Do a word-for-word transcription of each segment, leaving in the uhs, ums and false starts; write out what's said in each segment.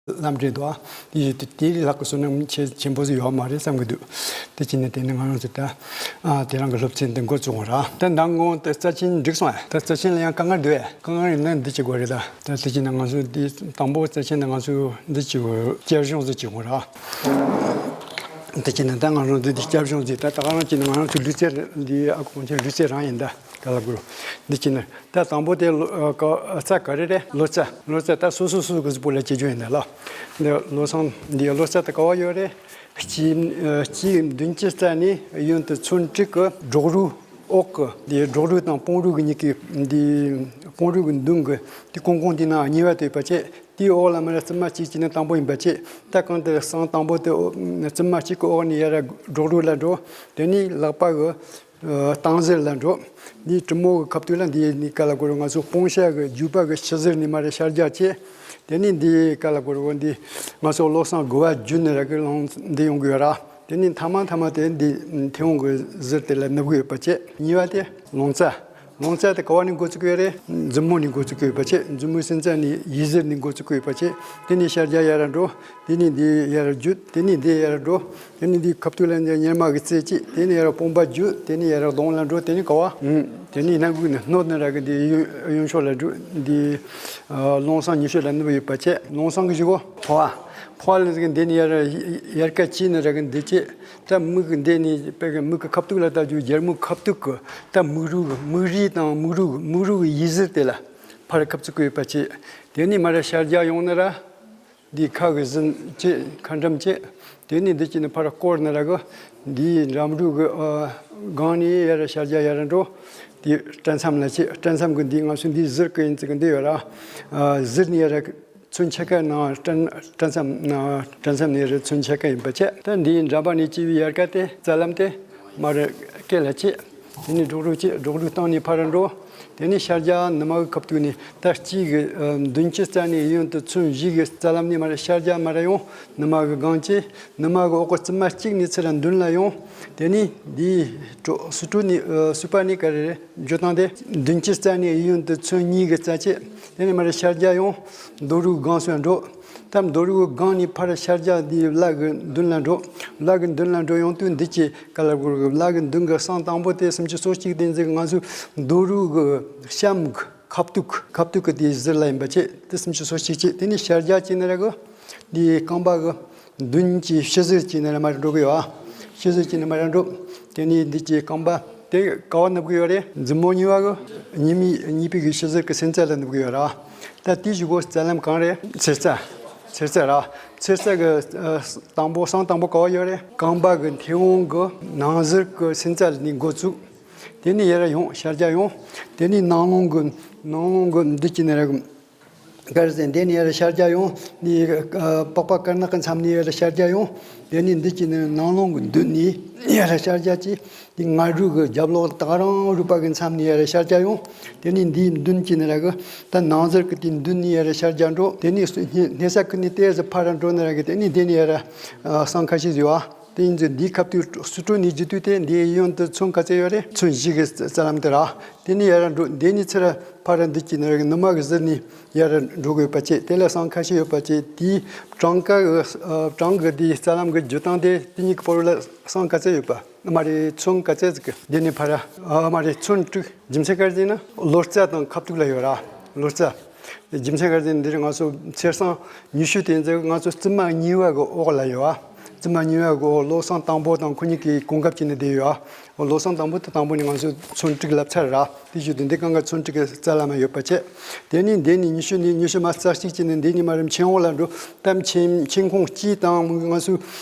ལམ་འབྲས་འདུག་ཨ། དེ་ཡོད་དུས་དེ་ལ་ལྷག་གི་བསོད་ནམས་ཆེ་ཆེན་པོ་ཟིག་ཡོད་མ་རེད་བསམ་གི་འདུག་དེ་བྱས་ནས་དེ་ནས་ང་རང་ཚོ་ད་ཨ་དེ་རིང་གི་སློབ་ཚན་འདི་འགོ་བཙུགས་འོང་ར། ད་མདང་དགོང་དེ་རྩ་ཆེན་འགྲིག་སོང་ཨ། ད་རྩ་ཆེན་ལ་ཡང་དཀའ་ངལ་འདུག་ཨ། དཀའ་ངལ་ཡིན་ན་འདི་བྱེད་དགོས་རེད། ད་ད་དེ་བྱས་ན་ང་ཚོ་འདི་དང་པོ་རྩ་ཆེན་ད་ང་ཚོ་འདི་བྱེད་དགོས། བསྐྱར་སྦྱོང་ཟིག་བྱེད་དགོས་ར། དེ་བྱས་ན་ད་ང་རང་ཚོ་འདི་བསྐྱར་སྦྱོང་ཟིག་ད་ད་ག་རང་བྱས་ན་ང་རང་ཚོ་ལུས་རྩལ་འདི་ཨ་ཁོང་ཚོའི་ལུས་རྩལ་རང་ཡིན་ད། ག་ལ་དགོས། འདི་བྱས་ན་ད་དང་པོ་དེ་ལོ་ཨ་ཀ་རྩ་ག་རེ་རེད། ལོ་ཙཱ། ལོ་ཙཱ་ད་སོ་སོ་སོ་སོ་གི་གཟུགས་པོ་ལ་བྱེད་རྒྱུ་ཡིན་ད་ལ། འདི་ལོ་སང་འདི་ལོ་ཙཱ་ད་ག་བ་ཡོད་རེད། སྤྱི་ཨ་སྤྱི་བདུན་ཅུ་རྩ་ནས་གཡོན་དུ་ཚོན་དྲུག་གི་སྒྲོག་རུས་འོག་གི་འདི་སྒྲོག་རུས་དང་དཔུང་རུས་ཀྱི་གཉིས་ཀྱི་འདི་དཔུང་རུས་ཀྱི་མདུན་གྱི་འདི་ཀོང་ཀོང་འདི་ནང་གཉིས་པ་དེ་ཡོད་པ་བྱས། དེའི་འོག་ལ་མར་རྩིབ་མ་གཅིག་བྱས་ནས་དང་པོ་ཡིན་པ་བྱས། ད་གང་ལྟར་སང་དང་པོ་དེ་འོ་རྩིབ་མ་གཅིག་གི་འོག་ནས་ཡར་སྒྲོག་རུས་ལ་འགྲོ། དེ་ནས་ལག་པ་གི་ཨ་སྟང་ཟུར་ལ་འགྲོ། འདིའི་གྲུ་མོ་གི་ཁ་ཐུག་ལ་འདི་ནི་ག་ལ་གོ་རུ་ང་ཚོ་སྤུངས་ཤ་གི་རྒྱུད་པ་གི་ཕྱི་ཟུར་ནས་མར་ཤར་རྒྱག་བྱས། དེ་ནས་འདི་ག་ལ་གོ་རུ་འདི་ང་ཚོ་བློ་བཟང་དགུ་བ་བརྒྱུད་ནས་ར་གི་ལོང་འདི་ཡོང་གི་ཡོད་ར། དེ་ནས་མཐའ་མ་མཐའ་མ་དེ་འདི་མཐེ་བོང་གི་ཟུར་དེ་ལ་ནུབ་གི་ཡོད་པ་བྱས། གཉིས་པ་དེ་ལོང་རྩ། ལོང་རྩ་དེ་ག་བ་ནས་འགོ་བཙུགས་ཀྱི་ཡོད་རེད། མཛུབ་མོ་ནས་འགོ་བཙུགས་ཀྱི་ཡོད་པ་བྱས། མཛུབ་མོའི་སེམས་རྩ་ནས་ཡིད་ཟུར་ནས་འགོ་བཙུགས་ཀྱི་ཡོད་པ་བྱས། དེ་ནས་ཤར་རྒྱག་ཡར་འགྲོ། དེ་ནས་འདི་ཡར་བརྒྱུད། དེ་ནས་འདི་ཡར་འགྲོ། དེ་ནས་འདི་ཁ་ཐུག་ལ་འདི་གཉེར་མ་གི་རྩེ་གཅིག་དེ་ནས་ཡར་དཔུང་པ་བརྒྱུད། དེ་ནས་ཡར་གདོང་ལ་འགྲོ། དེ་ནས་ག་བ། ཨུམ། དེ་ནས་སྣ་ཁུག་ནས་སྣོད་ནས་ར་གི་འདི་གཡོན་གཡོན་ཕྱོགས་ལ་འགྲོ། འདི་ཨ་ཀློང་གསང་ཉི་ཤུ་ལ་ནུབ་ཡོད་པ་བྱས། ཀློང་གསང་གི་གཞུག་གུ་ཕོ་བ། ཕོ་བ་ལ་ཟིག་འདི་ནས་ཡར་ཡར་ཀ་བྱས་ནས་ར་གི་འདི་བྱས། ད་མིག་གི་འདི་ནས་པའི་གི་མིག་གི་ཁ་ཐུག་ལ་ལྟ་རྒྱུ་རྒྱལ་མོའི་ཁ་ཐུག་གི་ད་མིག་རུས་གི་མིག་རིས་དང་མིག་རུས་གི་མིག་རུས་གི་ཡིད་ཟུར་དེ་ལ་ཕར་ཁ་བཙུགས་ཀྱི་ཡོད་པ་བྱས། དེ་ནས་མར་ཤར་རྒྱག་ཡོང་ནས་ར། འདི་ཁ་གི་ཟིན་བྱས། ཁ་འགྲམ་བྱས། དེ་ནས་འདི་བྱས་ནས་ཕར་བསྐོར་ནས་ར་གི་འདིའི་འགྲམ་རུས་གི་ཨ་སྒང་ནས་ཡར་ཤར་རྒྱག་ཡར་འགྲོ། དེ་སྐྲ་མཚམས་ལ་བྱས། སྐྲ་མཚམས་གི་འདི་ང་ཚོ་འདི་ཟུར་གི་ཡིན་ཙི་གི་འདི་ཡོད་ར། ཨ་ཟུར་ནས་ཡར་ཚུན་ཆད་ཀ་ནང་སྐྲ་སྐྲ་མཚམས་ནང་སྐྲ་མཚམས་ནས་ར་ཚུན་ཆད་ཀ་ཡིན་པ་བྱས། ད་འདིའི་འགྲམ་པ་ནས་སྐྱེས་པའི་ཡལ་ག་དེ་རྩ་ལམ་དེ་མར་སྐེ་ལ་བྱས། དེ་ནས་སྒྲོག་རུས་བྱས། སྒྲོག་རུས་སྟེང་ནས་ཕར་འགྲོ། དེ་ནས་ཤར་རྒྱག་ནུ་མ་གི་ཁ་ཐུག་ནས་ད་གཅིག་གི་ཨ་བདུན་ཅུ་རྩ་ནས་གཡོན་དུ་ཚུན་བཞི་གི་རྩ་ལམ་ནས་མར་ཤར་རྒྱག་མར་ཡོང་། ནུ་མ་གི་སྒང་བྱས། ནུ་མ་གི་འོག་གི་རྩིབ་མ་གཅིག་ནས་ཚུར་མདུན་ལ་ཡོང་། དེ་ནས་འདིའི་གྲོ་སུ་གྲོ་ནས་ཨ་སུ་པ་ནས་ག་རེ་རེད། འགྲོ་སྟངས་དེ་བདུན་ཅུ་རྩ་ནས་གཡོན་དུ་ཚུན་གཉིས་ཀྱི་རྩ་བྱས། དེ་ནས་མར་ཤར་རྒྱག་ཡོང་། རྡོ་རུས་སྒང་སུ་འགྲོ། ད་རྡོ་རུས་སྒང་ནས་ཕར་ཤར་རྒྱག་འདི་བླ་གི་མདུན་ལ་འགྲོ། བླ་གི་མདུན་ལ་འགྲོ་ཡོང་དུས་འདི་ཀྱི་ག་ལ་གོ་རུ་བླ་གི་མདུན་གྱི་སྲང་དང་པོ་དེ་སུམ་ཅུ་སོ་གཅིག་དེ་འཛེགས། ང་ཚོས་རྡོ་རུས་གི་གཤམ་གི་ཁ་ཐུག་ཁ་ཐུག་གི་དེ་ཟུར་ལ་ཡིན་པ་བྱས། དེ་སུམ་ཅུ་སོ་གཅིག་བྱས། དེ་ནས་ཤར་རྒྱག་བྱས་ནས་ར་གི་འདི་རྐང་པ་གི་མདུན་གྱི་ཕྱི་ཟུར་གྱི་ནས་མར་འགྲོ་གི་ཡོད། ཕྱི་ཟུར་གྱི་ནས་མར་འགྲོ། དེ་ནས་འདི་ཀྱི་རྐང་པ་དེ་ག་བ་ནུབ་གི་ཡོད་རེད། མཛུབ་མོ་གཉིས་པ་གི་གཉིས་མའི་གཉིས་པའི་གི་ཕྱི་ཟུར་གྱི་སེམས་རྩ་ལ་ནུབ་གི་ཡོད་ར། ད་དེའི་གཞུག་གུ་རྩ་ལམ་གང་རེད། ཚེར་རྩ། ཚེར་རྩ་ར། ཚེར་རྩ་གི་ཨ་དང་པོ་སྲང་དང་པོ་ག་བ་ཡོད་རེད། རྐང་པ་གི་མཐེ་བོང་གི་ནང་ཟུར་གྱི་སེམས་རྩ་ནས་འགོ་བཙུགས། དེ་ནས་ཡར་ཡོང་ཤར་རྒྱག་ཡོང་། དེ་ནས་ནང་ལོང་གི་ནང་ལོང་གི་འདི་ཀྱི་ནས་ར་གི་གར་ཟེར་འདི་ནས་ཡར་ཤར་རྒྱག་ཡོང་། འདི་ཨ་པགས་པ་དཀར་ནག་གི་མཚམས་ནས་ཡར་ཤར་རྒྱག་ཡོང་། དེ་ནས་འདི་ཀྱི་ནི་ནང་ལོང་གི་མདུན་ནས་ཡར་ཤར་རྒྱག་གི། འདི་ང་རུས་གི་རྒྱབ་ལོགས་ད་ག་རང་རུས་པ་གི་མཚམས་ནས་ཡར་ཤར་རྒྱག་ཡོང་། དེ་ནས་འདིའི་མདུན་ཀྱི་ནི་ར་གི་ད་ནང་ཟུར་གི་དེའི་མདུན་ནས་ཡར་ཤར་རྒྱག་འགྲོ། དེ་ནས་སུ་སྣེ་སྣེ་ས་ཀི་ནས་ཏོག་ཙམ་ཕར་འགྲོ་ནི་ར་གི་དེ་ནས་དེ་ནས་ཡར་ཨ་སྲང་ཁ་ཤས་ཡོད་ཨ། དེ་ཡིན་ཚེ་འདིའི་ཁ་ཐུག་སུ་གྲོ་ནས་བརྒྱུད་དུས་དེ་འདིའི་གཡོན་དུ་ཚོན་ག་ཚད་ཡོད་རེད། ཚོན་བཞི་གི་རྩ་ལམ་དེ་ར། དེ་ནས་ཡར་འགྲོ། འདི་ནས་ཚུར་ཕར་འདི་ཀྱི་ནི་ནུ་མ་གི་ཟུར་ནས་ཡར་འགྲོ་དགོས་པ་བྱས། དེ་ལ་སྲང་ཁ་ཤས་ཡོད་པ་བྱས། དེའི་བྲང་ཀ་གི་ཨ་བྲང་གི་དེའི་རྩ་ལམ་གི་བརྒྱུད་སྟངས་དེ་དེ་གཉིས་ཀྱི་བར་ལ་སྲང་ག་ཚད་ཡོད་པ། ཨ་མ་རེད། ཚོན་ག་ཚད་ཟིག་གི་འདི་ནས་ཕར་ཨ་མ་རེད། ཚོན་དྲུག་རྒྱུ་མཚན་ག་རེ་ཟེར་ན་ལོ་རྩ་དང་ཁ་ཐུག་ལ་ཡོད་ར། ལོ་རྩ། རྒྱུ་མཚན་ག་རེ་ཟེར་ན་འདིར་ང་ཚོ་ཚེར་སྲང་ཉི་ཤུ་དེ་ཚོ་ང་ཚོ་རྩིབ་མ་གཉིས་པ་གི་འོག་ལ་ཡོད་ཨ། རྩིབ་མ་གཉིས་པ་གི་འོག་བློ་བཟང་དང་པོ་དང་ཁོ་གཉིས་ཀྱི་གོ་སྐབས་བྱས་ནས་བསྡད་ཡོད་ཨ། བློ་བཟང་དང་པོ་དེ་དང་པོ་ནས་ང་ཚོ་ཚོན་དྲུག་ལབ་ཚར་ར། དེ་བཞིན་དུ་འདི་གང་ག་ཚོན་དྲུག་གི་རྩ་ལ་མ་ཡོད་པ་བྱས། དེ་ནས་འདི་ནས་ཉི་ཤུ་ནས་ཉི་ཤུ་མ་རྩ་གཅིག་བྱས་ནས་འདི་ནས་མ་རེད། མཆན་འོག་ལ་འགྲོ། ད་མཆན་མཆན་ཁུང་གཅིག་དང་ང་ཚོ་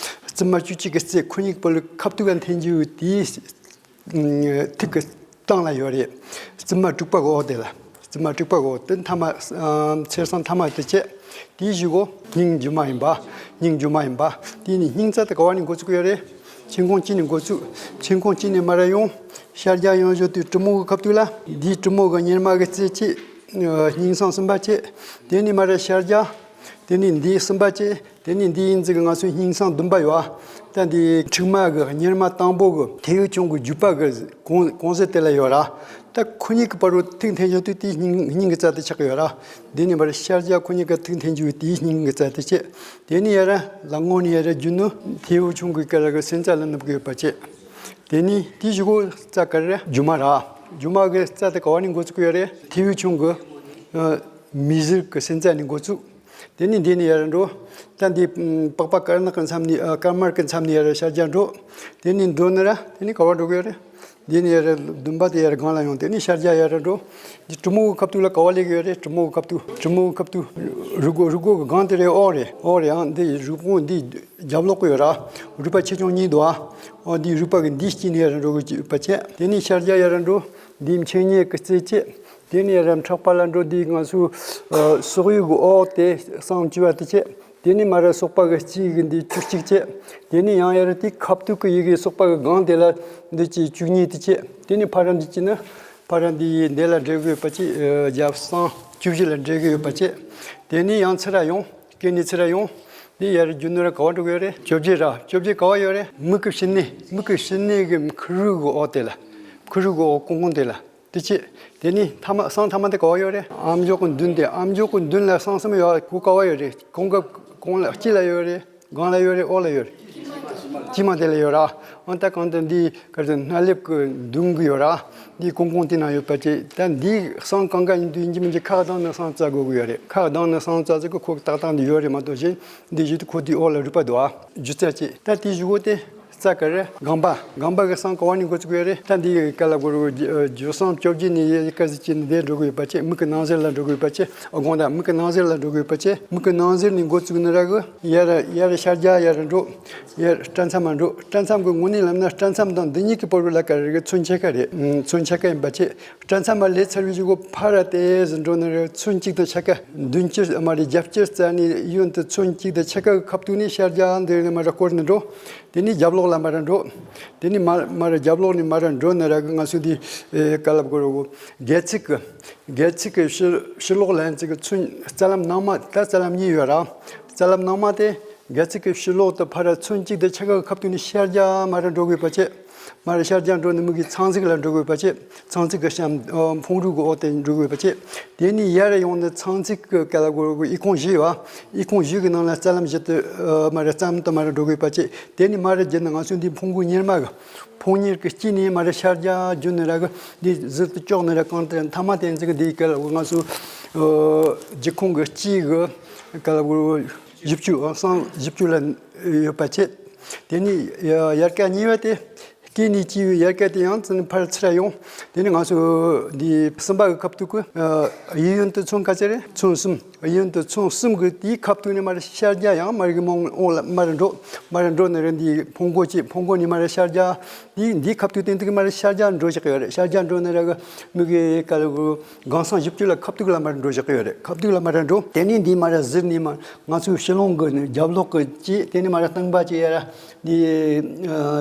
རྩིབ་མ་བཅུ་གཅིག་གི་རྩེ་ཁོ་གཉིས་ཀྱི་བར་ལ་ཁ་ཐུག་ག་འཐེན་རྒྱུ་དེའི་ཐིག་གི་སྟེང་ལ་ཡོད་རེད། རྩིབ་མ་དྲུག་པ་གི་འོག་དེ་ལ། རྩིབ་མ་དྲུག་པ་གི་འོག་དེ་མཐའ་མ་ཨ་ཚེར་སྲང་མཐའ་མ་དེ་བྱས། དེའི་གཞུག་གུ་སྙིང་རྗེས་མ་ཡིན་པ། སྙིང་རྗེས་མ་ཡིན་པ། དེ་ནི་སྙིང་རྩ་དེ་ག་བ་ནས་འགོ་བཙུགས་ཡོད་རེད། མཆན་ཁུང་གཅིག་ནས་འགོ་བཙུགས། མཆན་ཁུང་གཅིག་ནས་མར་ཡོང་། ཤར་རྒྱག་ཡོང་བཞིན་དུ་གྲུ་མོ་གི་ཁ་ཐུག་ལ། འདིའི་གྲུ་མོ་གི་གཉེར་མ་གི་རྩེ་གཅིག་ཨ་སྙིང་སྲང་གསུམ་པ་བྱས། དེ་ནས་མར་ཤར་རྒྱག་དེ་ནས་འདིའི་གསུམ་པ་བྱས། དེ་ནས་འདི་ཡིན་ཙི་གི་ང་ཚོའི་སྙིང་སྲང་བདུན་པ་ཡོད་ཨ། ད་འདི་མཁྲིག་མ་གི་གཉེར་མ་དང་པོ་གི་ཐལ་བའི་གྱང་གི་རྒྱུད་པ་གི་གོང་གོང་ཟེར་དེ་ལ་ཡོད་ར། ད་ཁོ་གཉིས་ཀྱི་བར་རུ་ཐུག་འཐེན་བྱུང་དུས་དེའི་སྙིང་སྙིང་གི་རྩ་དེ་ཆགས་ཀྱི་ཡོད་ར། དེ་ནས་མར་ཤར་རྒྱག་ཁོ་གཉིས་ཀ་ཐུག་འཐེན་བྱུང་དེའི་སྙིང་གི་རྩ་དེ་བྱས། དེ་ནས་ཡར་ལག་ངོ་ནས་ཡར་རྒྱུ་ནོར་ཐེའུ་ཆུང་གི་སྐེ་ལ་གི་སེམས་རྩ་ལ་ནུབ་ཀྱི་ཡོད་པ་བྱས། དེ་ནས་དེའི་གཞུག་གུ་རྩ་ག་རེ་རེད། རྒྱུ་མ་ར། རྒྱུ་མ་གི་རྩ་དེ་ག་བ་ནས་འགོ་བཙུགས་ཀྱི་ཡོད་རེད། ཐེའུ་ཆུང་གི་ཨ་མིག་ཟུར་གི་སེམས་རྩ་ནས་འགོ་བཙུགས། དེ་ནས་འདི་ནས་ཡར་འགྲོ། ད་འདི་ཨ་པགས་པ་དཀར་ནག་གི་མཚམས་ནས་ཨ་དཀར་དམར་གི་མཚམས་ནས་ཡར་ཤར་རྒྱག་འགྲོ། དེ་ནས་མདོར་ན་ར་དེ་ནས་ག་བ་འགྲོ་གི་ཡོད་རེད། འདི་ནས་ཡར་ལྡུམ་པ་དེ་ཡར་སྒང་ལ་ཡོང་། དེ་ནས་ཤར་རྒྱག་ཡར་འགྲོ། འདི་གྲུ་མོ་གི་ཁ་ཐུག་ལ་ག་བ་སླེབས་ཀྱི་ཡོད་རེད། གྲུ་མོ་གི་ཁ་ཐུག་གྲུ་མོ་གི་ཁ་ཐུག་རུས་སྒོ། རུས་སྒོ་གི་སྒང་དེ་རེད། ཨོ་རེད། ཨོ་རེད། ཨང་འདི་རུས་སྒོ་འདི་རྒྱབ་ལོགས་གི་ཡོད་ར། རུས་པ་ཆེ་ཆུང་གཉིས་འདུག་ཨ། ཨོ་འདི་རུས་པ་གི་འདི་དཀྱིལ་ནས་ཡར་འགྲོ་གི་ཡོད་པ་བྱས། དེ་ནས་ཤར་རྒྱག་ཡར་འགྲོ། འདི་མཆེ་ཉེ་གི་རྩེ་བྱས། དེ་ནས་ཡར་ཕྲག་པ་ལ་འགྲོ། འདི་ང་ཚོའི་ཨ་སོག་ཡུ་གི་ཨོ་དེ་སང་བཅུ་བ་དེ་བྱས། དེ་ནས་མར་སོག་པ་གི་དཀྱིལ་གི་འདི་བཅུ་གཅིག་བྱས། དེ་ནས་ཡང་ཡར་དེ་ཁ་ཐུག་གི་ཡི་གེ་སོག་པ་གི་སྒང་དེ་ལ་འདི་ཅི་བཅུ་གཉིས་དེ་བྱས། དེ་ནས་ཕར་འདི་ཅི་ན་ཕར་འདི་འདི་ལ་འགྲེལ་གི་ཡོད་པ་ཅི་ཨ་རྒྱབ་སང་བཅུ་བཞི་ལ་འགྲེལ་གི་ཡོད་པ་བྱས། དེ་ནས་ཡང་ཚུར་ར་ཡོང་། སྐེ་ནས་ཚུར་ར་ཡོང་། འདི་ཡར་རྒྱུ་ནོར་ག་བ་འགྲོ་གི་ཡོད་རེད། བཅོ་བརྒྱད་ར། བཅོ་བརྒྱད་ག་བ་ཡོད་རེད། མིག་གི་ཕྱི་སྣེ། མིག་གི་ཕྱི་སྣེ་གི་ཁུ་རུ་གི་ཨོ་དེ་ལ། ཁུ་རུ་གི་ཨོ་ཀོང་ཀོང་དེ་ལ། དེ་བྱས། དེ་ནས་ཐ་མ་སང་ཐ་མ་དེ་ག་བ་ཡོད་རེད། ཨམ་ཅོག་གི་མདུན་དེ། ཨམ་ཅོག་གི་མདུན་ལ་སང་གསུམ་ཡོད། གོ་ག་བ་ཡོད་རེད། གོང་གི་གོང་ལ་དཀྱིལ་ལ་ཡོད་རེད། སྒང་ལ་ཡོད་རེད། ཨོ་ལ་ཡོད་རེད། དཀྱིལ་མ་དེ་ལ་ཡོད་ར། ཨང་ད་གང་ལྟར་འདི་ག་རེ་ཟེར། སྣ་ལེབ་ཀྱི་མདུན་གྱི་ཡོད་ར། འདི་ཀོང་ཀོང་དེ་ན་ཡོད་པ་བྱས། ད་འདི་སང་གང་ག་ཡིན་དུས་ཡིན་གྱི་མིན་གྱི་ཁ་གདང་ནས་སང་བཙལ་དགོས་ཀྱི་ཡོད་རེད། ཁ་གདང་ནས་སང་བཙལ་ཟེར་གི་ཁོ་ཏག་ཏག་འདི་ཡོད་རེད་མ་གཏོགས་གཞན། འདི་བཞིན་དུ་ཁོ་དེའི་འོག་ལ་རུས་པ་འདུག་ཨ། སྒྱུ་རྩལ་བྱས། ད་དེའི་གཞུག་གུ་དེ་རྩ་ག་རེ། རྐང་པ། རྐང་པ་གི་སང་ག་བ་ནས་འགོ་བཙུགས་ཡོད་རེད། ད་འདི་ག་ལ་གོ་རུ་རྒྱུ་སང་བཅོ་བརྒྱད་ནས་ཡ་ག་ཟེར་བྱས་ནས་འདིར་འགྲོ་གི་ཡོད་པ་བྱས། མིག་གི་ནང་གསེས་ལ་འགྲོ་གི་ཡོད་པ་བྱས། ཨ་དགོངས་དག་མིག་གི་ནང་གསེས་ལ་འགྲོ་གི་ཡོད་པ་བྱས། མིག་གི་ནང་གསེས་ནས་འགོ་བཙུགས་ནི་ར་གི་ཡར་ཡར་ཤར་རྒྱག་ཡར་འགྲོ། ཡར་སྐྲ་མཚམས་མ་འགྲོ། སྐྲ་མཚམས་ཀྱི་ངོས་ནས་ལབ་ན་སྐྲ་མཚམས་དང་འདི་གཉིས་ཀྱི་བར་དུ་ལ་ག་རེ་གི་ཚོན་ཆ་ཁ་རེད། ཚོན་ཆ་ཁ་ཡིན་པ་བྱས། སྐྲ་མཚམས་མ་ལས་ཚར་བའི་གཞུག་གུ་ཕར་ར་ཏེ་ཟིན་འགྲོ་ནི་རེད། ཚོན་གཅིག་དང་ཕྱེད་ཀ། མདུན་དཀྱིལ་མ་རེད། རྒྱབ་དཀྱིལ་རྩ་ནས་གཡོན་དུ་ཚོན་གཅིག་དང་ཕྱེད་ཀ་གི་ཁ་ཐུག་ནས་ཤར་རྒྱག་འདིར་ནས་མར་ར་བསྐོར་ནས་འགྲོ། དེ་ནས་རྒྱབ་ལོགས་ལ་མར་ར་འགྲོ། དེ་ནས་མར་མར་ར་རྒྱབ་ལོགས་ནས་མར་ར་འགྲོ་ནི་ར་གི་ང་ཚོ་འདི་ཨེ་ག་ལབ་དགོས་རེད་གོ། སྒལ་ཚིགས་ཀྱི་སྒལ་ཚིགས་ཀྱི་ཕྱི་ཕྱི་ལོགས་ལ་ཡིན་ཚིག་གི་ཚོན་རྩ་ལམ་ནང་མ། ད་རྩ་ལམ་གཉིས་ཡོད་ར། རྩ་ལམ་ནང་མ་དེ། སྒལ་ཚིགས་ཀྱི་ཕྱི་ལོགས་དུ་ཕར་ཚོན་གཅིག་དང་ཕྱེད་ཀ་གི་ཁ་ཐུག་ནས་ཤར་རྒྱག་མར་འགྲོ་དགོས་པ་བྱས། མར་ཤར་རྒྱག་འགྲོ་ནས་མིག་གི་ཚང་ཚིགས་ལ་འགྲོ་དགོས་པ་བྱས། ཚང་ཚིགས་ཀྱི་གཤམ་ཨ་འཕོང་རུས་ཀྱི་འོག་དེ་འགྲོ་དགོས་པ་བྱས། དེ་ནས་ཡར་ཡོང་ནས་ཚང་ཚིགས་ཀྱི་ག་ལ་གོ་རུ་ཨི་ཁུང་བཞི་ཡོད་ཨ། ཨི་ཁུང་བཞི་གི་ནང་ལ་རྩ་ལམ་བཞི་དུ་ཨ་མར་རྩ་ལམ་དུ་མར་འགྲོ་དགོས་པ་བྱས། དེ་ནས་མར་བརྒྱུད་ནས་ང་ཚོའི་འདི་འཕོང་སྒོ་གཉེར་མ་གི་འཕོང་གཉེར་གྱི་དཀྱིལ་ནས་མར་ཤར་རྒྱག་བརྒྱུད་ནས་ར་གི་འདི་ཟུར་དུ་ཀྱོག་ནས་ར་གང་ལྟར་མཐའ་མ་དེ་ཚིག་གི་འདི་ག་ལ་གོ་ང་ཚོ་ཨ་རྒྱུ་ཁུང་གི་དཀྱིལ་གི་ག་ལ་གོ་རུ། བཞི་བཅུ། ཨ་སང་བཞི་བཅུ་ལ་ཡོད་པ་བྱས། དེ་ནས་ཡ་ཡལ་ག་གཉིས་པ་དེ། སྐེ་ནས་སྐྱེས་པའི་ཡལ་ག་དེ་ཡང་ཚུར་ཕར་ཚུར་ཡོང་། དེ་ནས་ང་ཚོ་འདི་གསུམ་པ་གི་ཁ་ཐུག་གི་ཨ་གཡས་གཡོན་དུ་ཚོན་ག་ཚད་རེད། ཚོན་གསུམ། གཡས་གཡོན་དུ་ཚོན་གསུམ་གི་དེའི་ཁ་ཐུག་ནས་མར་ཤར་རྒྱག་ཡང་མར་གི་མང་འོང་ལ་མར་འགྲོ། མར་འགྲོ་ནི་རེད། འདི་འཕོང་སྒོ་བྱས། འཕོང་སྒོ་ནས་མར་ཤར་རྒྱག་འདི་འདིའི་ཁ་ཐུག་སྟེང་དུ་གི་མར་ཤར་རྒྱག་འགྲོ་བཞག་གི་ཡོད་རེད། ཤར་རྒྱག་འགྲོ་ནི་ར་གི་མིག་གི་ག་ལ་གོ་སྒང་སང་བཞི་བཅུ་ལ་ཁ་ཐུག་ལ་མར་འགྲོ་བཞག་གི་ཡོད་རེད། ཁ་ཐུག་ལ་མར་འགྲོ། དེ་ནས་འདི་མར་ཟུར་ནས་མར་ང་ཚོའི་ཕྱི་ལོང་གི་ནི་རྒྱབ་ལོགས་གི་ཅི། དེ་ནས་མར་རྟིང་པ་ཅི་ཡ་ར་འདི་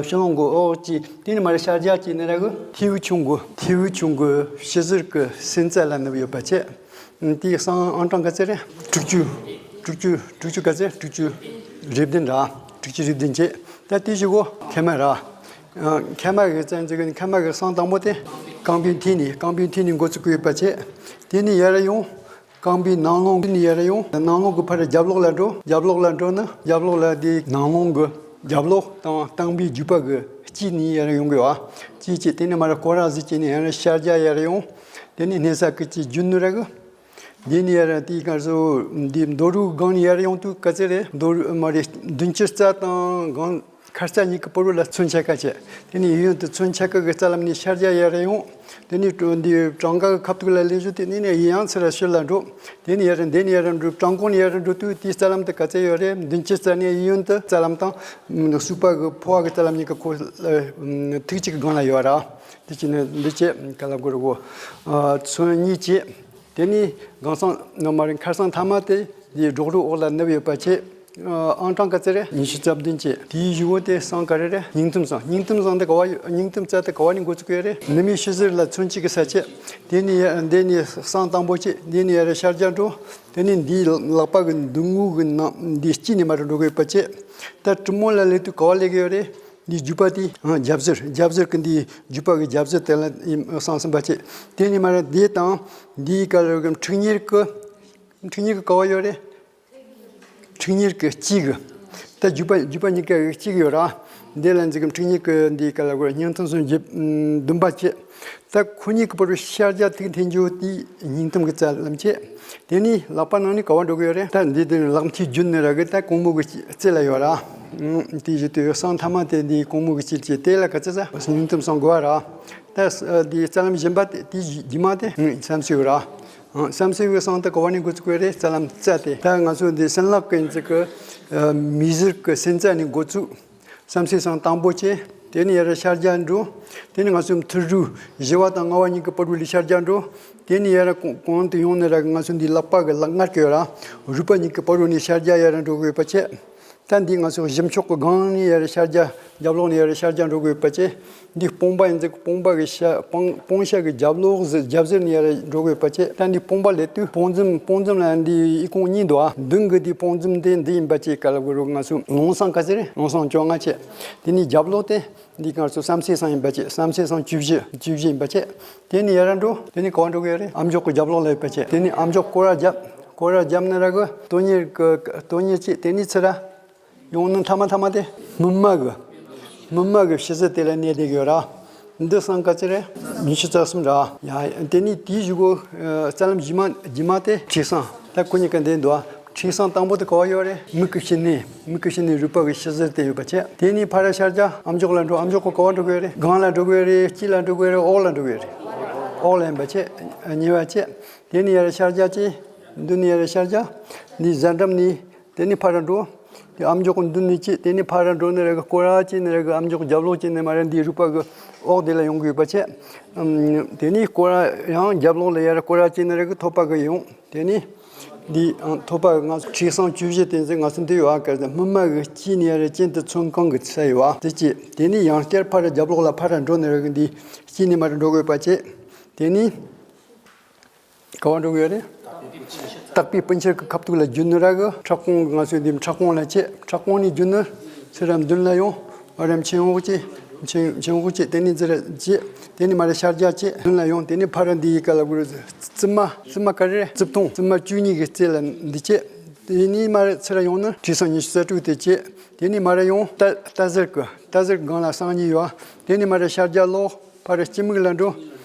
ཕྱི་ལོང་གི་འོག་ཅི། དེ་ནས་མར་ཤར་རྒྱག་ཅི་ནི་ར་གི་ཐེའུ་ཆུང་གི་ཐེའུ་ཆུང་གི་ཕྱི་ཟུར་གི་སེམས་རྩ་ལ་ནུབ་ཡོད་པ་བྱས། དེའི་སང་ཨང་གྲངས་ག་ཚད་རེད། དྲུག་ཅུ། དྲུག་ཅུ། དྲུག་ཅུ་ག་ཚད། དྲུག་ཅུ་རེ་བདུན་ར། དྲུག་ཅུ་རེ་བདུན་བྱས། ད་དེའི་གཞུག་གུ་མཁལ་མ་ར། ཨ་མཁལ་མ་གི་རྩ་འཛུགས་ཀྱི་མཁལ་མ་གི་སང་དང་པོ་དེ་རྐང་པའི་མཐིལ་ནས་རྐང་པའི་མཐིལ་ནས་འགོ་བཙུགས་ཀྱི་ཡོད་པ་བྱས། དེ་ནས་ཡར་ཡོང་། རྐང་པའི་ནང་ལོང་ནས་ཡར་ཡོང་། ནང་ལོང་གི་ཕར་རྒྱབ་ལོགས་ལ་འགྲོ། རྒྱབ་ལོགས་ལ་འགྲོ་ན་རྒྱབ་ལོགས་ལ་དེ་ནང་ལོང་གི་རྒྱབ་ལོགས་དང་རྐང་པའི་རྒྱུད་པ་གི་དཀྱིལ་ནས་ཡར་ཡོང་གི་ཡོད་ཨ། དཀྱིལ་བྱས། དེ་ནས་མར་སྐོར་ར་ཟིག་བྱས་ནས་ཡར་ཤར་རྒྱག་ཡར་ཡོང་། དེ་ནས་སྣེ་ས་ཀི་ཅི་རྒྱུ་ནོར་ར་གི། དེ་ནས་ཡར་དེའི་སྐབས་སུ་འདི་མདོ་རུ་སྒང་ནས་ཡར་ཡོང་དུས་ག་ཚད་རེད། མདོ་རུ་མ་རེད། མདུན་དཀྱིལ་རྩ་དང་སྒང་ཁ་རྩ་གཉིས་ཀྱི་བར་ལ་ཚོན་ཆ་ཁ་བྱས། དེ་ནས་གཡས་གཡོན་དུ་ཚོན་ཆ་ཁ་གི་རྩ་ལམ་ནས་ཤར་རྒྱག་ཡར་ཡོང་། དེ་ནས་འདི་བྲང་ཁ་གི་ཁ་ཐུག་ལ་སླེབས་ཞོར་དེ་ནས་ནས་ཡང་ཚུར་ལ་ཕྱིར་ལ་འགྲོ། དེ་ནས་ཡར་འདི་ནས་ཡར་འགྲོ། བྲང་ཁོག་ནས་ཡར་འགྲོ་དུས་དེའི་རྩ་ལམ་དུ་ག་ཚད་ཡོད་རེད། མདུན་དཀྱིལ་རྩ་ནས་གཡས་གཡོན་དུ་རྩ་ལམ་དང་སུག་པ་གི་ཕོ་བ་གི་རྩ་ལམ་གཉིས་ཀ་ཁོ་ཐིག་གཅིག་གི་སྒང་ལ་ཡོད་ར། དེ་བྱས་ནས་འདི་བྱས་ག་ལ་གོ་རུ་གོ། ཚོན་གཉིས་བྱས། དེ་ནས་སྒང་སང་ནོ་མ་རེད། མཁར་སང་མཐའ་མ་དེ་དེའི་སྒྲོག་རུ་འོག་ལ་ནུབ་ཡོད་པ་བྱས། ཨང་གྲངས་ག་ཚད་རེད། ཉི་ཤུ་རྩ་བདུན་བྱས། དེའི་གཞུག་གུ་དེ་སང་ག་རེ་རེད། སྙིང་ཐུམ་སང་། སྙིང་ཐུམ་སང་དེ་ག་བ་ཡོད། སྙིང་ཐུམ་རྩ་དེ་ག་བ་ནས་འགོ་བཙུགས་ཡོད་རེད། ནུ་མའི་ཕྱི་ཟུར་ལ་ཚོན་གཅིག་གི་ས་བྱས། དེ་ནས་ཡ་འདི་ནས་སང་དང་པོ་བྱས། འདི་ནས་ཡར་ཤར་རྒྱག་འགྲོ། དེ་ནས་འདིའི་ལག་པ་གི་མདུན་ངོས་ཀྱི་ནང་འདིའི་དཀྱིལ་ནས་མར་འགྲོ་གི་ཡོད་པ་བྱས། ད་གྲུ་མོ་ལ་སླེབས་དུས་ག་བ་སླེབས་ཀྱི་ཡོད་རེད། འདི་རྒྱུད་པ་དེ་ཨ་རྒྱབ་ཟུར་རྒྱབ་ཟུར་གི་འདི་རྒྱུད་པ་གི་རྒྱབ་ཟུར་དེ་ལ་ཡིན་གསུངས་ཟིན་པ་བྱས། དེ་ནས་མར་འདི་དང་འདིའི་སྐབས་ལ་ཁྲིག་གཉེར་གི་ཁྲིག་གཉེར་གི་ག་བ་ཡོད་རེད། ཁྲིག་གཉེར་གི་གཅིག་གི། ད་རྒྱུད་པ་རྒྱུད་པ་གཉིས་ཀ་གི་གཅིག་ཡོད་ར། འདི་ལ་འཛིན་གི་ཁྲིག་གཉེར་གི་འདི་ག་ལ་གོ་སྙིང་ཐུན་སུམ་བརྒྱད་བདུན་པ་བྱས། ད་ཁོ་གཉིས་ཀྱི་བར་དུ་ཤར་རྒྱག་ཐིག་འཐེན་རྒྱུ་དེ་སྙིང་ཐུན་གི་རྩ་ལམ་བྱས། དེ་ནས་ལག་པ་ནང་ནས་ག་བ་འགྲོ་གི་ཡོད་རེད། ད་འདི་དེ་ནས་ལག་མཐིལ་རྒྱུད་ནས་ར་གི་ད་གོང་མོ་གི་རྩེ་ལ་ཡོད་ར། དེ་བཞིན་དུ་སྲང་ཐ་མ་དེ་འདི་གོང་མོ་གི་དཀྱིལ་གྱི་དེ་ལ་ག་ཚོད་ས་སྙིང་ཐུན་སུམ་དགུ་པ་ར། ད་འདི་རྩ་ལམ་བཞི་པ་དེ་དེ་རྗེས་མ་དེ་བསམ་སེའུ་ར། བསམ་སེའུ་གི་སྲང་དེ་ག་བ་ནས་འགོ་བཙུགས་ཡོད་རེད། རྩ་ལམ་རྩ་དེ་ད་ང་ཚོ་འདི་སྲིན་ལག་གི་ཡིན་ཚིག་གི་མིག་ཟུར་གི་སྲིན་རྩ་ནས་འགོ་བཙུགས། བསམ་སེའུ་སྲང་དང་པོ་བྱས། དེ་ནས་ཡར་ཤར་རྒྱག་འགྲོ། དེ་ནས་ང་ཚོའི་ཐུར་རུ་བཞི་པ་དང་ལྔ་པ་གཉིས་ཀྱི་བར་དུ་ལ་ཤར་རྒྱག་འགྲོ། དེ་ནས་ཡར་གོང་གོང་དུ་ཡོང་ནས་ར་ང་ཚོ་འདི་ལག་པ་གི་ལག་ངར་གྱི་ཡོད་ར། རུས་པ་གཉིས་ཀྱི་བར་དུ་ནས་ཤར་རྒྱག་ཡར་འགྲོ་དགོས་པ་བྱས། ད་འདི་ང་ཚོ་གཞི་མཆོག་གི་སྒང་ནས་ཡར་ཤར་རྒྱག་རྒྱབ་ལོགས་ནས་ཡར་ཤར་རྒྱག་འགྲོ་དགོས་པ་བྱས། འདི་སྤོང་པ་ཡིན་ཚིག་སྤོང་པ་གི་ཤ་སྤང་སྤོང་ཤ་གི་རྒྱབ་ལོགས་ཟེར་རྒྱབ་ཟུར་ནས་ཡར་འགྲོ་དགོས་པ་བྱས། ད་འདི་སྤོང་པ་ལས་དུས་སྤོང་འཛུམ་སྤོང་འཛུམ་ལ་འདི་ཨི་ཁུང་གཉིས་འདུག་ཨ། མདུན་གི་འདི་སྤོང་འཛུམ་དེ་འདི་ཡིན་པ་བྱས། ག་ལ་གོ་རུ་ང་ཚོ་ལོང་སྲང་ག་ཚོད་རེད། ལོང་སྲང་བཅོ་ལྔ་བྱས། དེ་ནས་རྒྱབ་ལོགས་དེ་འདི་ང་ཚོ་བསམ་སེའུ་སྲང་ཡིན་པ་བྱས། བསམ་སེའུ་སྲང་བཅུ་བཞི་བཅུ་བཞི་ཡིན་པ་བྱས། དེ་ནས་ཡར་འགྲོ། དེ་ནས་ག་བ་འགྲོ་གི་ཡོད་རེད། ཨམ་ཅོག་གི་རྒྱབ་ལོགས་ལ་ཡོད་པ་བྱས། དེ་ནས་ཨམ་ཅོག་སྐོར་ར་རྒྱབ། སྐོར་ར་རྒྱབ་ནས་ར་གི་སྟོད་གཉེར་གི་སྟོད་གཉེར་བྱས། དེ་ནས་ཚུར་ར་ཡོང་ནི་མཐའ་མ་མཐའ་མ་དེ་སྨིན་མ་གི་སྨིན་མ་གི་ཕྱི་ཟུར་དེ་ལ་གནས་བསྡད་ཀྱི་ཡོད་ར། འདི་སྲང་ག་ཚོད་རེད། ཉི་ཤུ་རྩ་གསུམ་ར། ཡ་དེ་ནས་དེའི་གཞུག་གུ་རྩ་ལམ་རྗེས་མ་རྗེས་མ་དེ་མཁྲིས་སྲང་། ད་ཁོ་གཉིས་ཀ་འདི་འདུག་ཨ། མཁྲིས་སྲང་དང་པོ་དེ་ག་བ་ཡོད་རེད། མིག་གི་ཕྱི་སྣེ། མིག་གི་ཕྱི་སྣེ་རུས་པ་གི་ཕྱི་ཟུར་དེ་ཡོད་པ་བྱས། དེ་ནས་ཕར་ར་ཤར་རྒྱག་ཨམ་ཅོག་ལ་འགྲོ། ཨམ་ཅོག་གི་ག་བ་འགྲོ་གི་ཡོད་རེད། སྒང་ལ་འགྲོ་གི་ཡོད་རེད། དཀྱིལ་ལ་འགྲོ་གི་ཡོད་རེད། འོག་ལ་འགྲོ་གི་ཡོད་རེད། འོག་ལ་ཡིན་པ་བྱས། གཉིས་པ་བྱས། དེ་ནས་ཡར་ཤར་རྒྱག་བྱས། མདུན་ནས་ཡར་ཤར་རྒྱག་འདི་གཟན་འགྲམ་ནས། དེ་ནས་ཕར་ར་འགྲོ། དེ་ཨམ་ཅོག་གི་མདུན་ནས་བྱས། དེ་ནས་ཕར་ར་འགྲོ་ནས་ར་གི་སྐོར་ར་བྱས་ནས་ར་གི་ཨམ་ཅོག་རྒྱབ་ལོགས་བྱས་ནས་མར་འདི་རུས་པ་གི་འོག་དེ་ལ་ཡོང་གི་ཡོད་པ་བྱས། ཨམ། དེ་ནས་སྐོར་ར་ཡང་རྒྱབ་ལོགས་ལ་ཡར་སྐོར་ར་བྱས་ནས་ར་གི་ཐོད་པ་གི་ཡོང་། དེ་ནས་འདི་ཨང་ཐོད་པ་ང་ཚོ་མཁྲིས་སྲང་བཅུ་བཞི་དེ་ཚོ་ང་ཚོ་འདི་ཡོད་ཨ། ག་ཚོད་སྨིན་མ་གི་དཀྱིལ་ནས་ཡར་གྱེན་དུ་ཚོན་གང་གི་ཚད་ཡོད་ཨ། དེ་བྱས། དེ་ནས་ཡང་བསྐྱར་ཕར་ར་རྒྱབ་ལོགས་ལ་ཕར་ར་འགྲོ་ནས་ར་གི་འདི་དཀྱིལ་ནས་མར་འགྲོ་དགོས་པ་བྱས། དེ་ནས། ག་བ་འགྲོ་གི་ཡོད་རེད། དག་པའི་སྤུ་མཆེད་ཀྱི་ཁ་ཐུག་ལ་རྒྱུ་ནོར་ར་གི་ཁྲག་ཀོང་གི་ང་ཚོའི་འདི་ཁྲག་ཀོང་ལ་བྱས། ཁྲག་ཀོང་ནས་རྒྱུ་ནོར་ཚུར་ར་མདུན་ལ་ཡོང་། བར་རམ་མཆན་འོག་བྱས། མཆན་མཆན་འོག་བྱས། དེ་ནས་འཛི་ར་བྱས། དེ་ནས་མར་ཤར་རྒྱག་བྱས། མདུན་ལ་ཡོང་། དེ་ནས་ཕར་ར་འདི་ཡི་ག་ལ་གུ་རུ་རྩིབ་མ་རྩིབ་མ་ག་རེ་རེད། རྩིབ་ཐོང་རྩིབ་མ་བཅུ་གཉིས་ཀྱི་རྩེ་ལ་འདི་བྱས། དེ་ནས་མར་ཚུར་ར་ཡོང་ན་མཁྲིས་སྲང་ཉི་ཤུ་རྩ་དྲུག་དེ་བྱས། དེ་ནས་མར་ཡོང་། རྟ་རྟ་ཟུར་གི་རྟ་ཟུར་སྒང་ལ་སྲང་གཉིས་ཡོད། དེ་ནས་མར་ཤར་རྒྱག་ལོག་ཕར་སྤྱི་མིག་ལ་འགྲོ།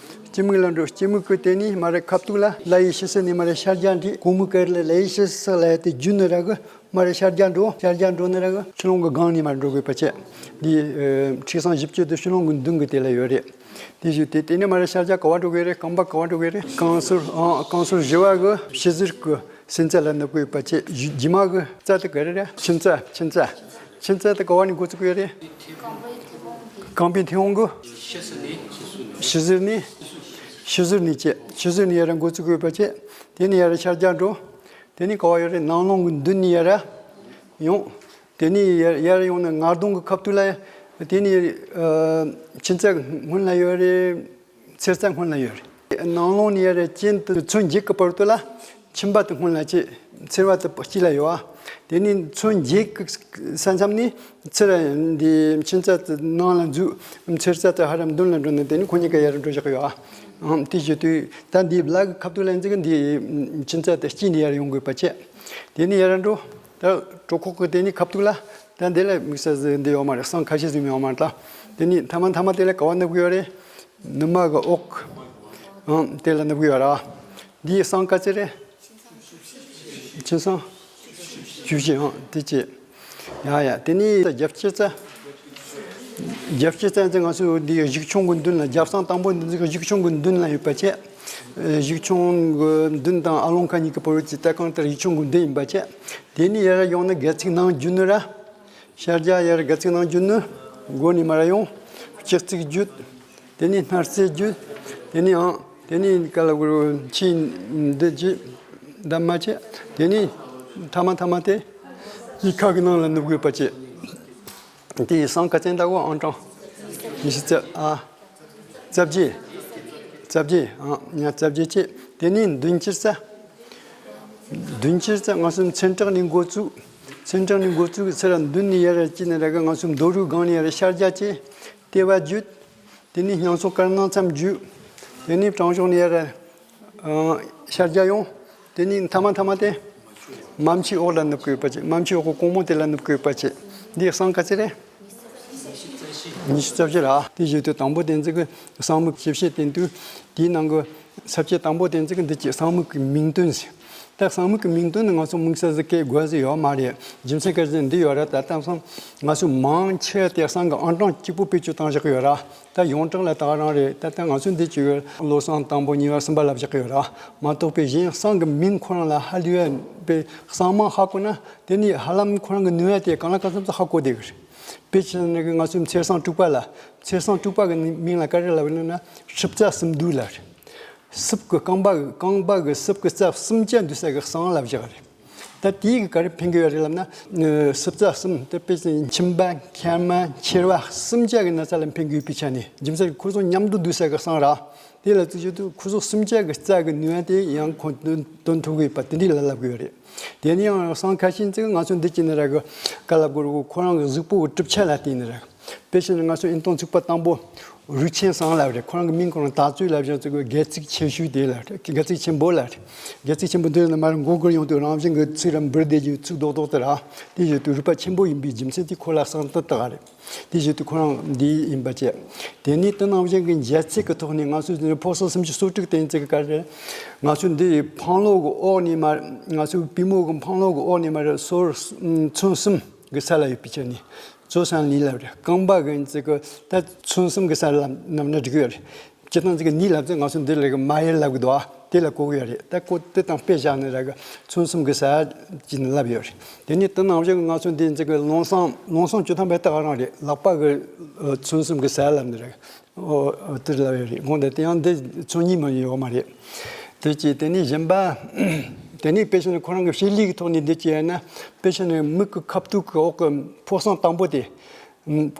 སྤྱི་མིག་ལ་འགྲོ། སྤྱི་མིག་གི་དེ་ནས་མར་ཁ་ཐུག་ལ་ལ་ཡི་ཤི་སི་ནས་མར་ཤར་རྒྱག་འདྲི། གོང་མོ་ཀེར་ལ་ལ་ཡི་ཤི་སི་ལ་ཡ་དེ་རྒྱུ་ནི་ར་གི་མར་ཤར་རྒྱག་འགྲོ། ཤར་རྒྱག་འགྲོ་ནི་ར་གི་ཁྲི་ལོང་གི་སྒང་ནས་མར་འགྲོ་དགོས་པ་བྱས། འདི་ཁྲི་སྲང་བཞི་བཅུ་དེ་ཁྲི་ལོང་གི་མདུན་གི་དེ་ལ་ཡོད་རེད། དེ་བཞིན་དེ་དེ་ནས་མར་ཤར་རྒྱག་ག་བ་འགྲོ་དགོས་རེད། རྐང་པ་ག་བ་འགྲོ་དགོས་རེད། རྐང་ཟུར་ཨང་རྐང་ཟུར་བཞི་བ་གི་ཕྱི་ཟུར་གི་སེམས་རྩ་ལ་ནུབ་དགོས་པ་བྱས། རྗེས་མ་གི་རྩ་དེ་ག་རེ་རེད། མཆིན་རྩ། མཆིན་རྩ། མཆིན་རྩ་དེ་ག་བ་ནས་འགོ་བཙུགས་ཡོད་རེད། རྐང་པའི་མཐེ་བོང་གི་ཕྱི་ཟུར་ནས། ཕྱི་ཟུར་ནས་བྱས། ཕྱི་ཟུར་ནས་ཡར་འགོ་བཙུགས་ཡོད་པ་བྱས། དེ་ནས་ཡར་ཤར་རྒྱག་འགྲོ། དེ་ནས་ག་བ་ཡོད་རེད། ནང་ལོང་གི་མདུན་ནས་ཡར་ཡོང་། དེ་ནས་ཡར་ཡར་ཡོང་ནས་ངར་གདོང་གི་ཁ་ཐུག་ལ། དེ་ནས་ཨ་མཆིན་རྩ་སྔོན་ལ་ཡོད་རེད། མཚེར་རྩ་སྔོན་ལ་ཡོད་རེད། ནང་ལོང་ནས་ཡར་གྱེན་དུ་ཚོན་བརྒྱད་ཀྱི་བར་དུ་ལ་མཆིན་པ་དེ་སྔོན་ལ་བྱས། མཚེར་བ་དེ་དཀྱིལ་ལ་ཡོད། དེ་ནས་ཚོན་བརྒྱད་ཀྱི་ས་མཚམས་ནས་ཚུར་འདི་མཆིན་རྩ་དེ་ནང་ལ་འཛུལ། མཚེར་རྩ་དེ་ཧ་ར་མདུན་ལ་འགྲོ་ནས་དེ་ནས་ཁོ་གཉིས་ཀ་ཡར་འགྲོ་བཞག་གི་ཡོད། ཨང་དེ་བྱེད་དུས་ད་འདི་ལ་གི་ཁ་ཐུག་ལ་འཛུལ་གི་འདི་མཆིན་རྩ་དེ་དཀྱིལ་ནས་ཡར་ཡོང་དགོས་པ་བྱས། དེ་ནས་ཡར་འགྲོ། ད་གྲོད་ཁོག་གི་དེ་ནས་ཁ་ཐུག་ལ་ད་འདི་ལ་དམིགས་བསལ་ཟིག་འདི་ཡོད་མ་རེད། སྲང་ཁ་ཤས་ཟིག་ཡོད་མ་རེད། ད་དེ་ནས་མཐའ་མ་མཐའ་མ་དེ་ལ་ག་བ་ནུབ་གི་ཡོད་རེད། ནུ་མ་གི་འོག་ཨང་དེ་ལ་ནུབ་གི་ཡོད་ར། འདིའི་སྲང་ག་ཚོད་རེད། མཆིན་སྲང་བཅུ་བཞི། ཨང་དེ་བྱས། ཡ་ཡ་དེ་ནས་རྒྱབ་ཕྱི་རྩ། རྒྱབ་ཕྱི་རྩ་ཚེ་ང་ཚོ་འདི་གཞུག་ཆུང་གི་མདུན་ལ། རྒྱབ་སྲང་དང་པོ་འདི་ཚོ་གཞུག་ཆུང་གི་མདུན་ལ་ཡོད་པ་བྱས། གཞུག་ཆུང་གི་མདུན་དང་ཨ་ལོང་ཁ་གཉིས་ཀྱི་བར་གྱི་རྩ་རྐང་དེར་གཞུག་ཆུང་གི་མདུན་ཡིན་པ་བྱས། དེ་ནས་ཡར་ཡོང་ན་སྒལ་ཚིགས་ནང་རྒྱུ་ནོར་ར། ཤར་རྒྱག་ཡར་སྒལ་ཚིགས་ནང་རྒྱུ་ནོར། མགོ་ནས་མར་ཡོང་། ལྕགས་ཚིགས་རྒྱུད། དེ་ནས་སྣར་རྩེ་རྒྱུད། དེ་ནས་ཨང་། དེ་ནས་ག་ལ་གུ་རུ་ཆེས་འདི་རྒྱུད། འདབ་མ་བྱས། དེ་ནས་མཐའ་མ་མཐའ་མ་དེ་ཡིག་ཁ་གི་ནང་ལ་ནུབ་དགོས་པ་བྱས། དེ་ཡི་སྲང་ག་ཚོད་འདུག་གོ། ཨང་གྲངས་ཉི་ཤུ་རྩ་ཨ། རྩ་བརྒྱད། རྩ་བརྒྱད། ཨང་ཉ་རྩ་བརྒྱད་བྱས། དེ་ནས་མདུན་ཕྱི་རྩ། མདུན་ཕྱི་རྩ་ང་ཚོ་མཚན་བྲག་ནས་འགོ་བཙུགས། ཚན་གྲངས་ནས་འགོ་བཙུགས་ཀྱི་ཚེ་ར་མདུན་ནས་ཡར་ཅི་ནས་ར་གི་ང་ཚོའི་མདོ་རུ་སྒང་ནས་ཡར་ཤར་རྒྱག་བྱས། ལྟེ་བ་བརྒྱུད། དེ་ནས་སྙན་སོང་དཀར་ནག་མཚམས་བརྒྱུད། དེ་ནས་བྲང་གཞུང་ནས་ཡར་ཤར་རྒྱག་ཡོང་། དེ་ནས་མཐའ་མ་མཐའ་མ་དེ་མམ་ཆུའི་འོག་ལ་ནུབ་ཀྱི་ཡོད་པ་བྱས། མམ་ཆུའི་འོག་གི་གོང་མོ་དེ་ལ་ནུབ་ཀྱི་ཡོད་པ་བྱས། འདི་གསང་ག་ཚད་རེད། ཉི་ཤུ་རྩ་བཞི་ར། དེ་བཞིན་དུ་དང་པོ་དེ་ཚོ་གི་གསང་མིག་ཞིབ་བཤེར་བསྟན་དུས། དེའི་ནང་གི་ས་བཅད་དང་པོ་དེ་ཚོ་གི་འདི་གཅིག་གསང་མིག་གི་མིང་དོན་ཟེར། ད་གསང་མིག་གི་མིང་དོན་ནི་ང་ཚོ་དམིགས་བསལ་ཟིག་གི་དགོས་ཟིག་ཡོད་མ་རེད། རྒྱུ་མཚན་ག་རེ་ཟེར་ན་འདི་ཡོད་ར། ད་ལྟ་སང་ང་ཚོ་མང་ཆེ་དེ་གསང་གི་ཨང་གྲངས་གཅིག་པོ་བེད་སྤྱོད་བཏང་བཞག་གི་ཡོད་ར། ད་ཡོངས་གྲགས་ལ་ད་ག་རང་རེད། ད་ལྟ་ང་ཚོ་འདི་བཅུག་བློ་བཟང་དང་པོ་གཉིས་པ་གསུམ་པ་ལབ་བཞག་གི་ཡོད་ར། མ་གཏོགས་པའི་གཞན་གསང་གི་མིང་ཁོ་རང་ལ་ཧ་ལས་པའི་གསང་མང་ཧ་གོ་ན། དེ་ནི་ཧ་ལམ་ཁོ་རང་གི་ནུས་པ་དེ་གང་ལ་གང་འཚམ་ཙམ་ཧ་གོ་བསྡད་གི་རེད། དཔེ་བྱས་ན་ང་ཚོའི་མཚེར་གསང་དྲུག་པ་ལ། མཚེར་གསང་དྲུག་པ་གི་མིང་ལ་ག་རེ་ལབ་ཡོད་ན། སྲིབ་རྩ་གསུམ་འདུས་ལབ་རེད། སྲིབ་ཀྱི་རྐང་པ་གི་རྐང་པ་གི་སྲིབ་ཀྱི་རྩ་གསུམ་ཆ་འདུས་ས་གི་གསང་ལབ་བཞག་རེད། ད་དེའི་གི་ག་རེ་ཕན་གི་ཡོད་རེད་ལབ་ན། སྲིབ་རྩ་གསུམ་དེ་དཔེ་བྱས་ན་མཆིན་པ་མཁལ་མ་མཆེར་པ་གསུམ་ཆ་གི་ན་ཚ་ལ་ཕན་གི་ཡོད་པའི་ཆ་ནས། རྒྱུ་མཚན་ཁོ་ཚོ་མཉམ་དུ་འདུས་ས་གི་གསང་ར། དེ་ལ་བརྩི་ཆོག་དུས་ཁོ་ཚོ་གསུམ་ཆ་གི་རྩ་གི་ནུས་པ་དེ་ཡང་ཁོང་དོན་དོན་ཐུབ་གི་ཡོད་པ་དེ་འདྲ་ལ་ལབ་གི་ཡོད་རེད། དེ་ནས་ཡང་གསང་ཁ་ཤས་ཅིག་ང་ཚོ་འདི་བྱས་ནས་ར་གི་ག་ལབ་དགོས་རེད། ཁོ་རང་གི་གཟུགས་པོ་གི་གྲུབ་ཆ་ལ་བརྟེན་ནས་ར། དཔེ་བྱས་ན་ང་ཚོ་ཨིན་སྟོང་ཚུགས་པ་དང་པོ་རུས་ཆེན་གསང་ལབ་རེད། ཁོ་རང་གི་མིང་ཁོ་རང་དག་ཚུལ་ལབ་ཀྱང་ཚུགས་པའི་སྒལ་ཚིགས་ཆེ་ཤོས་དེ་ལ་རེད། སྒལ་ཚིགས་ཆེན་པོ་ལ་རེད། སྒལ་ཚིགས་ཆེན་པོ་འདི་ནི་མར་མགོ་སྒུར་ཡོང་དུས་རང་བཞིན་གྱི་ཚིགས་ར་འབུར་བསྡད་ཀྱི་ཚིགས་རྡོག་རྡོག་དེ་ར། དེ་བཞིན་དུ་རུས་པ་ཆེན་པོ་ཡིན་པའི་རྒྱུ་མཚན་དེ་ཁོ་ལ་གསང་དུ་བཏགས་རེད། དེ་བཞིན་དུ་ཁོ་རང་འདི་ཡིན་པ་བཅས། དེ་ནས་དེ་ནང་བཞིན་གྱི་འཇལ་ཚད་ཀྱི་ཐོག་ནས་ང་ཚོས་ཕོ་གསར་སུམ་ཅུ་སོ་དྲུག་དེ་ཚིག་གི་སྐབས་རེད། ང་ཚོས་འདི་འཕང་ལོ་གི་འོག་ནས་མར། ང་ཚོའི་པུས་མོ་གི་འཕང་ལོ་གི་འོག་ནས་མར་སོར་ཚོན་གསུམ་གི་ས་ལ་ཡོད་པའི་ཆ་ནས་ཚོ་སང་ལི་ལབ་རེད། རྐང་པ་གི་ཚིག་གི་ད་ཚོན་གསུམ་གི་ས་ལ་ནམ་ན་འགྲིག་གི་ཡོད་རེད། སྤྱིར་བཏང་ཅིག་གི་ནི་ལབ་ཚེ་ང་ཚོ་འདི་ལ་གི་མ་ཡར་ལབ་གི་འདུག་ཨ། དེ་ལ་གོ་གི་ཡོད་རེད། ད་གོ་དེ་དང་དཔེ་བཞག་ནས་ར་གི་ཚོན་གསུམ་གི་ས་ཅིག་ནི་ལབ་ཡོད་རེད། དེ་ནས་དེ་ནང་བཞིན་གི་ང་ཚོ་འདི་ཅིག་གི་རླུང་གསང་རླུང་གསང་བཅུ་ཐམ་པའི་ད་ག་རང་རེད། ལག་པ་གི་ཚོན་གསུམ་གི་ས་ལབ་ནི་ར་གི་ཨོ་དེར་ལབ་ཡོད་རེད། དགོངས་དག་དེ་ཡང་འདི་ཚོན་གཉིས་མ་ཡོད་མ་རེད། དེ་ཅི་དེ་ནས་གཞན་པ། དེ་ནས་དཔེ་བྱས་ན་ཁོ་རང་གི་བྱེད་ལས་ཀྱི་ཐོག་ནས་འདི་ཅི་ཡོད་ན། དཔེ་བྱས་ན་མིག་གི་ཁ་ཐུག་གི་འོག་གི་ཕོ་གསང་དང་པོ་དེ།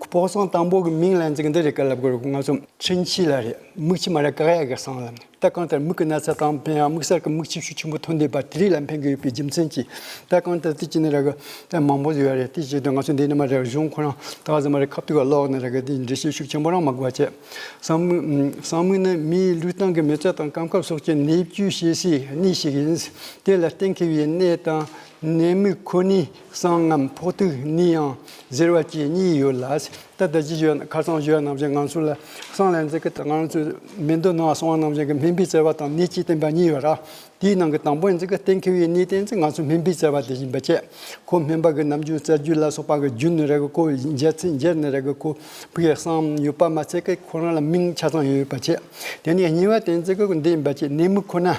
ཕོ་གསང་དང་པོ་གི་མིང་ལ་འཛིན་འདི་རེད་ག་ལབ་དགོས་རེད། ང་ཚོ་ཁྲིན་ཆི་ལ་རེད། མིག་ཆུ་མ་རེད། བཀག་ཡག་གི་གསང་ལ། ད་གང་ལྟར་མིག་གི་ན་ཚ་དང་ཕན་ཡང་དམིགས་བསལ་གྱི་མིག་ཆུ་ཤུགས་ཆེན་པོ་ཐོན་བསྡད་པ་དེ་རིགས་ལ་ཕན་གི་ཡོད་པའི་རྒྱུ་མཚན་གྱིས། ད་གང་ལྟར་དེ་ཅི་ནི་ར་གི་ད་མང་པོ་ཡོད་རེད། དེ་བྱེད་དུས་ང་ཚོ་འདི་ནི་མ་རེད། གཞུང་ཁོ་རང་ད་ག་ཟེ་མ་རེད། ཁ་ཐུག་ག་ལོག་ནི་ར་གི་དེ་འགྲེལ་བཤད་ཤུགས་ཆེན་པོ་རང་མ་དགོས་པ་བྱས། གསང་མིག་གསང་མིག་ནི་མིའི་ལུས་སྟེང་གི་མི་ཚེ་དང་སྐམ་ཁབ་སོགས་ཀྱི་ནད་བཅོས་བྱེད་སའི་གནས་ཤིག་ཡིན། དེ་ལ་གཏན་འཁེལ་བའི་གནས་དང་ནད་མིག་ཁོ་ནའི་གསང་ངམ་ཕོག་ཐུག་ནས་ཡང་ཟེར་བ་བཅས་གཉིས་ཡོད་ལ། ད་ལྟ་ཅི་ཞུ་ཡ་ན་ཁ་སང་ཞུ་ཡ་ནང་བཞིན་ང་ཚོ་ལ་གསང་ལ་འཛིན་གི་ང་ཚོའི་མི་འདོད་ནང་གསང་བ་ནང་བཞིན་གི་སྨན་པའི་བྱ་བ་དང་ནད་ཀྱི་བསྟེན་པ་གཉིས་ཡོད་ར། དེའི་ནང་གི་དང་པོ་འཛིན་གི་གཏན་འཁེལ་བའི་གནས་བརྟན་ཚེ་ང་ཚོ་སྨན་པའི་བྱ་བ་དེ་ཡིན་པ་བཅས། ཁོ་སྨན་པ་གི་ནམ་རྒྱུན་རྩ་རྒྱུས་ལ་སོགས་པ་གི་རྒྱུན་ནི་ར་གི་ཁོ་འཇལ་ཚེ་འཇལ་ནི་ར་གི་ཁོ་ཕུགས་གསང་ཡོད་པ་མ་ཚད་གི་ཁོ་རང་ལ་མིང་ཆ་ཚང་ཡོད་པ་བཅས། དེ་ནས་གཉིས་པ་དེ་འཛིན་གི་འདི་ཡིན་པ་བཅས་ནད་མིག་ཁོ་ན་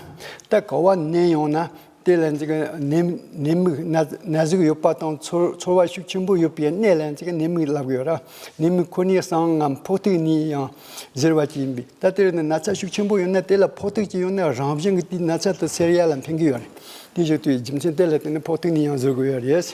ད་ག་བ་ནད་ཡོང་ན། དེ་ལ་འཛིན་གི་ནད་ནད་མིག་ན་ན་ཟུག་ཡོད་པ་དང་ཚོར་ཚོར་བ་ཤུགས་ཆེན་པོ་ཡོད་པའི་གནས་ལ་འཛིན་གི་ནད་མིག་ལབ་གི་ཡོད་ར། ནད་མིག་ཁོ་ནའི་གསང་ངམ་ཕོག་ཐུག་ནས་ཡང་ཟེར་བ་ཅིག་ཡིན་པས། ད་དེར་ནི་ན་ཚ་ཤུགས་ཆེན་པོ་ཡོད་ན་དེ་ལ་ཕོག་ཐུག་ཅིག་ཡོང་ན་རང་བཞིན་གི་དེའི་ན་ཚ་དེ་སེལ་ཡ་ལ་ཕན་གི་ཡོད་རེད། དེ་བཞིན་དུ་རྒྱུ་མཚན་དེ་ལ་བརྟེན་ནས་ཕོག་ཐུག་ནས་ཡང་ཟེར་དགོས་ཡོད་རེད།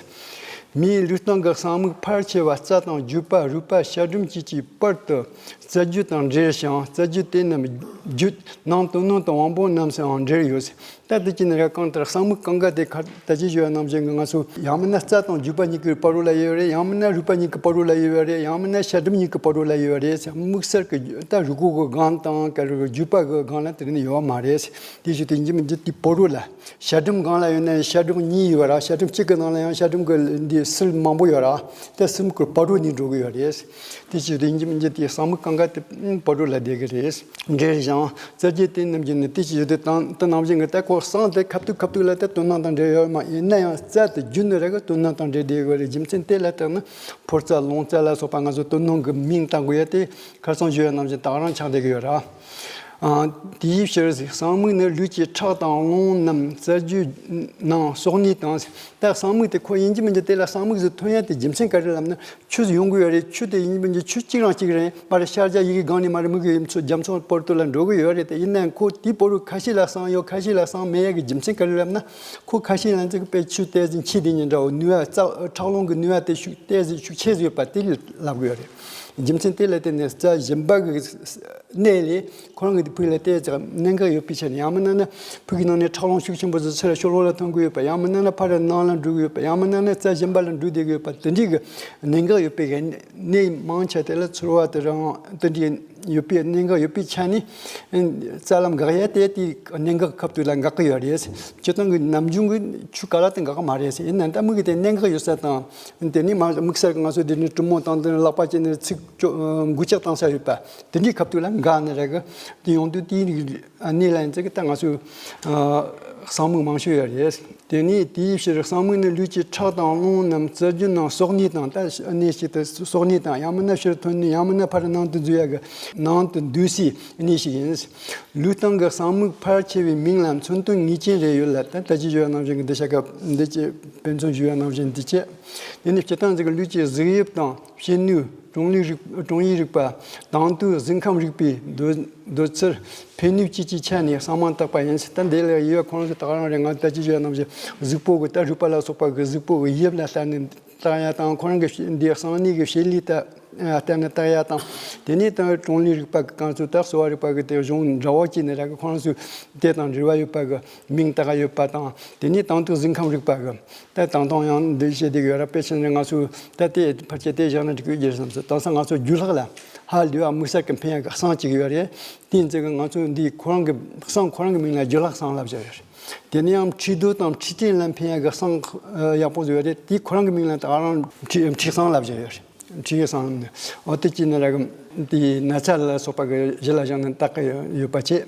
མིའི་ལུས་སྟེང་གི་གསང་མིག་ཕལ་ཆེ་བ་རྩ་དང་རྒྱུས་པ་རུས་པ་ཤ་གྲུམ་བཅས་ཀྱི་བར་དུ་རྩ་རྒྱུས་དང་འབྲེལ་ཞིང་རྩ་རྒྱུས་དེ་རྣམས་རྒྱུད་ནང་དོན་སྣོད་དང་དབང་པོ་རྣམས་སུའང་འབྲེལ་ཡོད། ད་དེ་ཅི་ནི་ར་གང་ལྟར་གསང་མིག་གང་ག་དེ་ཁར་ད་ཅི་ཞུ་བ་ནང་བཞིན་གྱི་ང་ཚོ་ཡང་མིན་ན་རྩ་དང་རྒྱུས་པ་གཉིས་ཀྱི་བར་རོ་ལ་ཡོད་རེད། ཡང་མིན་ན་རུས་པ་གཉིས་ཀྱི་བར་རོ་ལ་ཡོད་རེད། ཡང་མིན་ན་ཤ་གྲུམ་གཉིས་ཀྱི་བར་རོ་ལ་ཡོད་རེད། དམིགས་བསལ་གྱི་ད་རུས་ཁོག་གི་སྒང་དང་ག་རུ་རྒྱུས་པ་གི་སྒང་ལ་དེ་རིང་ཡོད་མ་རེད། དེ་ཞུ་དེ་ཡིན་གྱི་མིན་གྱི་དེ་བར་རོ་ལ། ཤ་གྲུམ་སྒང་ལ་ཡོད་ན་ཤ་གྲུམ་གཉིས་ཡོད་ར། ཤ་གྲུམ་གཅིག་གི་ནང་ལ་ཡང་ཤ་གྲུམ་གི་འདི་སིལ་མང་པོ་ཡོད་ར། དེ་སིལ་གི་བར་རོ་ནས་འགྲོ་གི་ཡོད་རེད། དེ་ཅི་དེ་ཡིན་གྱི་མིན་གྱི་དེ་གསང་མིག་གང་ག་དེ་བར་རོ་ལ་བསྡད་གི་རེད། འབྲེལ་ཞིང་རྩ་རྒྱུས་དེ་རྣམས་ཀྱི་ནི་དེ་ཅི་ཡོད་དེ་དང་དེ་ནང་བཞིན་གྱི་ད་ཁོ་གསང་དེ་ཁ་ཐུག་ཁ་ཐུག་ལ་དེ་དོན་སྣང་དང་འབྲེལ་ཡོད་མ་ཡིན་ན་ཡང་རྩ་དེ་རྒྱུ་ནི་ར་གི་དོན་སྣང་དང་འབྲེལ་བསྡད་གི་རེད། རྒྱུ་མཚན་དེ་ལ་བརྟེན་ནས་ཕོ་རྩ་རླུང་རྩ་ལ་སོགས་པ་ང་ཚོ་དོན་སྣང་གི་མིང་བཏགས་དགོས་ཡ་དེ་ཁ་སང་ཞུ་བ་ནང་བཞིན་ད་ག་རང་ཆགས་བསྡད་གི་ཡོད་ར། དེའི་ཕྱིར་གསང་མིག་ནི་ལུས་ཀྱི་ཁྲག་དང་རླུང་རྣམས་རྩ་རྒྱུས་ནང་གསོག་ནུས་དང་། ད་གསང་མིག་དེ་ཁོ་ཡིན་གྱི་མིན་གྱི་དེ་ལ་གསང་མིག་ཟིག་ཐོན་ཡ་དེ་རྒྱུ་མཚན་ག་རེ་ལབ་ན་ཆུ་ཟིག་ཡོང་གི་ཡོད་རེད། ཆུ་དེ་ཡིན་གྱི་མིན་གྱི་ཆུ་གཅིག་རང་གཅིག་རེད། མ་རེད། ཤར་རྒྱག་ཡི་གེ་སྒང་ནས་མ་རེད། མིག་གི་ཡིམ་ཚོ་རྒྱ་མཚོ་བར་དུ་ལ་འགྲོ་གི་ཡོད་རེད། དེ་ཡིན་ནའང་ཁོ་དེའི་བར་རུ་ཁ་ཤས་ལ་གསང་ཡོད། ཁ་ཤས་ལ་གསང་མེད་ཡ་གི་རྒྱུ་མཚན་ག་རེ་ལབ་ན་ཁོ་ཁ་ཤས་ལ་ཚིག་པའི་ཆུ་ཏོག་ཙམ་ཆེ་དེ་ཉིད་འདྲ་བོ་ནུས་པ་རྩ་ཁྲག་རླུང་གི་ནུས་པ་དེ་ཤུགས་ཏོག་ཙམ་ཤུགས་ཆེ་ཟིག་ཡོད་པ་དེ་ལ་ལབ་གི་ཡོད་རེད། རྒྱུ་མཚན་དེ་ལ་བརྟེན་ནས་རྩ་གཞན་པ་གི་གནས་ལས་ཁོ་རང་གི་ཕུགས་ལ་བལྟས་ཙང་གནད་འགག་ཡོད་པའི་ཆ་ནས། ཡང་མིན་ན་ནི་ཕུགས་ཀྱི་ནང་ནས་ཁྲག་རླུང་ཤུགས་ཆེན་པོ་ཟིག་ཚུར་ཕྱི་ལོགས་ལ་ཐོན་གི་ཡོད་པ། ཡང་མིན་ན་ནི་ཕར་ནང་ལ་འགྲོ་གི་ཡོད་པ། ཡང་མིན་ན་ནི་རྩ་གཞན་པ་ལ་འགྲོ་བསྡད་གི་ཡོད་པ། དེ་འདྲའི་གི་གནད་འགག་ཡོད་པའི་གི་གནས་མང་ཆེ་དེ་ལ་ཚོར་བ་དེ་རང་དེ་འདྲའི་ཡོད་པའི་གནད་འགག་ཡོད་པའི་ཆ་ནས། རྩ་ལམ་འགག་ཡ་དེ་དེའི་གནད་འགག་ཁབ་ཏུ་ལ་འགག་གི་ཡོད་རེད། སྤྱིར་བཏང་གི་ནམ་རྒྱུན་གྱི་ཆུ་ཀ་ལ་དེ་འགག་གི་མ་རེད། ཡིན་ན་ད་མི་གི་དེ་གནད་འགག་ཡོད་ས་དང་། དེ་ནས་མ་དམིགས་བསལ་གྱི་ང་ཚོ་འདི་ནས་གྲུ་མོ་དང་དེ་ནས་ལག་པ་བཅད་ནས་ཚིགས་བཅོ་འགུལ་སྐྱོད་བཏང་ས་ཡོད་པ། དེ་འདྲའི་ཁབ་ཏུ་ལ་འགག་ནི་རེད་གི། དེ་ཡོང་དུས་དེའི་རིགས་གནས་ལ་ཡིན་ཙང་གི་ད་ང་ཚོས་གསང་མིག་མང་ཤོས་ཡོད་རེད། དེ་ནས་དེའི་ཕྱིར་གསང་མིག་ནི་ལུས་ཀྱི་ཁྲག་དང་རླུང་རྣམས་རྩ་རྒྱུན་ནང་གསོག་ནུས་དང་། ད་གནས་ཤིག་ཏུ་གསོག་ནུས་དང་། ཡང་མིན་ན་ཕྱིར་ཐོན་ནུས། ཡང་མིན་ན་ཕར་ནང་དུ་འཛུལ་ཡ་གི་ནང་དུ་འཛུལ་སའི་གནས་ཤིག་ཡིན། ལུས་སྟེང་གི་གསང་མིག་ཕལ་ཆེ་བའི་མིང་ལ་མཚོན་དོན་ངེས་ཅན་རེ་ཡོད་ལ། ད་ལྟ་ཅི་ཞུ་བ་ནང་བཞིན་གྱི་འདི་ཤ་ཀ་འདི་ཅི་དཔེ་མཚོན་ཞུ་བ་ནང་བཞིན་འདི་ཅི། དེ་ནི་སྤྱིར་བཏང་ཟིག་ལུས་ཀྱི་གཟུགས་དབྱིབས་དང་། ཕྱེད་ནུས། གྲང་ལུས་རིག་གྲང་ཡུལ་རིག་པ། དྭངས་དུས་གཟུགས་ཁམས་རིག་པའི་འདོད་འདོད་ཚུལ། ཕན་ནུས་བཅས་ཀྱི་ཆ་ནས་གསང་མིག་བཏགས་པ་ཡིན། ད་འདི་ལ་དབྱེ་བ་ཁོ་རང་ཚོ་ད་ག་རང་རེད། ང་ད་ཅི་བྱས་ནམ་ཞིག་གཟུགས་པོ་གི་ད་རུས་པ་ལ་སོགས་པ་གི་གཟུགས་པོ་གི་དབྱིབས་ལ་ལྟ་ནས་བཏགས་ཡ་དང་། ཁོ་རང་གི་འདི་གསང་གནས་ཀྱི་བྱེད་ལས་ལྟ་ལྟ་ནས་བཏགས་ཡ་དང་། དེ་ནས་ད་གྲང་ལུས་རིག་པ་གི་གང་ཚོ་ད་གསོ་བ་རིག་པ་གི་དེ་གཞུང་འདྲ་བོ་བྱས་ནས་ར་གི་ཁོ་རང་ཚོ་དེ་དང་འབྲེལ་བ་ཡོད་པ་གི་མིང་བཏགས་ཡོད་པ་དང་། དེ་ནས་དྭངས་དུས་གཟུགས་ཁམས་རིག་པ་གི། ད་དང་ཐོག་ཡང་འདི་བཤད་བསྡད་ཡོད་ར། དཔེ་ཆ་ནས་ང་ཚོས་ད་དེ་ཕལ་ཆེར་དེ་བཞག་ན་འགྲིག་གི་ཡོད་བསམ་སོང་། དེང་སང་ང་ཚོ་རྒྱུ་ལྷག་ལ་ཧ་ལས་པ་དམིགས་བསལ་གྱི་ཕན་ཡག་གི་གསང་གཅིག་ཡོད་རེད། དེ་ཡིན་ཙང་གི་ང་ཚོས་འདི་ཁོ་རང་གི་གསང་ཁོ་རང་གི་མིང་ལ་རྒྱུ་ལྷག་གསང་ལབ་བཞག་ཡོད་རེད། དེ་ནས་ཡང་མཁྲིས་རྡོ་དང་མཁྲིས་སྤྲིན་ལ་ཕན་ཡག་གི་གསང་ཡག་པོ་ཡོད་རེད། དེ་ཁོ་རང་གི་མིང་ལ་ད་ག་རང་མཁྲིས་མཁྲིས་གསང་ལབ་བཞག་ཡོད་རེད། མཁྲིས་གསང་ནི་འོ་དེ་གཅིག་ནི་ར་གི་དེ་ན་ཚ་ལ་སོགས་པ་གི་གཞི་ལ་བཞག་ནས་བཏགས་ཀྱི་ཡོད་པ་བྱས།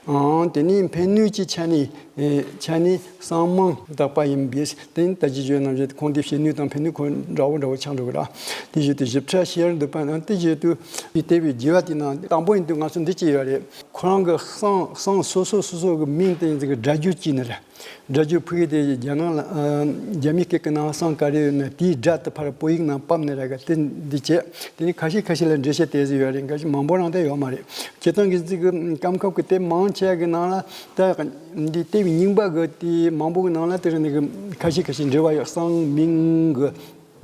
ཨང་། དེ་ནས་ཕན་ནུས་ཀྱི་ཆ་ནས་ཨེ་ཆ་ནས་གསང་མིག་བཏགས་པ་ཡིན་པས། དེ་ནི་ད་ཅི་བརྗོད་ནང་བཞིན་ཁོང་དེ་བྱེད་ནུས་དང་ཕན་ནུས་ཁོ་འདྲ་བོ་འདྲ་བོ་ཆགས་འགྲོ་གི་ར། དེ་བཞིན་དུ་ཞིབ་ཕྲ་ཤེས་འདོད་པ་ན། དེ་བཞིན་དུ་དེ་ལྟ་བུའི་དགེ་བ་དེ་ནང་དང་པོ་ཡིན་དུས་ང་ཚོ་འདི་ཅི་ཡོད་རེད། ཁོ་རང་གི་གསང་གསང་སོ་སོ་སོ་སོ་གི་མིང་དེ་ཡིན་ཙང་གི་སྒྲ་བསྒྱུར་གྱིས་ནི་རེད། སྒྲ་བསྒྱུར་ཕུག་གི་དེ་རྒྱ་ནག་ལ་ཨ་རྒྱ་མིའི་སྐད་ཀྱི་ནང་གསང་ག་རེ་ཡོད་ན་དེའི་སྒྲ་དེ་ཕར་བོད་ཡིག་ནང་ཕབ་ནས་ར་ག་དེ་འདི་བྱས། དེ་ནི་ཁ་ཤས་ཁ་ཤས་ལ་འགྲེལ་བཤད་དེ་ཟིག་ཡོད་རེད། འགའ་ཞིག་མང་པོ་རང་དེ་ཡོད་མ་རེད། སྤྱིར་བཏང་གི་ཚིག་གི་སྐབས་ཁབ་ཀྱི་དེབ་མང་ཆེ་གི་ནང་ལ་ད་འདི་དེབ་རྙིང་པ་གི་དེ་མང་པོ་གི་ནང་ལ་དེ་རིང་ནི་གི་ཁ་ཤས་ཁ་ཤས་འབྲེལ་བ་ཡོད། གསང་མིང་གི་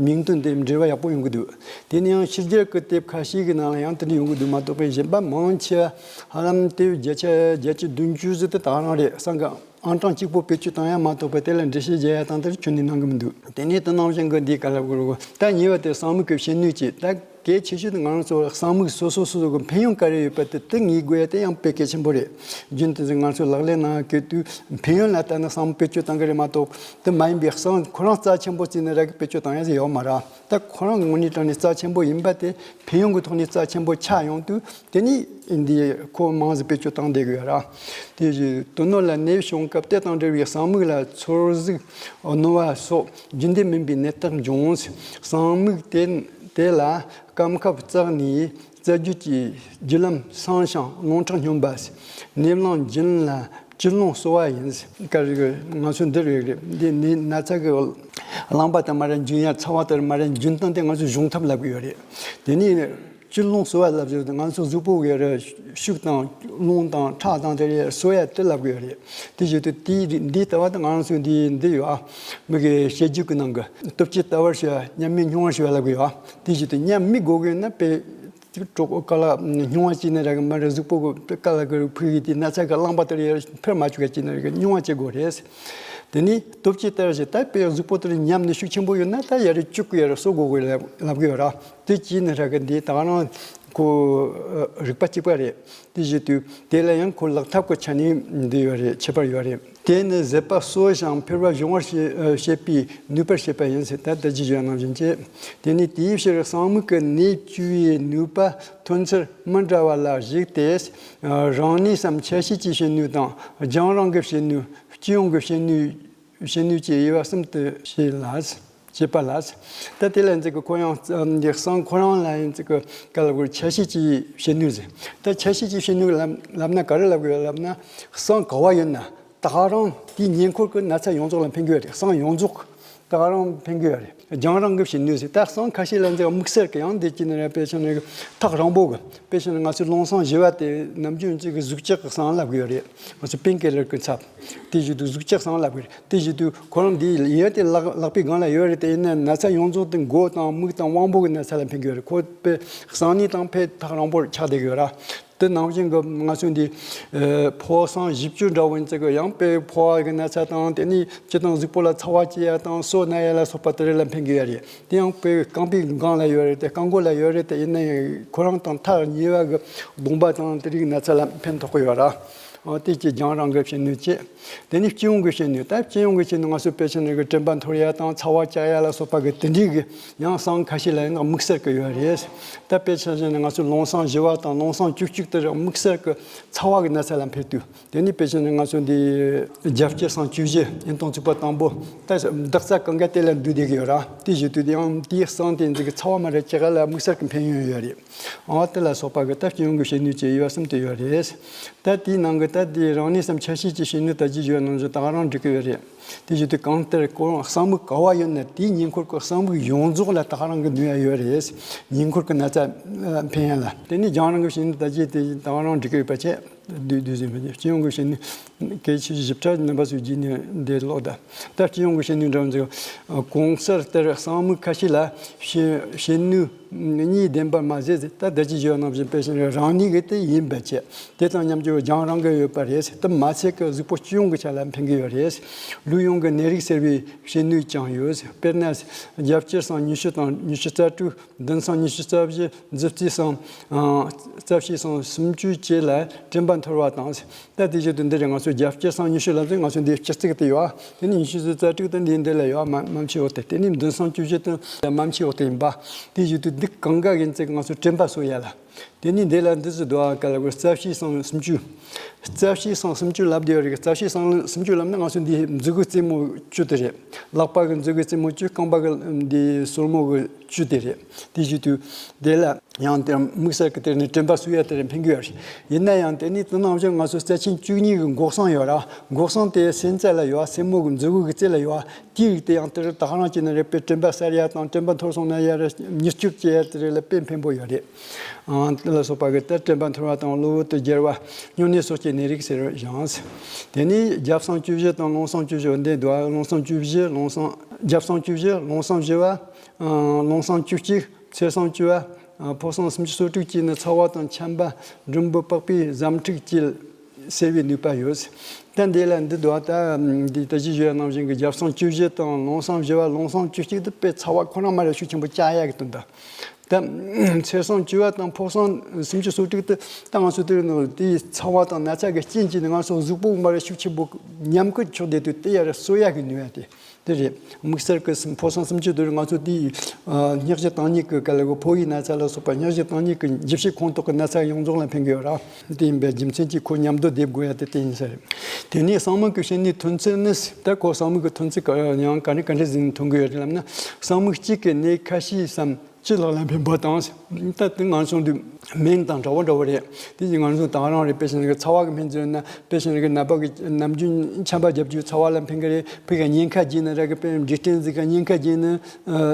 མིང་དོན་དེ་འབྲེལ་བ་ཡག་པོ་ཡོང་གི་འདུག་དེ་ནི་ཡང་ཕྱི་རྒྱལ་གི་དེབ་ཁ་ཤས་གི་ནང་ལ་ཡང་དེ་འདྲ་ཡོང་གི་འདུག་མ་གཏོགས་པའི་གཞན་པ་མང་ཆེ་ཧ་ལམ་དེབ་བརྒྱ་ཆ་བརྒྱད་ཅུ་བདུན་ཅུ་ཟིག་དེ་ད་རང་རེད། གསང་གི་ཨང་གྲངས་གཅིག་པོ་བེད་སྤྱོད་བཏང་ཡ་མ་གཏོགས་པ་དེ་ལ་འགྲེལ་བཤད་རྒྱག་ཡ་དང་དེར་ཁྱོན་ནས་གནང་གི་མི་འདུག་དེ་ནས་དེ་ནང་བཞིན་གྱི་འདིའི་ག་ལ་གོ་རུ་ད་ཉེ་བ་དེ་གསང་མིག་གི་བྱེད་ནུས་ཀྱི་ད་གལ་ཆེ་ཤོས་དེ་ང་རང་ཚོ་གསང་མིག་སོ་སོ་སོ་སོ་གི་ཕན་ཡོན་ག་རེ་ཡོད་པ་དེ་དེ་ངེས་དགོས་ཡ་དེ་ཡང་དཔེ་གལ་ཆེན་པོ་རེད། རྒྱུན་དུ་ང་ཚོ་ལག་ལེན་གནང་གི་དུས་ཕན་ཡོན་ལ་ལྟ་ན་གསང་མིག་བེད་སྤྱོད་བཏང་གི་རེད་མ་གཏོགས། དེ་མ་ཡིན་པའི་གསང་ཁོ་རང་རྩ་ཆེན་པོ་བརྩིས་ནས་ར་གི་བེད་སྤྱོད་བཏང་ཡ་ཟིག་ཡོད་མ་རེད། ད་ཁོ་རང་གི་དངོས་གནས་དྲང་གནས་རྩ་ཆེན་པོ་ཡིན་པ་དེ་ཕན་ཡོན་གྱི་ཐོག་ནས་རྩ་ཆེན་པོ་ཆགས་ཡོང་དུས། དེ་ནི་འདི་ཁོ་མང་ཟིག་བེད་སྤྱོད་བཏང་བསྡད་དགོས་ར། དེ་བཞིན་དོན་ནོ་ལ་ནད་བྱུང་སྐབས་དེ་དང་འབྲེལ་བའི་གསང་མིག་ལ་ཚོར་གཟུགས་རྣོ་བ་སོགས་རྒྱུན་ལྡན་མིན་པའི་ནད་རྟགས་འབྱུང་། གསང་མིག་དེ་དེ་ལ་རྐང་ཁབ་བཙགས་ནས་རྩ་རྒྱུད་ཀྱི་རྒྱུ་ལམ་སངས་ཤིང་རླུང་ཁྲག་སྙོམས་པ། ནད་རླངས་རྒྱུན་ལ་བཅུད་རླུང་གསོ་བ་ཡིན། ཀ་རིག་ང་ཚོ་འདི་རེད་རེད། འདི་ནི་ན་ཚ་གི་རླངས་པ་དང་མ་ར་རྒྱུན་ཡ་ཚ་བ་དང་མ་ར་རྒྱུན་སྟངས་དེ་ང་ཚོ་སྦྱོང་ཐབས་ལབ་གི་ཡོད་རེད། དེ་ནི་བཅུད་རླུང་གསོ་བ་ལབ་ཟེར་དུས་ང་ཚོ་གཟུགས་པོ་གི་ར་ཤུགས་དང་རླུང་དང་ཁྲག་དང་དེ་རེད་གསོ་ཡ་དེ་ལབ་གི་ཡོད་རེད། དེ་བཞིན་དུ་དེའི་རིགས་འདི་ལྟ་བ་དང་ང་རང་ཚོ་འདི་འདི་ཡོད་ཨ། མི་གི་བཤད་རྒྱུད་ཀྱི་ནང་གི་སྟོབས་ཀྱིས་ལྟ་བར་བྱ། ཉམས་མེད་སྙིང་བར་བྱ་ལབ་གི་ཡོད་ཨ། དེ་བཞིན་དུ་ཉམས་མི་དགོས་གི་ན་དཔེ་ཅིག་གྲོགས་པོ་ཀ་ལ་སྙིང་བ་ཅིག་ནས་ར་གི་མ་རེད། གཟུགས་པོ་གི་ཀ་ལ་གི་ཕུག་གི་དེ་ན་ཚ་གི་རླངས་པ་དེ་རེད་འཕེར་མ་བཅུག་ག་ཅིག་ནས་ར་གི་སྙིང་བ་ཅིག་དགོས་རེད། དེ་ནི་སྟོབས་ཀྱིས་ལྟ་བར་བྱ། ད་དཔེ་གཟུགས་པོ་དེ་ཉམས་ནས་ཤུགས་ཆེན་པོ་ཡོད་ན་ད་ཡ་རེ་བཅུག་གི་ཡ་རེ་གསོ་དགོས་གི་ལབ་ལབ་གི་ཡོད་ར། དེ་གཅིག་ནི་ར་གི་འདི་ད་ག་རང་ཁོ་རིག་པ་གཅིག་པ་རེད། དེ་བཞིན་དུ་དེ་ལ་ཡང་ཁོ་ལག་ཐབས་ཀྱི་ཆ་ནས་འདི་ཡོད་རེད། ཁྱད་པར་ཡོད་རེད། དེ་ནི་ཟད་པ་གསོ་ཞིང་འཕེལ་བ་སྦྱོང་བར་བྱེད་བྱེད་པའི་ནུས་པར་བྱེད་པ་ཡིན་ཟེར། ད་ལྟ་ཅི་བརྗོད་ནང་བཞིན་བྱེད། དེ་ནི་དེའི་ཕྱིར་གསང་མིག་གི་ནད་བཅོས་པའི་ནུས་པ་ཐོན་ཚུལ་མི་འདྲ་བ་ལ་གཞིགས་ཏེ། རང་གནས་སམ་ཆ་ཤས་ཀྱི་བྱེད་ནུས་དང་རྒྱང་རིང་གི་བྱེད་ནུས། སྤྱི་ཡོངས་ཀྱི་བྱེད་ནུས། བྱེད་ནུས་ཀྱི་དབྱེ་བ་གསུམ་དུ་ཕྱེ་ལ། ཕྱེ་བ་ལ། ད་དེ་ལ་ཡིན་ཙི་གི་ཁོ་ཡང་འདི་གསང་ཁོ་རང་ལ་ཡིན་ཙི་གི་ག་ལ་གོ་ཆ་ཤས་ཀྱི་བྱེད་ནུས་ཟེར། ད་ཆ་ཤས་ཀྱི་བྱེད་ནུས་ལབ་ལབ་ན་ག་རེ་ལབ་དགོས་ལབ་ན། གསང་ག་བ་ཡོད་ན་ད་ག་རང་དེའི་ཉེ་འཁོར་གྱི་ན་ཚ་ཡོངས་རྫོགས་ལ་ཕན་གྱི་ཡོད་རེད། གསང་ཡོངས་རྫོགས་ ད་ག་རང་ཕན་གི་ཡོད་རེད། རྒྱང་རིང་གི་བྱེད་ནུས་ཟེར། ད་གསང་ཁ་ཤས་ལ་འཛེག་དམིགས་བསལ་གི་ཡང་འདི་གཅིག་ནི་རེད། དཔེ་བྱས་ན་ཐག་རིང་པོ་གི། དཔེ་བྱས་ན་ང་ཚོའི་ལུང་གསང་བཞི་བ་དེ་ནམ་རྒྱུན་གཅིག་གི་གཟུགས་ཅག་གི་གསང་ལབ་གི་ཡོད་རེད། ང་ཚོ་པེན་ཀེ་ལར་གི་ཚབ། དེ་བཞིན་དུ་གཟུགས་ཅག་གསང་ལབ་གི་རེད། དེ་བཞིན་དུ་ཁོ་རང་འདི་ཡོད་དེ་ལག་ལག་པའི་སྒང་ལ་ཡོད་རེད། དེ་ཡིན་ན་ན་ཚ་ཡོངས་རྫོགས་དེ་མགོ་དང་མིག་དང་དབང་པོ་གི་ན་ཚ་ལ་ཕན་གི་ཡོད་རེད། ཁོ་དཔེ་གསང་ནུས་དང་དཔེ་ཐག་རིང་པོར་ཆགས་བསྡད་གི་ཡོད་ར། དེ་ནང་བཞིན་གི་ང་ཚོའི་འདི་ཨ་ཕོ་གསང་བཞི་བཅུ་འདྲ་བོ་ཡིན་ཙང་གི་ཡང་དཔེ་ཕོ་བ་གི་ན་ཚ་དང་། དེ་ནས་སྤྱིར་བཏང་གཟུགས་པོ་ལ་ཚ་བ་སྐྱེ་ཡ་དང་སོ་ན་ཡ་ལ་སོགས་པ་དེ་རིགས་ལ་ཕན་གི་ཡོད་རེད། དེ་ཡང་དཔེ་རྐང་པའི་སྒང་ལ་ཡོད་རེད། དེ་རྐང་མགོ་ལ་ཡོད་རེད། དེ་ཡིན་ན་ཡང་ཁོ་རང་དང་ཐག་ཉེ་བ་གི་གདོང་པ་དང་དེ་རིགས་ན་ཚ་ལ་ཕན་ཐོགས་གི་ཡོད་ར། ཨ་དེ་གཅིག་རྒྱང་རིང་གི་བྱེད་ནུས་གཅིག། དེ་ནས་སྤྱི་ཡོངས་ཀྱི་བྱེད་ནུས། ད་སྤྱི་ཡོངས་ཀྱི་བྱེད་ནུས་ང་ཚོ་དཔེ་ཆ་ནས་གི་དྲན་པ་འཐོར་ཡ་དང་ཚ་བ་རྒྱག་ཡ་ལ་སོགས་པ་གི་དེ་འདྲའི་གི་ཡང་གསང་ཁ་ཤས་ལ་ཡང་དམིགས་བསལ་གི་ཡོད་རེད། ད་དཔེ་ཆ་བཞག་ན་ང་ཚོ་ལུང་གསང་བཞི་བ་དང་ལུང་གསང་བཅུ་གཅིག་དེ་དམིགས་བསལ་གི་ཚ་བ་གི་ན་ཚ་ལ་ཕན་དུས། དེ་ནས་དཔེ་ཆ་ནས་ང་ཚོ་འདི་རྒྱབ་སྐྱེད་གསང་བཅུ་བཞི་ཡིན་སྟངས་ཚིགས་པ་དང་པོ། ད་འདག་རྩ་གང་ག་དེ་ལ་འདུས་བསྡད་གི་ཡོད་ར། དེ་བཞིན་དུ་དེ་ཡང་དེའི་གསང་དེ་འཛིན་གི་ཚ་བ་མ་རེད་ཅེས་ག་ལ་དམིགས་བསལ་གི་ཕན་ཡོན་ཡོད་རེད། ཨོ་དེ་ལ་སོགས་པ་གི་ད་སྤྱི་ཡོངས་ཀྱི་བྱེད་ནུས་བཅས་ཡོད་གསུམ་དུ་ཡོད་རེད། ད་དེའི་ནང་གི་ད་དེ་རང་གནས་སམ་ཆ་ཤས་ཀྱི་བྱེད་ནུས་ད་ཅི་ཡོད་ནང་བཞིན་ད་ག་རང་འགྲིག་གི་ཡོད་རེད། དེ་བཞིན་དུ་གང་ལྟར་ཁོ་རང་གསང་མིག་ག་བ་ཡོད་ན་དེའི་ཉེ་འཁོར་གྱི་གསང་མིག་ཡོངས་རྫོགས་ལ་ད་ག་རང་གི་ནུས་པ་ཡོད་རེད། ཉེ་འཁོར་གྱི་ན་ཚ་ཕན་ཡ་ལ། དེ་ནི་རྒྱང་རིང་གི་བྱེད་ནུས་ད་ཅི་དེ་ད་ག་རང་འགྲིག་གི་ཡོད་པ་བྱས། བསྡུས་བསྡུས་ཟིན་པ་སྤྱི་ཡོངས་ཀྱི་བྱེད་ནུས་གལ་ཆེ་ཞིབ་ཕྲ་རྣམ་པ་ཚོས་བརྒྱུད་ནས་འདིར་ཀློག་དང་། ད་སྤྱི་ཡོངས་ཀྱི་བྱེད་ནུས་འདྲ་མཚུངས། གོང་གསལ་ལྟར་གསང་མིག་ཁ་ཤས་ལ་བྱེད་བྱེད་ནུས་གཉིས་ལྡན་པ་མ་ཟད། ད་ལྟ་ཅི་བརྗོད་རྣམ་བཞིན་དཔེ་བཞིན་རང་ཉིད་ཀྱི་དེ་ཡིན་པ་བྱས། དེ་དང་མཉམ་དུ་རྒྱང་རིང་གི་ཡོད་པ་རེད། དེ་མ་ཚད་ཀྱི་གཟུགས་པོ་སྤྱི་ཡོངས་ཀྱི་ཆ་ལ་ཕན་གྱི་ཡོད་རེད། ལུས་ཡོངས་ཀྱི་ནད་རིགས་སེལ་བའི་བྱེད་ནུས་ཀྱང་ཡོད། དཔེར་ན། རྒྱབ་སྐྱེད་གསང་ཉི་ཤུ་དང་ཉི་ཤུ་རྩ་དྲུག། མདུན་གསང་ཉི་ཤུ་རྩ་བཞི། མཛུབ་རྩེ་གསང་། ཨ། རྩ་བྱེད་གསང་སུམ་ཅུ་བཅས་ལ་དྲན་པ་འཐོར་བ་དང་། ད་དེ་བཞིན་དུ་འདི་རེད། ང་ཚོ་རྒྱབ་སྐྱེད་གསང་ཉི་ཤུ་ལབ་ཚེ་ང་ཚོ་འདིའི་སྤྱི་གཙུག་དེ་ཡོད། དེ་ནི་ཉི་ཤུ་རྩ་དྲུག་དང་འདི་འདི་ལ་ཡོད། མ་མ་མཆིས་འོག་དེ། དེ་ནི་མདུན་གསང་བཅུ་བཞི་དང་མ་མཆིས་འོག་དེ་ཡིན་པ། དེ་བཞིན་དུ་འདི་གང་ག་ཡིན་ཚེ་ང་ཚོ་དྲན་པ་གསོ་ཡ་ལ། དེ་ནི་འདི་ལ་འདི་ཚོ་འདུག་ཨ། ག་ལ་གོ་རྩ་བྱེད་གསང་སུམ་ཅུ། རྩ་བྱེད་གསང་སུམ་ཅུ་ལབ་བསྡད་ཡོད་རེད། རྩ་བྱེད་གསང་སུམ་ཅུ་ལབ་ན་ང་ཚོ་འདི་མཛུ་གུ་རྩེ་མོ་བཅུ་དེ་རེད། ལག་པ་གི་མཛུ་གུ་རྩེ་མོ་བཅུ། རྐང་པ་གི་འདི་སོར་མོ་གི་བཅུ་དེ་རེད། དེ་བཞིན་དུ་དེ་ལ་ཡང་དེ་དམིགས་བསལ་གྱི་དེ་ནི་དྲན་པ་གསོ་ཡ་དེ་རེད། ཕན་གྱི་ཡོད་རེད། ཡིན་ན་ཡང་དེ་ནི་དེ་ནང་བཞིན་ང་ཚོ་རྩ་ཆེན་བཅུ་གཉིས་ཀྱི་མགོ་གསང་ཡོད་ར། མགོ་གསང་དེ་སེན་རྩེ་ལ་ཡོད། སེན་མོ་གི་མཛུ་གུ་གི་རྩེ་ལ་ཡོད། དེའི་རིགས་དེ་ཡང་དེར་ད་ག་རང་བྱས་ན་རེད། དཔེ་དྲན་པ་གསར་ཡ་དང་དྲན་པ་འཐོར་སོང་ན་ཡར་མྱུར་སྐྱོབ་བྱེད་ཡ་དེ་རིགས་ལ་དཔེ་ཕན་པོ་ཡོད་རེད། ཨང་། དེ་ལ་སོགས་པ་གི་ལྟར་དྲན་པ་འཐོར་བ་དང་གློ་བུར་དུ་འགྱུར་བ། སྨྱུང་གནས་སོགས་ཀྱི་ནད་རིགས་ཟེར་བ་ཡང་། དེ་ནས་རྒྱབ་གསང་བཅུ་བཞི་དང་ལུང་གསང་བཅུ་བཞི་འདི་འདུག་ལུང་གསང་བཅུ་བཞི། ལུང་གསང་། རྒྱབ་གསང་བཅུ་བཞི། ལུང་གསང་བཞི་བ། ཨང་། ལུང་གསང་བཅུ་གཅིག། ཚེ་གསང་བཅུ་བ། ཨང་། ཕོ་གསང་སུམ་ཅུ་སོ་དྲུག་བཅས་ནི་ཚ་བ་དང་ཆམ་པ། འབྲུམ་བུ་པགས་པའི་ཟམ་འཁྲུགས་བཅས་སེལ་བའི་ནུས་པ་ཡོད། ད་འདི་ལ་འདི་འདུག་ད་འདི་ད་ཅི་ཞུ་ཡ་ནང་བཞིན་གྱི་རྒྱབ་གསང་བཅུ་བཞི་དང་ལུང་གསང་བཞི་བ། ལུང་གསང་བཅུ་གཅིག་དེ་དཔེ་ཚ་བ་ཁོ་རང་མ་རེད། ཤུགས་ཆེན་པོ་བཅག་ཡ་གི་དོན་དག་ད་ཚེ་གསང་བཅུ་བ་དང་ཕོ་གསང་སུམ་ཅུ་སོ་དྲུག་དེ་ད་ང་ཚོ་དེ་རིང་དེའི་ཚ་བ་དང་ན་ཚ་གི་རྐྱེན་གྱིས་ནི་ང་ཚོ་གཟུགས་པོ་མ་རེད། ཤུགས་ཆེན་པོ་ཉམས་རྒུད་ཕྱོགས་བསྡད་དུས་དེ་ཡ་རེ་གསོ་ཡ་གི་ནུས་པ་དེ། དེ་རེད། དམིགས་བསལ་གྱི་སུམ་ཕོ་གསང་སུམ་ཅུ་དེ་རེད། ང་ཚོ་དེའི་ཨ་སྙིང་རྗེ་དྭངས་སྙིགས་ཀྱི་ག་ལ་གོ་ཕོ་བའི་ན་ཚ་ལ་སོགས་པ་སྙིང་རྗེ་དྭངས་སྙིགས་ཀྱི་འཇུ་བྱེད་ཁོངས་གཏོགས་ཀྱི་ན་ཚ་ཡོངས་རྫོགས་ལ་ཕན་གྱི་ཡོད་ར། དེ་ཡིན་པའི་རྒྱུ་མཚན་གྱིས་ཁོ་མཉམ་དུ་སྡེབ་དགོས་ཡ་དེ་དེ་ཡིན་ས་རེད། དེ་ནས་གསང་མིག་གི་བྱེད་ནུས་ཐོན་ཚུལ་ནི། ད་ཁོ་གསང་མིག་གི་ཐོན་ཚུལ་ག་ཡང་ག་འདྲ་ག་འདྲ་ཟིན་ཐོན་གྱི་ཡོད་རེད་ལབ་ན། གསང་མིག་གཅིག་གི་ནད་ཁ་ཤས་སམ། ཅི་ལག་ལ་ཕན་པ་དང་། ད་དེ་ང་ཚོ་འདི་སྨན་དང་འདྲ་བོ་འདྲ་བོ་རེད། དེ་ཡིན་ང་ཚོ་ད་ག་རང་རེད། དཔེ་བཞིན་གྱི་ཚ་བ་གི་སྨན་ཟེར་ན། དཔེ་བཞིན་གྱི་ནད་པ་གི་ནམ་རྒྱུན་ཆམ་པ་བརྒྱབ་རྒྱུ་ཚ་བ་ལ་ཕན་གི་རེད། ཕ་གི་སྨན་ཁབ་བརྒྱབ་ན་ར་གི་དཔེ་འབྲས་སྐྲན་ཟིག་ག་སྨན་ཁབ་བརྒྱབ་ན་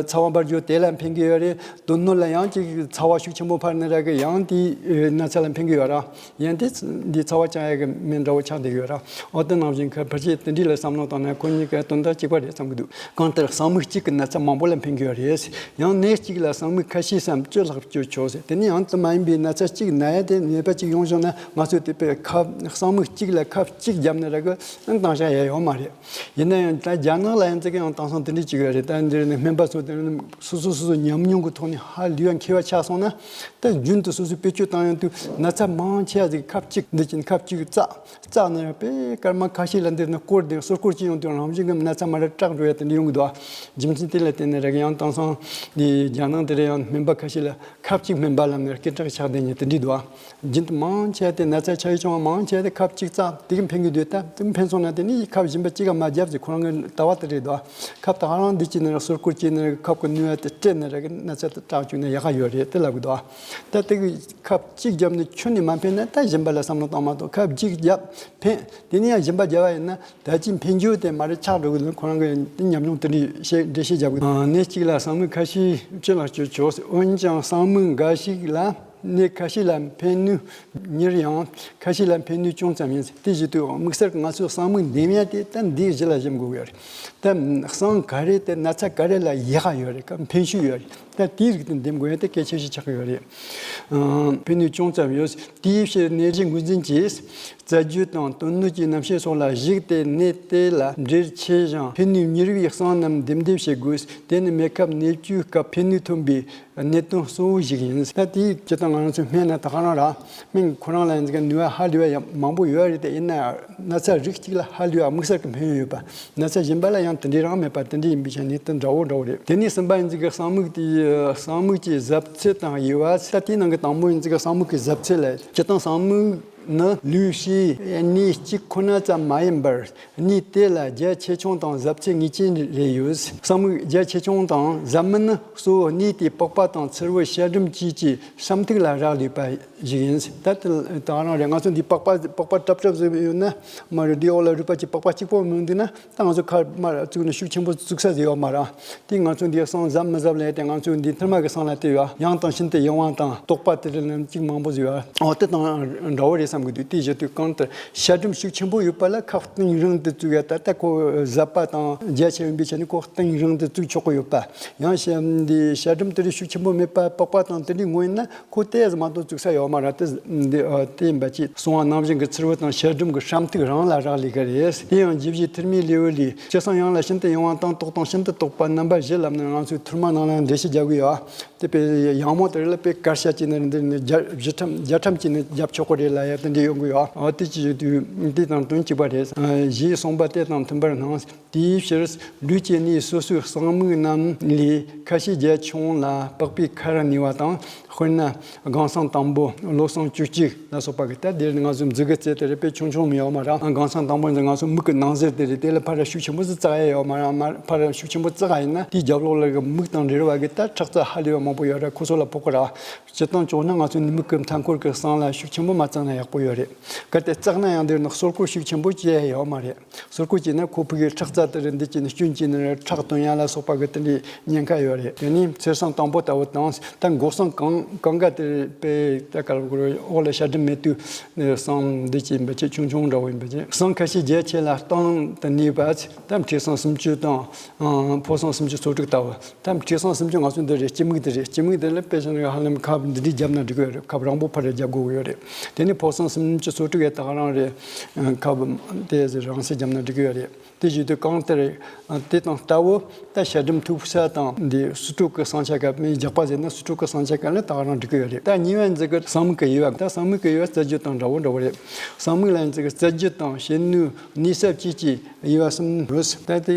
ཚ་བ་འབར་རྒྱུ་དེ་ལ་ཕན་གི་ཡོད་རེད། དོན་དངོས་ལ་ཡང་ཅིག་ཚ་བ་ཤུགས་ཆེན་པོ་འཕར་ན་ར་གི་ཡང་དེ་ན་ཚ་ལ་ཕན་གི་ཡོད་ར། ཡང་དེ་འདི་ཚ་བ་བཅག་ཡ་གི་སྨན་འདྲ་བོ་ཆགས་བསྡད་ཡོད་ར། འོ་དེ་ནང་བཞིན་གྱི་ཕལ་ཆེར་དེ་འདྲ་ལ་བསམ་བློ་བཏང་ན་ཁོ་གཉིས་ཀ་དོན་དག་གཅིག་པ་རེད་བསམ་གི་འདུག་གང་ལྟར་གསང་མིག་གཅིག་གི་ན་ཚ་མང་པོ་ལ་ཕན་གྱི་ཡོད་རེད། ཡང་ནད་གཅིག་ལ་གསང་མིག་ཁ་ཤས་སམ་བཅུ་ལྷག་བཅོས་ཆོག་ཟེར། དེ་ནི་ཡང་དེ་མ་ཡིན་པའི་ན་ཚ་གཅིག་ན་ཡ་དེ་ནད་པ་གཅིག་ཡོང་བྱུང་ན་ང་ཚོས་དེ་པའི་ཁབ་གསང་མིག་གཅིག་ལ་ཁབ་གཅིག་བརྒྱབ་ན་ར་གི་ཡང་བཏང་བྱ་ཡ་ཡོད་མ་རེད། ཡིན་ན་ཡང་ད་རྒྱ་ནག་ལ་ཡང་ཙི་གེ་ཡང་དེང་སང་དེ་འདྲ་གཅིག་ཡོད་རེད། ད་འདིར་ནི་སྨན་པ་ཚོ་དེ་ནི་སོ་སོ་སོ་སོ་ཉམས་མྱོང་གི་ཐོག་ནས་ཧ་ལས་ཡ་མཁས་པ་ཆགས་སོང་ན། ད་རྒྱུན་དུ་སོ་སོས་བེད་སྤྱོད་བཏང་ཡོང་དུས་ན་ཚ་མང་ཆེ་བ་ཟིག་ཁབ་གཅིག་འདི་བྱིན་ཁབ་གཅིག་བཙགས། བཙགས་ནས་དཔེ་སྐར་མ་ཁ་ཤས་ལ་འདིར་ནི་སྐོར་དེ་སོ་སྐོར་གཅིག་ཡོང་དུས་རང་བཞིན་གྱི་ན་ཚ་མ་ར་དྲག་འགྲོ་ཡ་དེ་འདྲ་ཡོང་གི་འདུག་རྒྱུ་མཚན་དེ་ལ་བརྟེན་ནས་རེད། ཡང་དེང་སང་འདི་རྒྱ་ནག་དེ་རེད། ཡང་སྨན་པ་ཁ་ཤས་ལ་ ཁབ་གཅིག་སྨན་པ་ལ་ནི་སྐད་གྲགས་ཆགས་བསྡད་མཁན་དེ་འདྲ་འདུག་ཨ། རྒྱུན་དུ་མང་ཆེ་བ་དེ་ན་ཚ་ཆགས་ཡུལ་བྱུང་བ་མང་ཆེ་བ་དེ་ཁབ་གཅིག་ཙམ་དེ་གི་ཕན་གི་འདུག་ད་དེ་ཕན་སོང་ན་དེ་ནི་ཁབ་གཞན་པ་གཅིག་ག་མ་བརྒྱབ་ཟེར་ཁོ་རང་གི་ལྟ་བ་དེ་རེད་འདུག་ཨ། ཁབ་ད་ག་རང་འདི་བྱས་ན་ར་ཟུར་བཀོལ་བྱས་ན་ར་ཁབ་གི་ནུས་པ་དེ་སྤྲད་ན་ར་གི་ན་ཚ་དེ་དྲག་བཅུག་ན་ཡག་ག་ཡོད་རེད་དེ་ལབ་གི་འདུག་ཨ། ད་དེ་གི་ཁབ་གཅིག་བརྒྱབ་ནས་ཁྱོན་ནས་མ་ཕན་ན་ད་གཞན་པ་ལ་བསམ་བློ་བཏང་མ་གཏོགས་ཁབ་གཅིག་བརྒྱབ་ཕན། དེ་ནས་ཡང་གཞན་པ་བརྒྱབ་པ་ཡིན་ན་ད་ཅི་ཕན་རྒྱུ་དེ་མ་རེད་ཆགས་འགྲོ་གི་འདུག་ཁོ་རང་གི་དེ་ཉམས་མྱོང་དེ་འདྲའི་བཤད་འགྲེལ་བཤད་རྒྱབ་གི་འདུག་ཨ། གནས་གཅིག་ལ་གསང་མིག་ཁ་ཤས་ཅི་ལ་སྤྱོད་ཆོག་འོན་ཀྱང་གསང་མིག་འགའ་ཞིག་ལ་གནས་ཁ་ཤས་ལ་ཕན་ནུས་ཉེར་ཡང་ཁ་ཤས་ལ་ཕན་ནུས་ཅུང་ཙམ་ཡིན། དེ་བཞིན་དུ་དམིགས་བསལ་ང་ཚོའི་གསང་མིག་འདེམས་ཡ་དེ་ད་འདིའི་གཞི་ལ་གཞིམ་དགོས་ཀྱི་རེད། ད་གསང་ག་རེ་དེ་ན་ཚ་ག་རེ་ལ་ཡག་ག་ཡོད་རེད་ག་ཕན་ཤུགས་ཡོད་རེད། ད་དེའི་རིགས་དེ་འདེམས་དགོས་ཡ་དེ་གལ་ཆེ་ཤོས་ཆགས་ཀྱི་ཡོད་རེད། ཨང་། ཕན་ནུས་ཅུང་ཙམ་ཡོད། དེའི་ཕྱིར་ནད་གཞི་ངོས་འཛིན་གྱིས་རྩད་གཅོད་དང་དོན་སྣོད་ཀྱི་རྣམ་བཤད་སོགས་ལ་གཞིགས་ཏེ་ནད་དེ་ལ་འབྲེལ་ཆེ་ཞིང་ཕན་ནུས་མྱུར་བའི་གསང་རྣམས་འདེམས་འདེམས་བྱེད་དགོས། དེ་ནི་མེ་ཁབ་ནད་བཅོས་སྐབས་ཕན་ནུས་ཐོན་པའི་གནད་དོན་གཙོ་བོ་ཞིག་ཡིན། ད་དེའི་སྤྱིར་བཏང་ང་རང་ཚོའི་སྨན་ན་ད་ག་རང་ར་སྨན་ཁོ་རང་ལ་ཡིན་ཙང་ནུས་པ་ཧ་ལས་པ་ཡང་མང་པོ་ཡོད་རེད། དེ་ཡིན་ན་ན་ཚ་རིགས་གཅིག་ལ་ཧ་ལས་པ་དམིགས་བསལ་གྱི་ཕན་ཡོན་ཡོད་པ། ན་ཚ་གཞན་པ་ལ་ཡང་དེ་འདྲའི་རང་མེད་པ་དེ་འདྲ་ཡིན་པའི་ཆ་ནས་དེ་འདྲ་བོ་འདྲ་བོ་རེད། དེ་ནས་གསུམ་པ་ཡིན་ཙི་གི་གསང་མིག་དེ་གསང་མིག་གི་གཟབ་ཚད་དང་དབྱེ་བ། ད་དེའི་ནང་གི་དང་པོ་ཡིན་ཙི་གི་གསང་མིག་གི་གཟབ་ཚད་ལ་སྤྱིར་བཏང་གསང་མིག་ནི་ལུས་ཤེས་གནས་གཅིག་ཁོ་ན་ཙམ་མ་ཡིན་པར་གནས་དེ་ལ་རྒྱ་ཆེ་ཆུང་དང་གཟབ་ཚད་ངེས་ཅན་རེ་ཡོད། གསང་མིག་རྒྱ་ཆེ་ཆུང་དང་གཟབ་མིན་ནི་གཙོ་བོ་གནས་དེའི་པགས་པ་དང་ཚུར་བུ་ཤ་གྲིམ་བཅས་ཀྱི་སྲབ་མཐུག་ལ་རག་ལས་པ་ཞིག་ཡིན། ད་དེ་ད་རང་རེད། ང་ཚོ་འདི་པགས་པ་པགས་པ་ཀྲབ་ཀྲབ་ཟེར་ཡོད་ན་མ་རེད། འདིའི་འོག་ལ་རུས་པ་གཅིག་པགས་པ་གཅིག་པོ་མི་འདུག་ན་ད་ང་ཚོ་ཁ་མར་བཙུགས་ནས་ཤུགས་ཆེན་པོ་བཙུགས་ས་ཟེར་ཡོད་མ་རེད། དེ་ང་ཚོ་འདིའི་གསང་གཟབ་མི་གཟབ་ལས་དེ་ང་ཚོ་འདི་མཐའ་མ་གི་གསང་ལ་བལྟས་ཡོད། ཡང་དང་ཤིན་ཏུ་ཡང་དབང་དང་རྟོག་པ་དེ་རེད་ལ་གཅིག་མང་པོ་ཟེར་ཡོད། འོ་དེ་དང་འདྲ་བོ་རེད་བསམ་གི་འདུག་དེ་བཞིན་དུ་གང་ལྟར་ཤ་གྲིམ་ཤུགས་ཆེན་པོ་ཡོད་པ་ལ་ཁ་གཏིང་རིང་དུ་བཙུགས་ཡ། ད་ལྟ་ཁོ་གཟབ་པ་དང་རྒྱ་ཆེ་ཡིན་པའི་ཆ་ནས་ཁོ་གཏིང་རིང་དུ་བཙུགས་ཆོག་གི་ཡོད་པ། ཡང་ཤ་འདི་ཤ་གྲིམ་དེ་རིགས་ཤུགས་ཆེན་པོ་མེད་པ་པགས་པ་དང་དེ་འདྲའི་ངོ་ཡིན་ན་ཁོ་ཏོག་ཙམ་མ་གཏོགས་བཙུགས་ས་ཡོད་མ་རེད། དེ་འདི་ཨ་དེ་ཡིན་པ་ཅིག་གསང་བ་ནང་བཞིན་གྱི་ཚུར་བུ་དང་ཤ་གྲིམ་གྱི་སྲབ་མཐུག་རང་ལ་རག་ལས་ཀྱི་རེད། དེ་ཡང་རྒྱུད་བཞིའི་ཐུར་མའི་ལེའུ་ལས་སྤྱིར་གསང་ཡང་ལ་ཤིན་ཏུ་ཡང་དབང་དང་རྟོག་དང་ཤིན་ཏུ་རྟོག་པ་རྣམ་པ་བཞི་ལབ་ནས་ང་ཚོའི་ཐུར་མ་ནང་ལ་འགྲེལ་བཤད་རྒྱག་གི་ཡོད། དེ་དཔེ་ཡང་མོ་དེ་རེད་ལ་དཔེ་དཀར་ཤ་གཅིག་ནི་འདི་ནི་བརྒྱ་བཞི་ཁྲམ་བརྒྱ་ཁྲམ་གཅིག་ནི་བརྒྱབ་ཆོག་གི་རེད་ལ་ཡ་དེ་འདྲ་ཡོང་གི་ཡོད། འོ་དེ་ཅི་ཡོད་དུས་དེ་དང་དོན་གཅིག་པ་རེད། ཨ་ཞེས་གསུངས་པ་དེ་དང་མཐུན་པར་སྣང་། དེའི་ཕྱིར་ལུས་ཀྱི་གནས་སོ་སོའི་གསང་མིག་རྣམས་ལས་ཁ་ཤས་རྒྱ་ཆུང་ལ་པགས་པའི་ཁར་གནས་པ་དང་། དཔེར་ན་སྒང་གསང་དང་པོ་བློ་གསང་བཅུ་གཅིག་ལ་སོགས་པ་གི་ད་འདིར་ང་ཚོ་མཛུབ་གུ་རྩེ་དེ་རེད་དཔེ་ཆུང་ཆུང་མི་ཡོད་མ་རེད། སྒང་གསང་དང་པོ་འདི་ང་ཚོ་མིག་གི་ནང་གཟེར་དེ་རེད། དེ་ལ་ཕར་ཤུགས་ཆེན་པོ་ཟིག་བཙག་ཡ་ཡོད་མ་རེད། མ་ཕར་ཤུགས་ཆེན་པོ་བཙག་ཡ་ཡིན་ན་དེའི་རྒྱབ་ལོགས་ལ་གི་མིག་དང་འབྲེལ་བ་གི་ད་ཁྲག་རྩ་ཧ་ལས་པ་མང་པོ་ཡོད་རེད། ཁོ་ཚོ་ལ་ཕོག་གི་རེད། སྤྱིར་བཏང་བྱུང་ན་ང་ཚོ་ནི་མིག་གི་མཐའ་འཁོར་གི་གསང་ལ་ཤུགས་ཆེན་པོ་མ་བཙག་ན་ཡག་པོ་ཡོད་རེད། གལ་ཏེ་བཙག་ན་ཡང་འདིར་ནི་སོར་བཀོལ་ཤུགས་ཆེན་པོ་བྱེད་ཡ་ཡོད་མ་རེད། སོར་བཀོལ་བྱས་ན་ཁོ་ཕུག་གི་ཁྲག་རྩ་དེ་རེད་འདི་བྱས་ནས་སྐྱོན་བྱས་ནས་ཁྲག་བཏོན་ཡ་ལ་སོགས་པ་གི་དེ་འདྲའི་ཉེན་ཁ་ཡོད་རེད། དེ་ནི་ཚེར་གསང་དང་པོ་ལྟ་བུ་དང་ད་མགོ་གསང་གང་གང་ག་དེ་རེད་དཔེ་ད་ག་རེ་འོག་ལ་ཤ་གྲིམ་མེད་དུས་གསང་འདི་བྱས་ཡིན་པ་བྱས་ཆུང་ཆུང་འདྲ་བོ་ཡིན་པ་བྱས་གསང་ཁ་ཤས་རྒྱ་ཆེ་ལ་གཏིང་དུ་གནས་པ་ད་མཁྲིས་གསང་སུམ་ཅུ་དང་ཕོ་གསང་སུམ་ཅུ་སོ་དྲུག་ལྟ་བུ། ད་མཁྲིས་གསང་སུམ་ཅུ་ང་ཚོ་འདི་རེད། སྤྱི་མིག་འདི་རེད། སྤྱི་མིག་འདི་ལ་དཔེ་བཞག་ན་ཧ་ལམ་ཁབ་འདི་འདྲའི་བརྒྱབ་ན་འགྲིག་གི་ཡོད་རེད། ཁབ་རིང་པོ་ཕར་རེ་བརྒྱབ་དགོས་ཀྱི་ཡོད་རེད། དེ་ནས་ཕོ་གསང་སུམ་ཅུ་སོ་དྲུག་ཡ་ད་ག་རང་རེད། ཁབ་དེ་རིང་སེ་བརྒྱབ་ན་འགྲིག་གི་ཡོད་རེད། དེ་བཞིན་དུ་གང་ལྟར་དེ་དང་ལྟ་བུ་ད་ཤ་གྲིམ་ཐུག་ས་དང་འདི་སོ་དྲུག་གི་གསང་ཆ་སྐབས་མི་རྒྱགས་པ་ཟེར་ན་སོ་དྲུག་གི་གསང་ཆ་སྐབས་ལ་ད་ག་རང་འགྲིག་གི་ཡོད་རེད། ད་གཉིས་པ་འཛི་གི་གསང་མིག་གི་དབྱེ་བ། ད་གསང་མིག་གི་དབྱེ་བ་རྩད་གཅོད་དང་འདྲ་བོ་འདྲ་བོ་རེད། གསང་མིག་ལ་འཛི་གི་རྩད་གཅོད་དང་བྱེད་ནུས་གནས་ས་བཅས་ཀྱི་དབྱེ་བ་གསུམ་ཡོད། ད་དེ་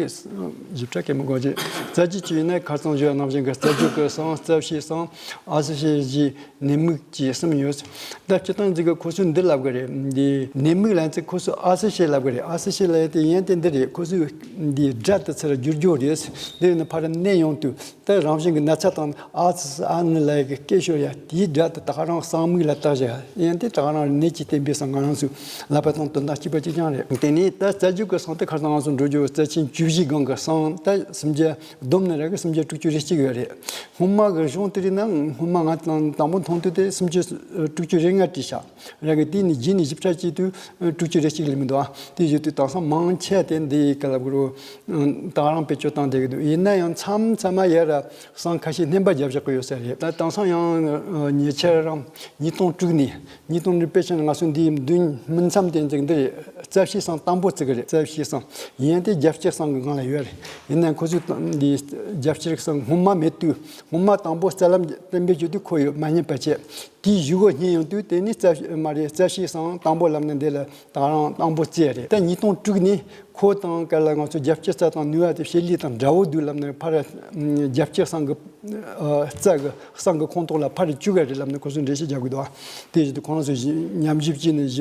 ཞིབ་ཕྲ་གལ་མི་དགོས་ཀྱི། རྩད་གཅོད་ཀྱི་ཡིན་ན་ཁ་སང་ཞུས་པ་ནང་བཞིན་གྱི་རྩད་གཅོད་ཀྱི་གསང་། རྩད་བྱེད་གསང་། ཨ་སི་ཤེ་བཞི་ནད་མིག་བཅས་གསུམ་ཡོད། ད་སྤྱིར་བཏང་འཛི་གི་ཁོ་ཚོས་འདི་ལབ་གི་རེད། འདི་ནད་མིག་ལ་འཛི་ཁོ་ཚོས་ཨ་སི་ཤེ་ལབ་གི་རེད། ཨ་སི་ཤེ་ལབ་ཡ་དེ་ཡན་དེ་འདི་རེད། ཁོ་ཚོས་འདི་སྒྲ་དེ་ཚུར་བསྒྱུར་རྒྱུ་རེད། འདི་ཡིན་ན་ཕར་གནས་ཡོང་དུས་ད་རང་བཞིན་གྱི་ན་ཚ་དང་ཨ་སི་ཨ་ནི་ལབ་ཡ་གི་སྐད་ཤོར་ཡ་དེའི་སྒྲ་དེ་ད་ག་རང་གསང་མིག་ལ་བཏགས་བཞག་ཡན་དེ་ད་ག་རང་ནད་ཀྱི་བསྟན་པའི་གསང་། ང་རང་ཚོས་ལབ་པ་དང་དོན་དག་གཅིག་པ་གཅིག་རྐྱང་རེད། དེ་ནས་ད་རྩད་གཅོད་ཀྱི་གསང་དེ་ཁ་སང་ང་ཚོ་འགྲོ་རྒྱུ་རྩད་ཆེན་བཅུ་བཞི་སྒང་གི་གསང་ད་སུམ་བརྒྱ། བསྡོམས་ནས་ར་གི་སུམ་བརྒྱ་དྲུག་ཅུ་རེ་གཅིག་ཡོད་རེད། སྔོན་མ་གི་གཞུང་དེ་རིགས་ན་སྔོན་མ་ང་དང་དང་པོ་མཐོང་དུས་དེ་སུམ་བརྒྱ་དྲུག་ཅུ་རེ་ལྔ་བྲིས་ཤག་ར་གི་དེ་ནི་རྗེས་ནས་ཞིབ་ཕྲ་བྱས་དུས་དྲུག་ཅུ་རེ་གཅིག་ལས་མི་འདུག་ཨ། དེ་བཞིན་དུ་དེང་སང་མང་ཆེ་བ་དེ་འདི་ག་ལབ་དགོས་རེད། ད་རང་བེད་སྤྱོད་བཏང་བསྡད་ཀྱི་འདུག་ཡིན་ན་ཡང་མཚམས་མཚམས་མ་ཡ་ར་གསང་ཁ་ཤས་སྣོན་པ་བརྒྱབ་བཞག་གི་ཡོད་ས་རེད། ད་དེང་སང་ཡང་ཉེ་ཆར་རང་ཉིས་སྟོང་དྲུག་ནས། ཉིས་སྟོང་དྲུག་དཔེ་ཆ་ནི་ང་ཚོ་འདིའི་མདུན་སྨིན་མཚམས་དེ་འཛེགས་འདི་རེད། རྩ་བཤད་གསང་དང་པོ་བརྩི་གི་རེད། རྩ་བཤད་གསང་ཡན་དེ་རྒྱ་ཆེ་གསང་གི་སྒང་ལ་ཡོད་རེད། ཡིན་ན་ཁོ་ཚོས་འདི་རྒྱ་ཆེ་གསང་སྔོན་མ་མེད་དུས་སྔོན་མ་དང་པོ་རྩ་ལམ་བསྟན་པའི་རྒྱུད་དུ་ཁོ་ཡོད་མ་རྙེད་པ་བྱས། དེའི་གཞུག་གུ་རྙེད་ཡོང་དུས་དེ་ནི་རྩ་བཤད་མ་རེད། རྩ་བཤད་གསང་དང་པོ་ལབ་ནས་འདི་ལ་ད་རང་དང་པོ་བརྩི་ཡ་རེད། ད་ཉིས་སྟོང་དྲུག་ནས་ཁོ། ཕོ་དང་ག་ལ་ང་ཚོ་རྒྱབ་ཀྱི་རྩ་དང་ནུས་པ་དེ་བྱེད་ལས་དང་འདྲ་བོ་འདུག་ལབ་ནས་ཕར་རྒྱབ་ཀྱི་གསང་གི་རྩ་གི་གསང་གི་ཁོངས་གཏོགས་ལ་ཕར་བཅུག་ག་རེད་ལབ་ནས་ཁོ་ཚོས་འགྲེལ་བཤད་རྒྱག་གི་འདུག་དེ་བཞིན་དུ་ཁོ་རང་ཚོས་ཉམས་ཞིབ་བྱས་ནས་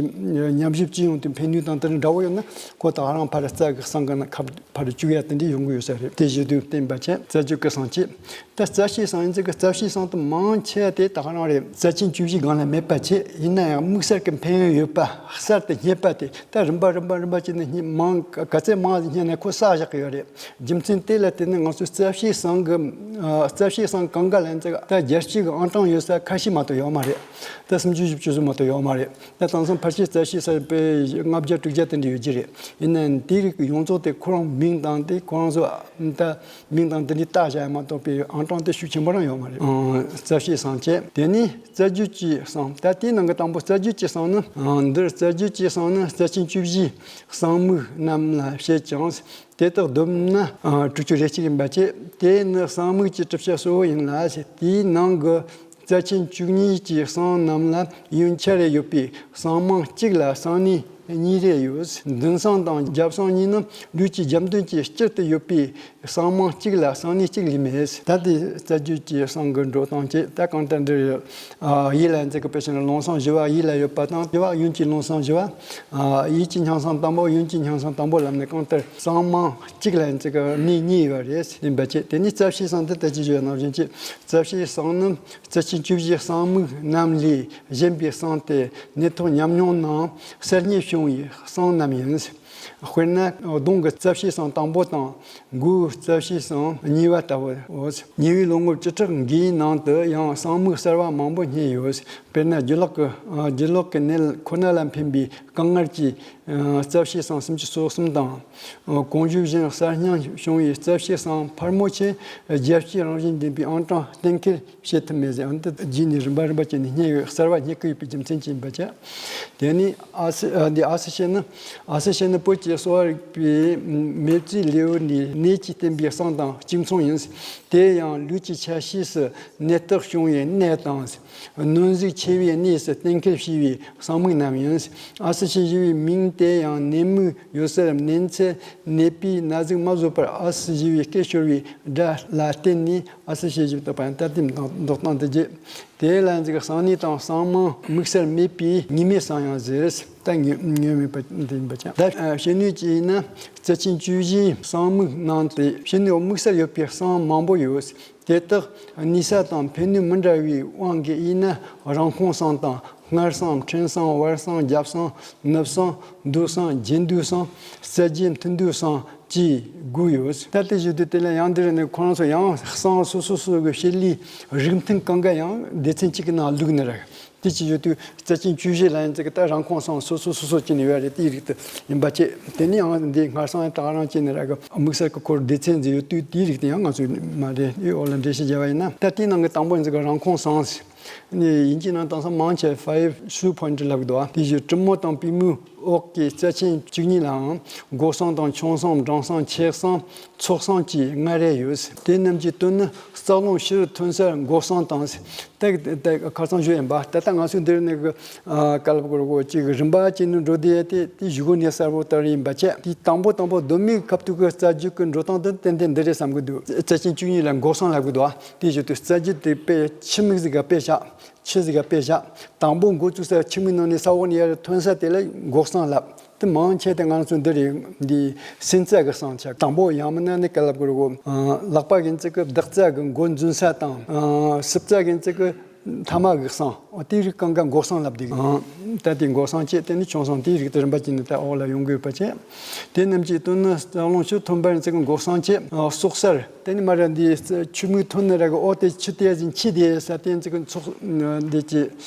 ཉམས་ཞིབ་བྱས་ཡོང་དུས་ཕན་ནུས་དང་དེ་འདྲ་འདྲ་བོ་ཡོད་ན་ཁོ་ད་ག་རང་ཕར་རྩ་གི་གསང་གི་ནང་ཁ་ཕར་བཅུག་ཡ་དེ་འདྲ་ཡོང་གི་ཡོད་ས་རེད། དེ་བཞིན་དུ་བསྟན་པ་བྱས་རྩ་རྒྱུད་ཀྱི་གསང་བྱས། ད་རྩ་བྱེད་གསང་ཡིན་ཚིག་གི་རྩ་བྱེད་གསང་དུ་མང་ཆེ་དེ་ད་ག་རང་རེད། རྩ་ཆེན་བཅུ་བཞིའི་སྒང་ལ་མེད་པ་ཆེ་ཡིན་ན་ཡང་དམིགས་བསལ་གྱི་ཕན་ཡོན་ཡོད་པ་གསར་དུ་རྙེད་པ་དེ་ད་རིམ་པ་རིམ་པ་རིམ་པ་བྱས་ནས་རྙེད་མང་ག་ཚད་མང་ཞིག་རྙེད་ནས་ཁོ་བསགས་བཞག་གི་ཡོད་རེད། རྒྱུ་མཚན་དེ་ལ་བརྟེན་ནས་ང་ཚོས་རྩ་བྱེད་གསང་གི་རྩ་བྱེད་གསང་གང་ག་ལ་ཡིན་ཚིག་ད་རྒྱལ་སྤྱི་གི་ཨང་གྲངས་ཡོད་ས་ཁ་ཤས་མ་གཏོགས་ཡོད་མ་རེད། ད་སུམ་ཅུ་བཞི་བཅུ་ཙམ་མ་གཏོགས་ཡོད་མ་རེད། ད་དེང་སང་ཕལ་ཆེར་རྩ་བྱེད་གསང་པའི་ལྔ་བརྒྱ་དྲུག་བརྒྱ་དེ་འདྲ་ཡོད་ཀྱི་རེད། ཡིན་ནའང་དེའི་རིགས་ཀྱི་ཡོངས་རྫོགས་དེ་ཁོ་རང་མིང་དང་དེ་ཁོ་རང་ཚོ་ད། མིང་དང་འདི་འདྲའི་རྟགས་བཞག་ཡ་མ་གཏོགས་པའི་ཨང་གྲངས་དེ་ཤུགས་ཆེན་པོ་རང་ཡོད་མ་རེད། ཨང་། རྩ་བྱེད་གསང་བྱས། དེ་ནས་རྩ་རྒྱུད་ཀྱི་གསང་། ད་དེའི་ནང་གི་དང་པོ་རྩ་རྒྱུད་ཀྱི་གསང་ནི། ཨང་། འདིར་རྩ་རྒྱུད་ཀྱི་གསང་ནི་རྩ་ཆེན་བཅུ་བཞིའི་གསང་མིག་རྣམས་ལ་བཤད་ཀྱང་། དེ་དག་བསྡོམས་ན། ཨང་། དྲུག་ཅུ་རེ་གཅིག་ཡིན་པ་བཅས། དེ་ནི་གསང་མིག་གི་གྲུབ་ཆ་གཙོ་བོ་ཡིན་ལ། དེའི་ནང་གི་རྩ་ཆེན་བཅུ་གཉིས་ཀྱི་གསང་རྣམས་ལ་ཡོན་ཆ་རེ་ཡོད་པས་གསང་མང་གཅིག་ལ་གསང་གནས་གཉིས་རེ་ཡོད། མདུན་གསང་དང་རྒྱབ་གསང་གཉིས་ནི་ལུས་ཀྱི་རྒྱབ་མདུན་གྱི་དཀྱིལ་དུ་ཡོད་པས་གསང་མང་གཅིག་ལ་གསང་གནས་གཅིག་ལས་མེད། ད་དེ་རྩ་རྒྱུད་ཀྱི་གསང་གི་འགྲོ་སྟངས་བཅས་ད་གང་ལྟར་འདིར་ཡོད། ཨ། ཡིད་ལ་ཡིན་ཚིག་གི་དཔེ་བྱས་ན་ལུང་གསང་བཞི་པ་ཡིད་ལ་ཡོད་པ་དང་བཞི་པ་ཡུམ་གྱི་ལུང་གསང་བཞི་པ། ཨ། ཡིད་ཀྱི་སྙན་གསང་དང་པོ་ཡུམ་གྱི་སྙན་གསང་དང་པོ་ལབ་ནས་གང་ལྟར་གསང་མང་གཅིག་ལ་ཡིན་ཚིག་གི་གནས་གཉིས་ཡོད་རེད། ཡིན་པ་བཅས་དེ་ནས་རྩ་བྱེད་གསང་དེ་ད་ཅི་བརྗོད་ནང་བཞིན་གྱི་རྩ་བྱེད་གསང་ནི། རྩ་ཆེན་བཅུ་བཞིའི་གསང་མིག་རྣམས་ལས་གཞན་པའི་གསང་སྟེ་ནད་ཐོག་ཉམས་མྱོང་ནང་གསར་རྙེད་བྱུང་བའི་གསང་རྣམས་ཡིན། དཔེར་ན་གདོང་གི་རྩ་བྱེད་གསང་དང་པོ་དང་མགོའི་རྩ་བྱེད་གསང་གཉིས་པ་ལྟ་བུའོ། ཉེ་བའི་ལོ་ངོ་བཅུ་ཕྲག་འགའི་ནང་དུ་ཡང་གསང་མིག་གསར་བ་མང་པོ་རྙེད་ཡོད། དཔེར་ན་རྒྱུ་ལག་གི་རྒྱུ་ལག་གི་ནད་ཁོ་ན་ལ་ཕན་པའི་དཀར་མངར་གྱི་རྩ་བྱེད་གསང་སུམ་ཅུ་སོ་གསུམ་དང་། གོང་ཞུས་བཞིན་གསར་རྙེད་བྱུང་བའི་རྩ་བྱེད་གསང་ཕལ་མོ་ཆེ་རྒྱལ་སྤྱིའི་རང་བཞིན་ལྡན་པའི་ཨང་གྲངས་གཏན་འཁེལ་བྱེད་ཐུབ་མེད་ཟེར། འོན་ཏེ་རྗེས་ནས་རིམ་པ་རིམ་པ་བྱས་ནས་རྙེད་ཡོད། གསར་བ་རྙེད་ཀྱི་ཡོད་པའི་རྒྱུ་མཚན་ཅིག་ཡིན་པ་བྱས། དེ་ནས་ཨ་སི་ཨ་འདི་ཨ་སི་ཤེ་ནི། ཨ་སི་ཤེ་ནི་བོད་ཀྱི་གསོ་བ་རིག་པའི་མེལ་ཙི་ལེའུ་ནས་ནད་ཀྱིས་བསྟན་པའི་གསང་དང་གཅིག་མཚུངས་ཡིན། དེ་ཡང་ལུས་ཀྱི་ཆ་ཤས་སུ་ནད་རྟགས་བྱུང་བའི་གནས་དང་། གནོན་གཟུགས་ཆེ་བའི་གནས་སུ་གཏན་འཁེལ་བྱས་པའི་གསང་མིག་རྣམས་ཡིན། ཨ་སི་ཤེ་ཞེས་པའི་མིང་དེ་ཡང་ནད་མིག་ཡོད་སར་ནད་ཚད་ནད་པའི་ན་ཟུག་མ་བཟོད་པར་ཨ་སི་ཞེས་པའི་སྐད་ཤོར་བའི་སྒྲ་ལ་བརྟེན་ནས་ཨ་སི་ཤེ་ཞེས་བཏགས་པ་ཡང་ད་ལྟའི་འདོགས་སྟངས་དེ་བརྒྱད། དེ་ལ་འཛིག་གསང་གནས་དང་གསང་མང་དམིགས་བསལ་མེད་པའི་ངེས་མེད་གསང་ཡང་ཟེར། ད་ངེས་ངེས་མེད་པ་འདི་ཡིན་པ་ཅང་། ད་ཕྱི་སྣོད་ཀྱི་ཡིན་ན་རྩ་ཆེན་བཅུ་བཞིའི་གསང་མིག་ནང་དེ་ཕྱི་སྣོད་དམིགས་བསལ་ཡོད་པའི་གསང་མང་པོ་ཡོད། དེ་དག་གནས་ས་དང་ཕན་ནུས་མི་འདྲ་བའི་དབང་གིས་ཡིན་ན་རང་ཁོངས་གསང་དང་སྔར་གསང་ཕྲན་གསང་བར་གསང་རྒྱབ་གསང་ནུབ་གསང་མདོ་གསང་རྗེས་ཟློས་གསང་རྩ་རྒྱུད་མཐུན་ཟློས་གསང་བཅས་དགོས་ཡོད། ད་ལྟའི་ཞུ་དུས་དེ་ལ་ཡང་འདིར་ནི་ཁོ་རང་ཚོ་ཡང་གསང་སོ་སོ་སོ་གི་བྱེད་ལས་རིགས་མཐུན་གང་ག་ཡང་སྡེ་ཚན་གཅིག་གི་ནང་བླུགས་ནི་རེད། དེ་ཅི་ཡོད་དུས་རྩ་ཆེན་བཅུ་བཞི་ལ་ཡིན་ཚིག་གི་ད་རང་ཁོངས་གསང་སོ་སོ་སོ་སོ་ཅི་ནི་ཡོད་རེད། དེའི་རིགས་དེ་ཡིན་པ་བཅས་དེ་ནི་ཡང་འདི་སྔར་གསང་ཡང་དྲག་རང་ཅི་ནི་ར་གི་དམིགས་བསལ་གི་ཁོར་སྡེ་ཚན་ཟིག་ཡོད་དུས་དེའི་རིགས་དེ་ཡང་ང་ཚོས་མ་རེད། ཨེ་འོ་ལ་འགྲེལ་བཤད་བརྒྱབ་པ་ཡིན་ན་ད་དེའི་ནང་གི་དང་པོ་ཡིན་ཚིག་གི་རང་ཁོངས་གསང་ཟིག་ནི་ཡིན་གྱི་ན་དེང་སང་མང་ཆེ་ཕའི་ཤུ་ཕོ་ཡིན་ལབ་གི་འདུག་དེ་བཞིན་གྲུ་མོ་དང་པུས་མོའི་འོག་གི་རྩ་ཆེན་བཅུ་གཉིས་ལའང་སྒོ་གསང་དང་ཆུང་གསང་འབྲིང་གསང་ཆེ་གསང་ཚོགས་གསང་བཅས་ལྔ་རེ་ཡོད། དེ་རྣམས་ཀྱི་དོན་ནི་རྩ་རླུང་ཕྱི་རུ་ཐོན་སར་སྒོ་གསང་དང་། ད་ད་ཁ་སང་ཞུ་ཡིན་པ་ད་ལྟ་ང་ཚོའི་འདིར་ནི་གི་ཨ་བཀའ་སློབ་གི་རོ་གོ་ཅིག་རིམ་པ་ཅན་ནི་འགྲོ་དེ་དེ་དེ་ཞུ་སྒོ་ནས་གསར་པོ་ལྟར་ཡིན་པ་བྱས། དེ་དང་པོ་དང་པོ་གདོད་མའི་ཁ་ཐུག་གི་རྩ་རྒྱུད་ཀྱི་འགྲོ་སྟངས་དེ་ཏན་ཏན་འདི་རེད་བསམ་གི་འདུག་རྩ་ཆེན་བཅུ་གཉིས་ལ་སྒོ་གསང་ལབ་གི་འདུག་དེ་བཞིན་དུ་རྩ་རྒྱུད་དེ་དཔེ་ཆུ་མིག་ཟིག་ག་དཔེ་བཞག་ཆུ་ཟིག་ག་དཔེ་བཞག་དང་པོ་འགོ་བཙུགས་ས་ཆུ་མིག་ནང་ནས་ས་འོག་ནས་ཡར་ཐོན་ས་དེ་ལ་སྒོ་གསང་ལབ། དེ་མང་ཆེ་དེ་ང་ཚོ་འདི་རེད། འདི་སེམས་རྩ་གི་གསང་ཆ་དང་པོ་ཡང་མིན་ན་ནི་ག་ལབ་དགོས་རེད་གོ། ལག་པ་གི་འཛི་གི་བདག་རྩ་གི་མགོ་འཛུན་ས་དང་། སྲིབ་རྩ་གི་འཛི་གི་ཐ་མ་གི་གསང་། དེའི་རིགས་གང་ག་སྒོ་གསང་ལབ་དེ་གི། ད་དེ་སྒོ་གསང་བྱས་དེ་ནི་ཆུང་གསང་དེའི་རིགས་དེ་རིམ་པ་ཅན་ནི་ད་འོག་ལ་ཡོང་དགོས་པ་བྱས། དེ་རྣམས་ཀྱི་དོན་ནི་རྩ་རླུང་ཕྱི་ཐོན་པར་འཛི་གི་སྒོ་གསང་བྱས། སྲོག་སར། དེ་ནི་མ་ར་འདི་ཆུ་མིག་ཐོན་ནི་ར་གི་འོ་དེ་ཆུ་དེ་ཟིན་ཆི་དེ་ས་དེ་འཛི་གི་ཚོགས་འདི་ཀྱི་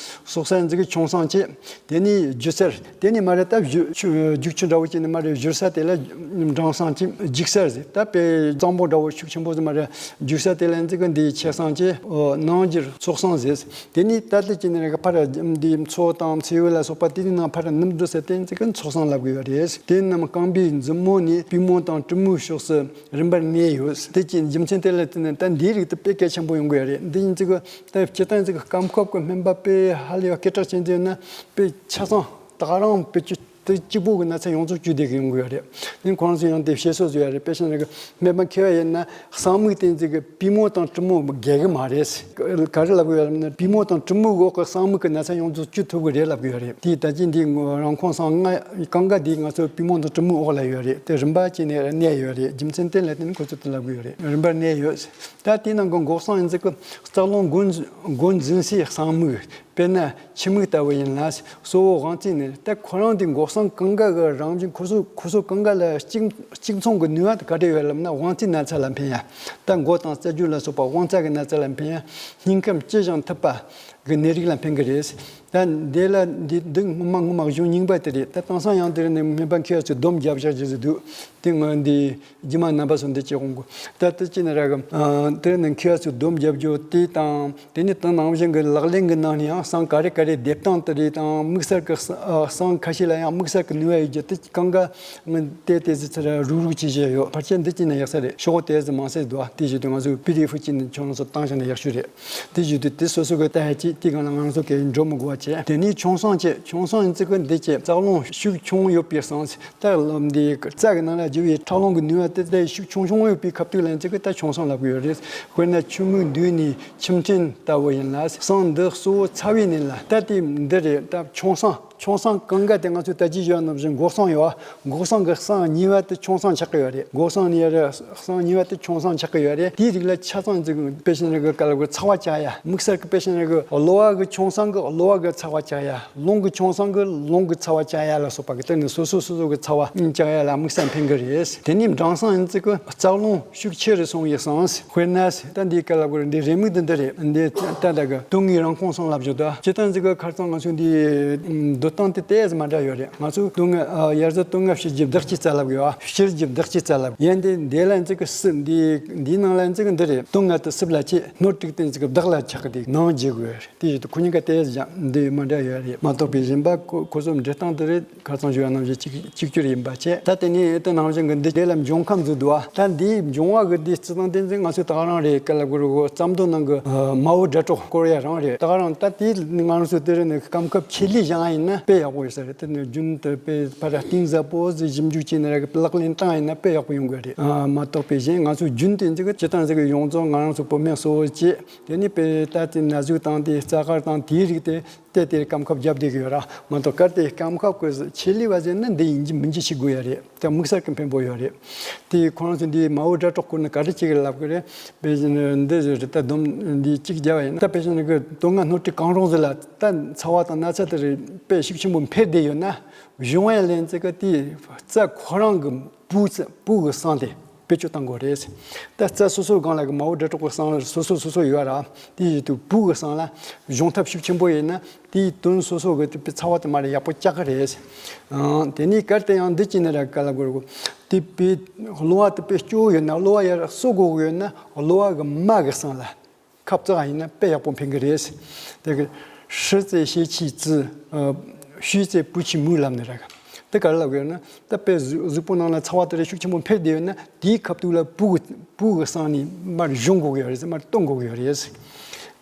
སྲོག་སར་འཛི་གི་ཆུང་གསང་བྱས། དེ་ནི་རྒྱུ་སར། དེ་ནི་མ་ར་ད་རྒྱུ་ཆུ་རྒྱུག་ཆུ་འདྲ་བོ་ཅིག་ནི་མ་ར་བཞུར་ས་དེ་ལ་འབྲིང་གསང་བྱས། རྒྱུག་སར་ཟེར་ད་དཔེ་གཙང་པོ་འདྲ་བོ་ཤུགས་ཆེན་པོ་ཟིག་མ་ར་རྒྱུག་ས་དེ་ལ་འཛི་གི་འདི་ཆེ་གསང་བྱས། ནང་འགྱུར་ཚོགས་གསང་ཟེར། དེ་ནི་ད་ལྟ་ཅིག་ནི་ར་གི་ཕ་ར་འདི་མཚོ་དང་མཚེའུ་ལ་སོགས་པ་དེ་ནི་ནང་ཕ་ར་ནུབ་འགྲོ་ས་དེ་འཛི་གི་ཚོགས་གསང་ལབ་དགོས་པ་རེད། དེ་རྣམས་རྐང་པའི་མཛུབ་མོ་ནས་པུས་མོ་དང་གྲུ་མོའི་ཕྱོགས་སུ་རིམ་པར་གནས་ཡོད། དེ་ཀྱི་རྒྱུ་མཚན་དེ་ལ་བརྟེན་ནས་ད་འདིའི་རིགས་དེ་དཔེ་གལ་ཆེན་པོ་ཡོང་གི་ཡོད་རེད། འདི་ཡིན་ཙི་གི་ད་སྤྱིར་བཏང་ཙི་གི་སྐབས་འཁོར་གྱི་སྨན་པ་དཔེ་ཧ་ལས་པ་སྐད་གྲགས་ཅན་ཟེར་ན་དཔེ་ཆ་ཚང་ད་ག་རང་དཔེ་ཆ་ དེ་གཅིག་པོ་གི་ན་ཚ་ཡོངས་རྫོགས་བཅོས་བསྡད་གི་ཡོང་གི་ཡོད་རེད། ནི་ཁོ་རང་ཚོ་ཡང་དེ་བཤད་སྲོལ་བཟོ་ཡ་རེད། དཔེ་བཞག་ན་གི་སྨན་པ་མཁས་པ་ཡིན་ན་གསང་མིག་དེ་ཚོ་གི་པུས་མོ་དང་གྲུ་མོ་འགལ་གི་མ་རེད། ག་རེ་ལབ་གི་ཡོད་ལབ་ན། པུས་མོ་དང་གྲུ་མོ་གི་འོག་གི་གསང་མིག་གི་ན་ཚ་ཡོངས་རྫོགས་བཅོས་ཐུབ་གི་རེད་ལབ་གི་ཡོད་རེད། དེ་ད་ཅི་འདི་རང་ཁོངས་སང་ལྔ་གང་ག་འདི་ང་ཚོ་པུས་མོ་དང་གྲུ་མོའི་འོག་ལ་ཡོད་རེད། དེ་རིམ་པ་བྱས་ནས་གནས་ཡོད་རེད། རྒྱུ་མཚན་དེ་ལ་བརྟེན་ནས་ཁོ་ཚོ་དེ་ལབ་གི་ཡོད་རེད། རིམ་པར་གནས་ཡོད། ད་དེའི་ནང་གི་འགོག་སྲང་ཡིན་ཚེ་གི་རྩ་རླུང་མགོ་འཛིན་མགོ་འཛིན་སའི་གསང་མིག་དཔེར་ན་ཕྱི་མིག་ལྟ་བུ་ཡིན་ལ། གཙོ་བོ་དབང་རྩའི་ནད། ད་ཁོ་རང་དེ་འགོག་སྲང་གང་ག་གི་རང་བཞིན་ཁོ་ཚོ་ཁོ་ཚོ་གང་ག་ལ་གཅིག་གཅིག་མཚུངས་ཀྱི་ནུས་པ་དེ་ག་འདྲ་ཡོད་ལབ་ན། དབང་རྩའི་ན་ཚ་ལ་ཕན་ཡ། ད་མགོ་དང་རྩ་རྒྱུ་ལ་སོགས་པ་དབང་རྩ་གི་ན་ཚ་ལ་ཕན་ཡ། སྙིང་ཁམས་ལྕི་ཞིང་འཐིབས་པ་གི་ནད་རིགས་ལ་ཕན་གི་རེད། ད་འདི་ལ་འདི་འདི་ངོ་མ་ངོ་མ་གཞུང་རྙིང་པ་དེ་རེད། ད་དེང་སང་ཡང་དེ་རིང་ནས་སྨན་པ་མཁས་པ་ཚོས་སྡོམ་རྒྱབ་བཞག་རྒྱུ་ཟིག་འདུག་དེ་ངོ་འདི་རྗེས་མ་རྣམ་པ་ཚོ་འདི་བྱེད་དགོངས་གོ། ད་དེ་ཅི་ནས་ར་གི་དེ་རིང་ནས་མཁས་པ་ཚོས་སྡོམ་རྒྱབ་རྒྱུ་དེ་དང་། དེ་ནས་དེ་ནང་བཞིན་གྱི་ལག་ལེན་གྱི་ནང་ནས་ཡང་གསང་ག་རེ་ག་རེ་བསྡེབས་སྟངས་དེ་རེད། དང་དམིགས་བསལ་གྱི་གསང་གསང་ཁ་ཤས་ལ་ཡང་དམིགས་བསལ་གྱི་ནུས་པ་ཡོད་རྒྱུ་དེ་གང་ག་ང་དེ་དེ་ཚོ་ཚུར་རུག་རུག་བྱེད་བཞིན་ཡོད། ཕལ་ཆེར་འདི་གཅིག་ནས་ཡག་ས་རེད། ཤོག་དེ་ཚོ་མང་སེ་འདུག་དེ་བཞིན་དུ་ང་ཚོས་པི་ཌི་ཨེཕ་གཅིག་ནས་ཁྱོད་རང་ཚོ་བཏང་བཞག་ན་ཡག་ཤོས་རེད། དེ་བཞིན་དུ་དེ་སོ་སོ་གི་ལྟ་ཡ་གཅིག་དེ་གང་ལ་ང་ཚོ་གི་འགྲོ་མི་དགོས་པ་བྱས། དེ་ནས་ཆུང་གསང་བྱས། ཆུང་གསང་ཡིན་ཚེ་གི་འདི་བྱས། རྩ་རླུང་ཤུགས་ཆུང་ཡོད་པའི་གསང་། ད་ལམ་འདི་རྩ་གི་ནང་ལ་རྒྱུ་བའི་ཁྲག་རླུང་གི་ནུས་པ་དེ་དེ་ཤུགས་ཆུང་ཆུང་ཡོད་པའི་ཁ་ཐུག་ལ་ཡིན་ཚེ་གི་ད་ཆུང་གསང་ལབ་གི་ཡོད་རེད། དཔེར་ན་ཆུ་མིག་མདུན་ནས་ཆུ་ཕྲན་ལྟ་བུ་ཡིན་ལ། གསང་འདི་གཙོ་བོ་ཚ་བའི་ནད་ལ། ད་དེ་འདི་རེད། ད་ཆུང་གསང་ཆུང་གསང་གང་ག་དེ་ང་ཚོས་ད་ཅི་བརྗོད་ནང་བཞིན་འགོག་གསང་ཡོད། འགོག་གསང་གི་གསང་གཉིས་པ་དེ་ཆུང་གསང་ཆགས་ཀྱི་ཡོད་རེད། འགོག་གསང་ནས་ཡར་གསང་གཉིས་པ་དེ་ཆུང་གསང་ཆགས་ཀྱི་ཡོད་རེད། དེའི་རིགས་ལ་ཆ་ཚང་ཅིག་དཔེ་ཤིན་རི་གི་ག་ལ་གོ་ཚ་བ་བཅག་ཡ། དམིགས་བསལ་གྱི་དཔེ་ཤིན་རི་གི་གློ་བ་གི་ཆུང་གསང་གི་གློ་བ་གི་ཚ་བ་བཅག་ཡ། རླུང་གི་ཆུང་གསང་གི་རླུང་གི་ཚ་བ་བཅག་ཡ་ལ་སོགས་པ་གི་སྟེང་ནས་སོ་སོ་སོ་སོ་གི་ཚ་བ་བཅག་ཡ་ལ་དམིགས་བསལ་ཕན་གི་རེད། དེ་ནས་འབྲང་གསང་ཡིན་ཚེ་གི་རྩ་རླུང་ཤུགས་ཆེ་རུ་སོང་བའི་གསང་། དཔེར་ན་ད་འདི་ག་ལ་གོ་རེད། འདི་རེའུ་མིག་འདི་འདི་རེད། འདི་ད་ད་གི་དོན་དངོས་རང་ཁོངས་སོང་ལབ་བཞག་ད་སྤྱིར་བཏང་ཅིག་གི་ཁ་སང་ང་ཚོ་འདི་འདོད་སྟངས་དེ་ཏོག་ཙམ་མ་འདྲ་ཡོད་རེད། ང་ཚོ་དོན་ལྔ་ཨ་ཡར་ཟ་དོན་ལྔ་ཕྱི་རྒྱུ་བདག་གི་རྩ་ལབ་ཡོད། ཨ་ཕྱི་རྒྱུ་བདག་གི་རྩ་ལབ། ཡན་དེ་འདི་ལ་ཅིག་གི་སྲིབ། འདི་འདིའི་ནང་ལ་ཅིག་གི་འདི་རེད། དོན་ལྔ་དེ་སྲིབ་ལ་ཆེ། སྣོད་དྲུག་དེ་ཅིག་གི་བདག་ལ་ཆགས་གི་དེ་ནང་འཇུག་དགོས་རེད། དེ་བཞིན་དུ་ཁོ་གཉིས་ཀ་ཏོག་ཙམ་འདི་མ་འདྲ་ཡོད་རེད། མ་གཏོགས་པའི་གཞན་པ་ཁོ་ཁོ་ཚོ་འབྲི་སྟངས་དེ་རེད། ཁ་སང་ཞུ་བ་ནང་བཞིན་གཅིག་གཅིག་གྱུར་ཡིན་པ་བྱས། ད་དེ་ནས་དེ་ནང་བཞིན་གྱི་འདི་དེ་ལ་འབྱུང་ཁམས་ཟེར་འདུག་བ། ད་འདིའི་འབྱུང་བ་གི་འདི་རྩི་སྟངས་དེ་ཚོ་ང་ཚོས་ད་ག་རང་རེད། ག་ལ་གོ་རུ་གོ་རྩ་མདོ་ནང་གི་ཨ་མའོ་སྒྲ་སྒྲོགས་སྐོར་ཡ་རང་རེད། ད་ག་རང་ད་དེ་ང་རང་ཚོ་དེ་རིང་ནས་སྐམ་ཁབ་ཆེད་ལས་བཞག་ཡིན་ན་དཔེ་ཡག་པོ་ཡོད་ས་རེད། དེ་ནས་རྒྱུན་དུ་དཔེ་ཕར་གཏིང་ཟབ་པོ་ཟིག་ཞིབ་འཇུག་བྱས་ནས་ར་གི་ལག་ལེན་བསྟར་ཡིན་ན་དཔེ་ཡག་པོ་ཡོང་གི་རེད། ཨ་མ་གཏོགས་པའི་གཞན་ང་ཚོ་རྒྱུན་དུ་འཛི་གི་སྤྱིར་བཏང་ཟིག་གི་ཡོངས་རྫོགས་ང་རང་ཚོ་བོད་སྨན་གསོ་བོ་བྱས། དེ་ནས་དཔེ་ལྟ་དེ་ན་ཟུག་དང་དེ་རྩ་དཀར་དང་དེའི་རིགས་དེ་དེ་དེར་སྐམ་ཁབ་བརྒྱབ་བསྡད་ཀྱི་ཡོད་ར། མ་གཏོགས་གལ་ཏེ་སྐམ་ཁབ་ཀྱི་ཆེད་ལས་བ་ཟེར་ན་འདི་ཡིན་གྱི་མིན་གྱི་ཤེས་དགོས་ཡ་རེད། དེ་དམིགས་བསལ་གྱི་ཕན་པོ་ཡོད་རེད། དེ་ཁོ་རང་ཚོ་འདི་མའོ་སྒྲ་སྒྲོགས་སྐོར་ནས་ག་རེ་བྱེད་ཀྱི་ལབ་ཀྱི་རེད། དཔེ་བཞིན་འདི་ཟེར་རེད། ད་སྡོམ་འདི་གཅིག་བརྒྱབ་པ་ཡིན་ན། ད་དཔེ་བཞིན་གྱི་དོན་ལྔ་སྣོད་དྲུག་གང་རུང་ཟེར་ལ་ད་ཚ་བ་དང་ན་ཚ་དེ་རེད་དཔེ་ཤུགས་ཆེན་པོ་འཕེལ་བསྡད་ཡོད་ན། གཞུང་ཡ་ལན་ཚེ་ག་དེ་རྩ་ཁོ་རང་གི་སྤུ་སྤུ་གི་གསང་དེ་བེད་སྤྱོད་བཏང་དགོས་རེད། ད་རྩ་སོ་སོའི་སྒང་ལ་གི་མའོ་སྒྲ་སྒྲོགས་པའི་གསང་ལ་སོ་སོ་སོ་སོ་ཡོད་ར། དེ་བཞིན་དུ་སྤུ་གི་གསང་ལ་གཞུང་ཐབས་ཤུགས་ཆེན་པོ་ཡིན་ན་དེའི་དོན་སོ་སོ་གི་དེ་ཚ་བ་དེ་མར་ཡག་པོ་བཅག་གི་རེད། ཨང་། དེ་ནས་གལ་ཏེ་ཡང་འདི་བྱས་ན་ར་ག་ལ་དགོས་རེད་གོ། དེ་པའི་གློ་བ་དེ་པའི་སྐྱོ་བོ་ཡོད་ན་གློ་བ་ཡར་གསོ་དགོས་ཀྱི་ཡོད་ན་གློ་བ་གི་རྨ་གི་གསང་ལ། ཁབ་བཙགས་ཡིན་ན་དཔེ་ཡག་པོ་ཕན་གི་རེད། དེ་གི་ཧྲི་ཙེ་ཤེ་ཆི་ཙི། ཨ་ཤུས་ཙེ་པུ་ཆི་མུ་ལབ་ནི་ར་གི། དེ་ག་རེ་ལབ་གི་ཡོད་ན་ད་དཔེ་གཟུགས་གཟུགས་པོ་ནང་ལ་ཚ་བ་དེ་རེ་ཤུགས་ཆེན་པོ་འཕེལ་བསྡད་ཡོད་ན་དེའི་ཁབ་ཏུ་ལ་སྤུ་གི་སྤུ་གི་གསང་ནས་མར་གཞུང་དགོས་གི་ཡོད་རེད། མར་གཏོང་དགོས་གི་ཡོད་རེད།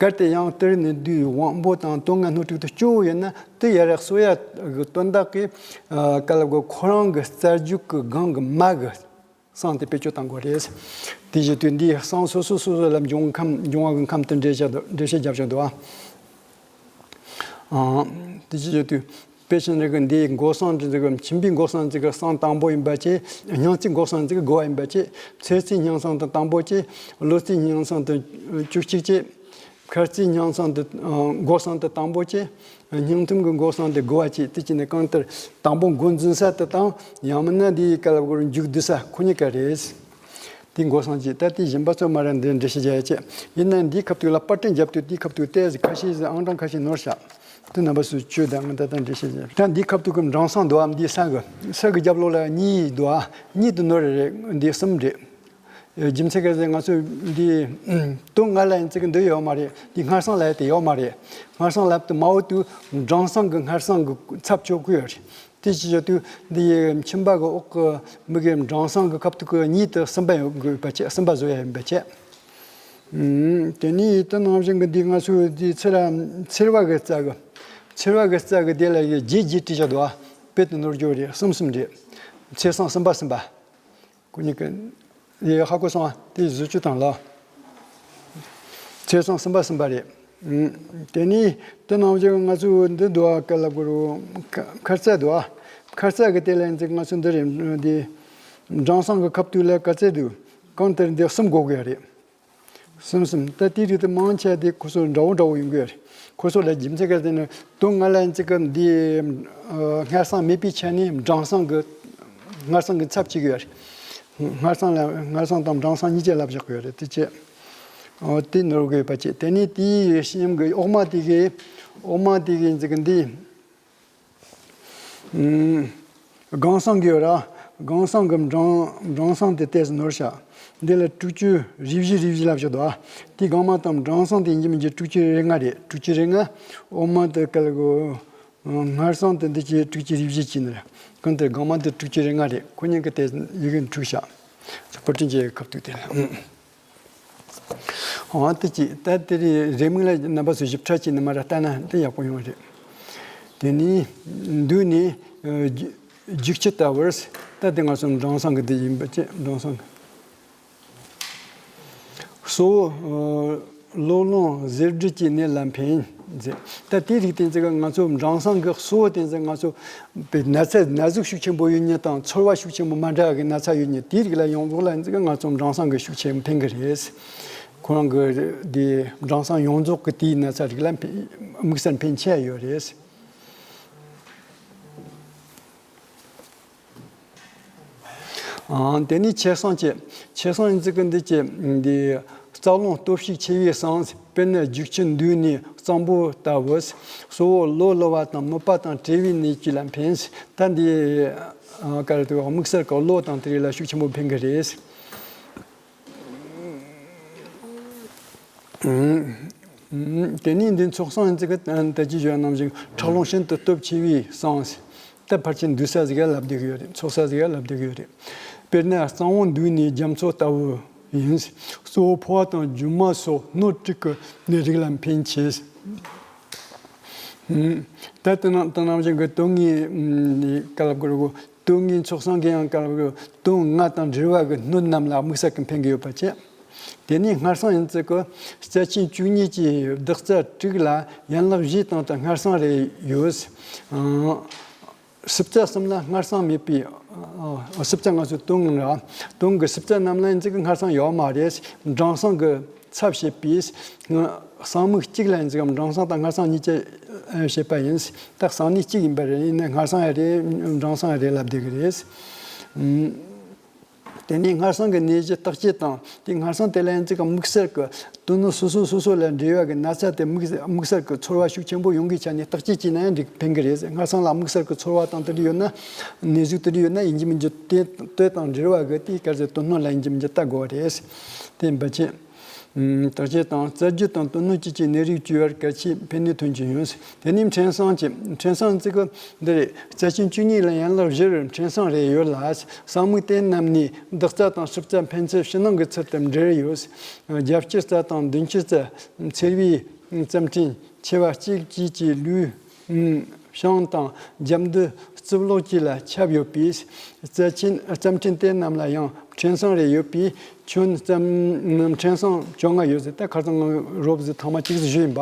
གལ་ཏེ་ཡང་དེར་ནི་དུས་དབང་པོ་དང་དོན་ལྔ་སྣོད་དྲུག་ཏུ་སྐྱོ་བོ་ཡོད་ན་དེ་ཡར་གསོ་ཡ་གི་དོན་དག་གི་ཨ་ག་ལབ་གི་ཁོ་རང་གི་རྩ་རྒྱུད་གི་སྒང་གི་མ་གི་གསང་དེ་བེད་སྤྱོད་གཏང་དགོས་རེད། དེ་བཞིན་དུ་འདིའི་གསང་སོ་སོ་སོ་སོ་ལ་འབྱུང་ཁམས་འབྱུང་བ་གི་ཁམས་དེ་འགྲེལ་བཤད་འགྲེལ་བཤད་རྒྱབ་བཞག་འདུག་ཨ། དེ་བཞིན་དུ་དཔེ་ཆ་འདི་གི་འདིའི་འགོག་གསང་དེ་གི་མཆིན་པའི་འགོག་གསང་དེ་གི་གསང་དང་པོ་ཡིན་པ་བཅས། སྙིང་རྩའི་འགོག་གསང་དེ་གི་དགུ་པ་ཡིན་པ་བཅས། ཚེ་རྩའི་སྙིང་གསང་དེ་དང་པོ་བཅས། གློ་རྩའི་སྙིང་གསང་དེ་བཅུ་གཅིག་བཅས། ཁ་རྩའི་སྙིང་གསང་དེ་འགོག་གསང་དེ་དང་པོ་བཅས། སྙིང་ཐུམ་གྱི་འགོག་གསང་དེ་དགུ་པ་བཅས། དེ་བཅས་ནས་གང་ལྟར་དང་པོ་མགོ་འཛིན་ས་དེ་དང་ཡང་མིན་ན་དེའི་སྐབས་ལ་མགོ་མཇུག་བསྡུ་ས་ཁོ་གཉིས་ཀ་རེད། དེ་འགོག་སྲང་གཅིག་ད་དེ་གཞན་པ་ཚོ་མ་ར་འདི་འགྲེལ་བཤད་རྒྱག་ཡ་ཆེ། ཡིན་ན་འདིའི་ཁ་ཐུག་ལ་པར་སྐྲུན་རྒྱབ་དུས་དེའི་ཁ་ཐུག་ཏོག་ཙམ་ཁ་ཤས་ཟིག་ཨང་གྲངས་ཁ་ཤས་ནོར་ཤག་དེ་རྣམ་པ་ཚོས་བཅོས་དང་ང་ད་ལྟ་འགྲེལ་བཤད་རྒྱག་ད་འདིའི་ཁ་ཐུག་གི་འབྲང་སྲང་འདུག་ཨ། འདིའི་ས་གི་ས་གི་རྒྱབ་ལོགས་ལ་གཉིས་འདུག་ཨ། གཉིས་དེ་ནོར་རེད། འདི་གསུམ་རེད། རྒྱུ་མཚན་ག་ཟེར་ང་ཚོས་འདི་དོན་ལྔ་ལ་ཡིན་ཚིག་འདི་ཡོད་མ་རེད། འདི་སྔར་སྲང་ལ་ཡ་དེ་ཡོད་མ་རེད། སྔར་སྲང་ལབ་དུས་མ་འོ་དུས་འབྲང་སྲང་གི་སྔར་སྲང་གི་ཚབ་ཆོག་གི་ཡོད་རེད། དེ་ཅི་བྱ་དུས་འདི་ཡི་མཆིན་པ་གི་འོག་གི་མིག་གི་འབྲང་སྲང་གི་ཁ་ཐུག་གི་གཉིས་དེ་གསུམ་པ་ཡོད་དགོས་པ་བྱས། གསུམ་པ་བཟོ་ཡ་ཡིན་པ་བྱས། ཨུམ། དེ་ནས་དེ་ནང་བཞིན་གི་འདི་ང་ཚོས་འདི་ཚེར་ཚེར་བ་གི་རྩ་གི་ཚེར་བ་གི་རྩ་གི་དེ་ལ་ཡི་རྗེས་རྗེས་བྲིས་བྱ་དུ་བ། དཔེ་དེ་ནོར་རྒྱུ་རེད། གསུམ་གསུམ་རེད། ཚེས་གསུམ་གསུམ་པ་གསུམ་པ། ཁོ་གཉིས་ཀྱི་ཡེ་ཧ་གོ་སོང་། དེ་བཟོ་བཅོས་དང་ལ། ཚེས་གསུམ་གསུམ་པ་གསུམ་པ་རེད། ཨུམ། དེ་ནས་དེ་ནང་བཞིན་ང་ཚོ་འདི་འདུག་ག་ལ་གོ་རུ། ཁ་ཁ་རྩ་འདུག་ག་ཁ་རྩ་གི་དེ་ལ་ཡིན་ཚེ་ང་ཚོ་འདི་རེད། འདི་སྦྲང་སང་གི་ཁ་ཐུག་ལ་ཁ་རྩ་འདུག་གང་ལྟར་འདི་གསུམ་དགོས་ཀྱི་རེད། གསུམ་གསུམ། ད་དེའི་རིགས་དེ་མང་ཆེ་དེ་ཁོ་ཚོ་འདྲ་བོ་འདྲ་བོ་ཡོང་གི་ཡོད་རེད། ཁོ་ཚོ་ལ་རྒྱུ་མཚན་ག་རེ་ཟེར་ན། དོན་ལྔ་ལ་ཡིན་ཚེ་གི་འདི་ཨ་སྔར་སང་མེད་པའི་ཆ་ནས་སྦྲང་སང་གི་སྔར་སང་གི་ཚབ་བྱེད་ཀྱི་ཡོད་རེད། སྔར་སང་ལ་སྔར་སང་དང་སྦྲང་སང་གཉིས་ཀ་ལབ་བཞག་གི་ཡོད་རེད། དེ་ཆེད་ཨོ་དེ་ནོར་དགོས་པ་ཆེད། དེ་ནས་དེའི་ཤིང་གི་འོག་མ་དེ་གི་འོག་མ་དེ་གི་ཡིན་ཚེ་གི་འདི། ཨུམ། སྒང་སང་གི་ཡོད་ར། སྒང་སང་གི་སྦྲང་སྦྲང་སང་དེ་ཏོག་ཙམ་ནོར་ཤག་འདི་ལ་དྲུག་ཅུ་རེ་བཞི་རེ་བཞི་ལབ་བཞག་འདུག་ཨ། དེའི་སྒང་མ་དང་སྦྲང་སང་དེ་ཡིན་གཅིག་མིན་གཅིག་དྲུག་ཅུ་རེ་ལྔ་རེད། དྲུག་ཅུ་རེ་ལྔ། འོག་མ་དེ་ག་ལ་གོ། སྔར་སང་དེ་འདི་ཀྱི་དྲུག་ཅུ་རེ་བཞི་བྱས་ནས་རེད། གང་ལྟར་སྒང་མ་དེ་དྲུག་ཅུ་རེ་ལྔ་རེད། ཁོ་གཉིས་ཀྱི་དེ་ཡི་གེ་འཁྲུག་ཤག་བུ་ཕྲུག་ཅེས་ཁ་ཐུག་དེ་ལ། འོ་དེ་ཅི་ད་དེ་རེད། རེའུ་མིག་ལ་རྣམ་པ་ཚོས་ཞིབ་ཕྲ་བྱས་ནས་མར་ལྟ་ན་དེ་ཡག་པོ་ཡོང་བ་རེད། དེ་ནས་མདུན་ནས་ཨ་རྒྱུག་ཁྱི་ལྟ་བུར། ད་དེ་ང་ཚོ་སྦྲང་སང་གི་འདི་ཡིན་པ་ཅི། སྦྲང་སང་གི་གཙོ་བོ་ཨ་གློ་ལོང་གཟེར་སྦྲིད་ཀྱི་ནད་ལ་ཕན་ཟེར། ད་དེའི་རིགས་དེ་ཚོ་ང་ཚོ་སྦྲང་སང་གི་གཙོ་བོ་དེ་ཚོ་ང་ཚོ་པའི་ན་ཚ་ན་ཟུག་ཤུགས་ཆེན་པོ་ཡོད་མཁན་དང་ཚོར་བ་ཤུགས་ཆེན་པོ་མ་འདྲ་བའི་ན་ཚ་ཡོད་མཁན་དེའི་རིགས་ལ་ཡོངས་རྫོགས་ལ་ང་ཚོ་སྦྲང་སང་གི་ཤུགས་ཆེན་ཕན་གི་རེད། ཁོ་རང་གི་དེ་སྦྲང་སང་ཡོངས་རྫོགས་ཀྱི་དེའི་ན་ཚ་རིགས་ལ་ཕན་དམིགས་བསལ་ཕན་ཆེ་ཡོད་རེད། ཨང་། དེ་ནས་ཆེ་སང་བཅས། ཆེ་སང་ཡིན་ཚུལ་གྱི་འདི་བཅས་འདི་རྩ་རླུང་སྟོབས་ཤུགས་ཆེ་བའི་སང་། དཔེར་ན་རྒྱུག་ཁྱི་མདུན་ནས་གཙང་པོ་ལྟ་བུ། གཙོ་བོ་གློ་ལོ་བ་དང་མིད་པ་དང་བྲེལ་བའི་ནད་ཀྱིས་ལ་ཕན། ད་འདི་ཨ་ག་རེ་དུ་དམིགས་བསལ་གྱི་གློ་དང་དེ་རིགས་ལ་ཤུགས་ཆེན་པོ་ཕན་གི་རེད། དེ་ནས་འདི་ཚོགས་སང་ཡིན་ཚུལ་གྱི་ད་ཅི་བརྗོད་ནང་བཞིན་ཁྲག་རླུང་ཤིན་ཏུ་སྟོབས་ཆེ་བའི་སང་། ད་ཕལ་ཆེར་འདུས་ས་ཟིག་ལབ་བསྡད་ཀྱི་ཡོད་རེད། ཚོགས་ས་ཟིག་ལབ་བསྡད་ཀྱི་ཡོད་རེད། དཔེར་ན་གཙང་བོ་མདུན་ནས་རྒྱ་མཚོ་ལྟ་བུ་ཡིན། གཙོ་བོ་ཕོ་བ་དང་རྒྱུ་མ་སོགས་སྣོད་དྲུག་གི་ནད་རིགས་ལ་ཕན་ཆེ། ད་དེ་ནང་དེ་ནང་བཞིན་གྱི་དོན་ལྔའི་བཀའ་སློབ་དགོས་རེད་གོ། དོན་ལྔའི་ཚོགས་སང་གི་ཡང་བཀའ་སློབ་དགོས། དོན་ལྔ་དང་འབྲེལ་བ་གི་སྣོད་རྣམས་ལ་དམིགས་བསལ་གྱི་ཕན་གྱི་ཡོད་པ་བཅས། དེ་ནས་སྔར་སང་ཡིན་ཚུལ་གྱི་རྩ་ཆེན་བཅུ་གཉིས་ཀྱི་བདག་རྩ་དྲུག་ལ་ཡན་ལག་བཞིའི་སྟེང་དུ་སྔར་སང་རེ་ཡོད། ཨང་། སྲིབ་རྩ་གསུམ་ལ་སྔར་སང་མེད་པའི། ཨ་སྲིབ་རྩ་ང་ཚོའི་དོན་ལྔ་ར། དོན་གྱི་སྲིབ་རྩ་རྣམས་ལ་ཡིན་ཚུལ་གྱི་སྔར་སང་ཡོད་མ་རེད། སྦྲང་སང་གི་ཚབ་བྱེད་པས། སང་མིག་གཅིག་ལ་ཡིན་ཚུལ་གྱི་སྦྲང་སང་དང་སྔར་སང་གཉིས་ཀྱི་བྱེད་པ་ཡིན། ད་སང་ནི་གཅིག་ཡིན་པ་རེད། ཡིན་ན་སྔར་སང་ཡང་རེད། སྦྲང་སང་ཡང་རེད་ལབ་བསྡད་ཀྱི་རེད། ཨུམ། དེ་ནས་སྔར་སང་གི་ནད་གཞི་བརྟག་དཔྱད་དང་དེ་སྔར་སང་དེ་ལ་ཡིན་ཚུལ་གྱི་དམིགས་བསལ་གྱི་དོན་སྣོད་སོ་སོ་སོ་སོ་ལ་འབྲེལ་བ་གི་ན་ཚ་དེ་དམིགས་དམིགས་བསལ་གྱི་ཚོར་བ་ཤུགས་ཆེན་པོ་ཡོང་གི་ཆ་ནས་བརྟག་དཔྱད་བྱས་ན་ཡང་འགྲིག་ཕན་གི་རེད། སྔར་སང་ལ་དམིགས་བསལ་གྱི་ཚོར་བ་དང་དེ་འདྲ་ཡོད་ན། ནད་ཟུག་དེ་འདྲ་ཡོད་ན་ཡིན་གཅིག་མིན་གཅིག་དེ་དེ་དང་འབྲེལ་བ་གི་དེའི་སྐབས་སུ་དོན་སྣོད་ལ་ཡིན་གཅིག་མིན་གཅིག་བལྟ་དགོས་པ་རེད། དེ་འབའ་ཆེ། ཨུམ། བརྟག་དཔྱད་དང་རྩ་རྒྱུ་དང་དོན་སྣོད་བཅས་ཀྱི་ནད་རིགས་བཅོས་པར་གལ་ཆེ་ཕན་ནུས་ཐོན་གྱི་ཡོད། དེ་ནས་མཁྲེན་སང་བཅས། མཁྲེན་སང་ཚིག་གི་འདི་རེད། རྩ་ཆེན་བཅུ་གཉིས་ལ་ཡན་ལག་བཞིར་མཁྲེན་སང་རེ་ཡོད་ལ། སང་མིག་དེ་རྣམས་ནི་བདག་རྩ་དང་སྲིབ་རྩ་ཕན་ཚུན་ཕྱི་ནང་གི་ཚུལ་དུ་འབྲེལ་ཡོད། རྒྱབ་སྐྱི་རྩ་དང་མདུན་སྐྱི་རྩ། མཚེར་བའི་རྩམ་ཕྲན་མཆེ་བ་གཅིག་བཅས་ཀྱི་ལུས། ཨུམ། བྱང་དང་རྒྱབ་མདུན་རྩིབ་ལོགས་བཅས་ལ་ཁྱབ་ཡོད་པས། རྩ་ཆེན་རྩམ་ཕྲན་དེ་རྣམས་ལ་ཡང་མཁྲེན་སང་རེ་ཡོད་པས། ཁྱོན་རྩམ་མཁྲེན་སང་བཅོ་ལྔ་ཡོད་ཟེར། ད་ཁ་སང་ང་རོབ་ཟེར་ཐེངས་མ་གཅིག་ཟིག་ཞུས་ཡིན་པ།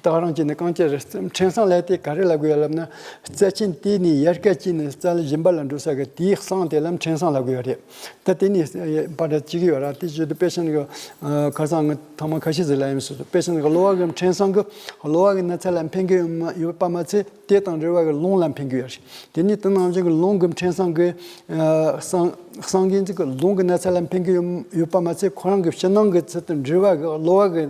ད་རང་གཅིག་ནས་གང་ཅི་རེད། མཁྲེན་སང་ལབ་དེ་ག་རེ་ལབ་དགོས་ཡ་ལབ་ན། རྩ་ཆེན་དེ་ནས་ཡལ་ག་གཅིག་ནས་རྩ་ལ་གཞན་པ་ལ་འགྲོ་ས་གི་དེའི་སང་དེ་ལ་མཁྲེན་སང་ལབ་དགོས་ཡ་རེད། ད་དེ་ནས་པར་གཅིག་ཡོད་ར། དེ་བྱེད་དུ་དཔེ་ཆ་ནི་གི་ཁ་སང་ང་ཐེངས་མ་ཁ་ཤས་ཟིག་ལབ་ཡིན་སོ་སོ། དཔེ་ཆ་ནི་གི་གློ་བ་གི་མཁྲེན་སང་གི་གློ་བ་གི་ན་ཚ་ལ་ཕན་གི་ཡོད་མ་ཡོད་པ་མ་ཚད། དེ་དང་འབྲེལ་བ་གི་རླུང་ལ་ཕན་གི་ཡོད་རེད། དེ་ནས་དེ་ནང་བཞིན་གི་རླུང་གི་མཁྲེན་སང་གི་ཨ་སང་སང་གི་ཚིག་གི་རླུང་གི་ན་ཚ་ལ་ཕན་གི་ཡོད་ཡོད་པ་མ་ཚད། ཁོ་རང་གི་ཕྱི་ནང་གི་ཚུལ་དང་འབྲེལ་བ་གི་གློ་བ་གི་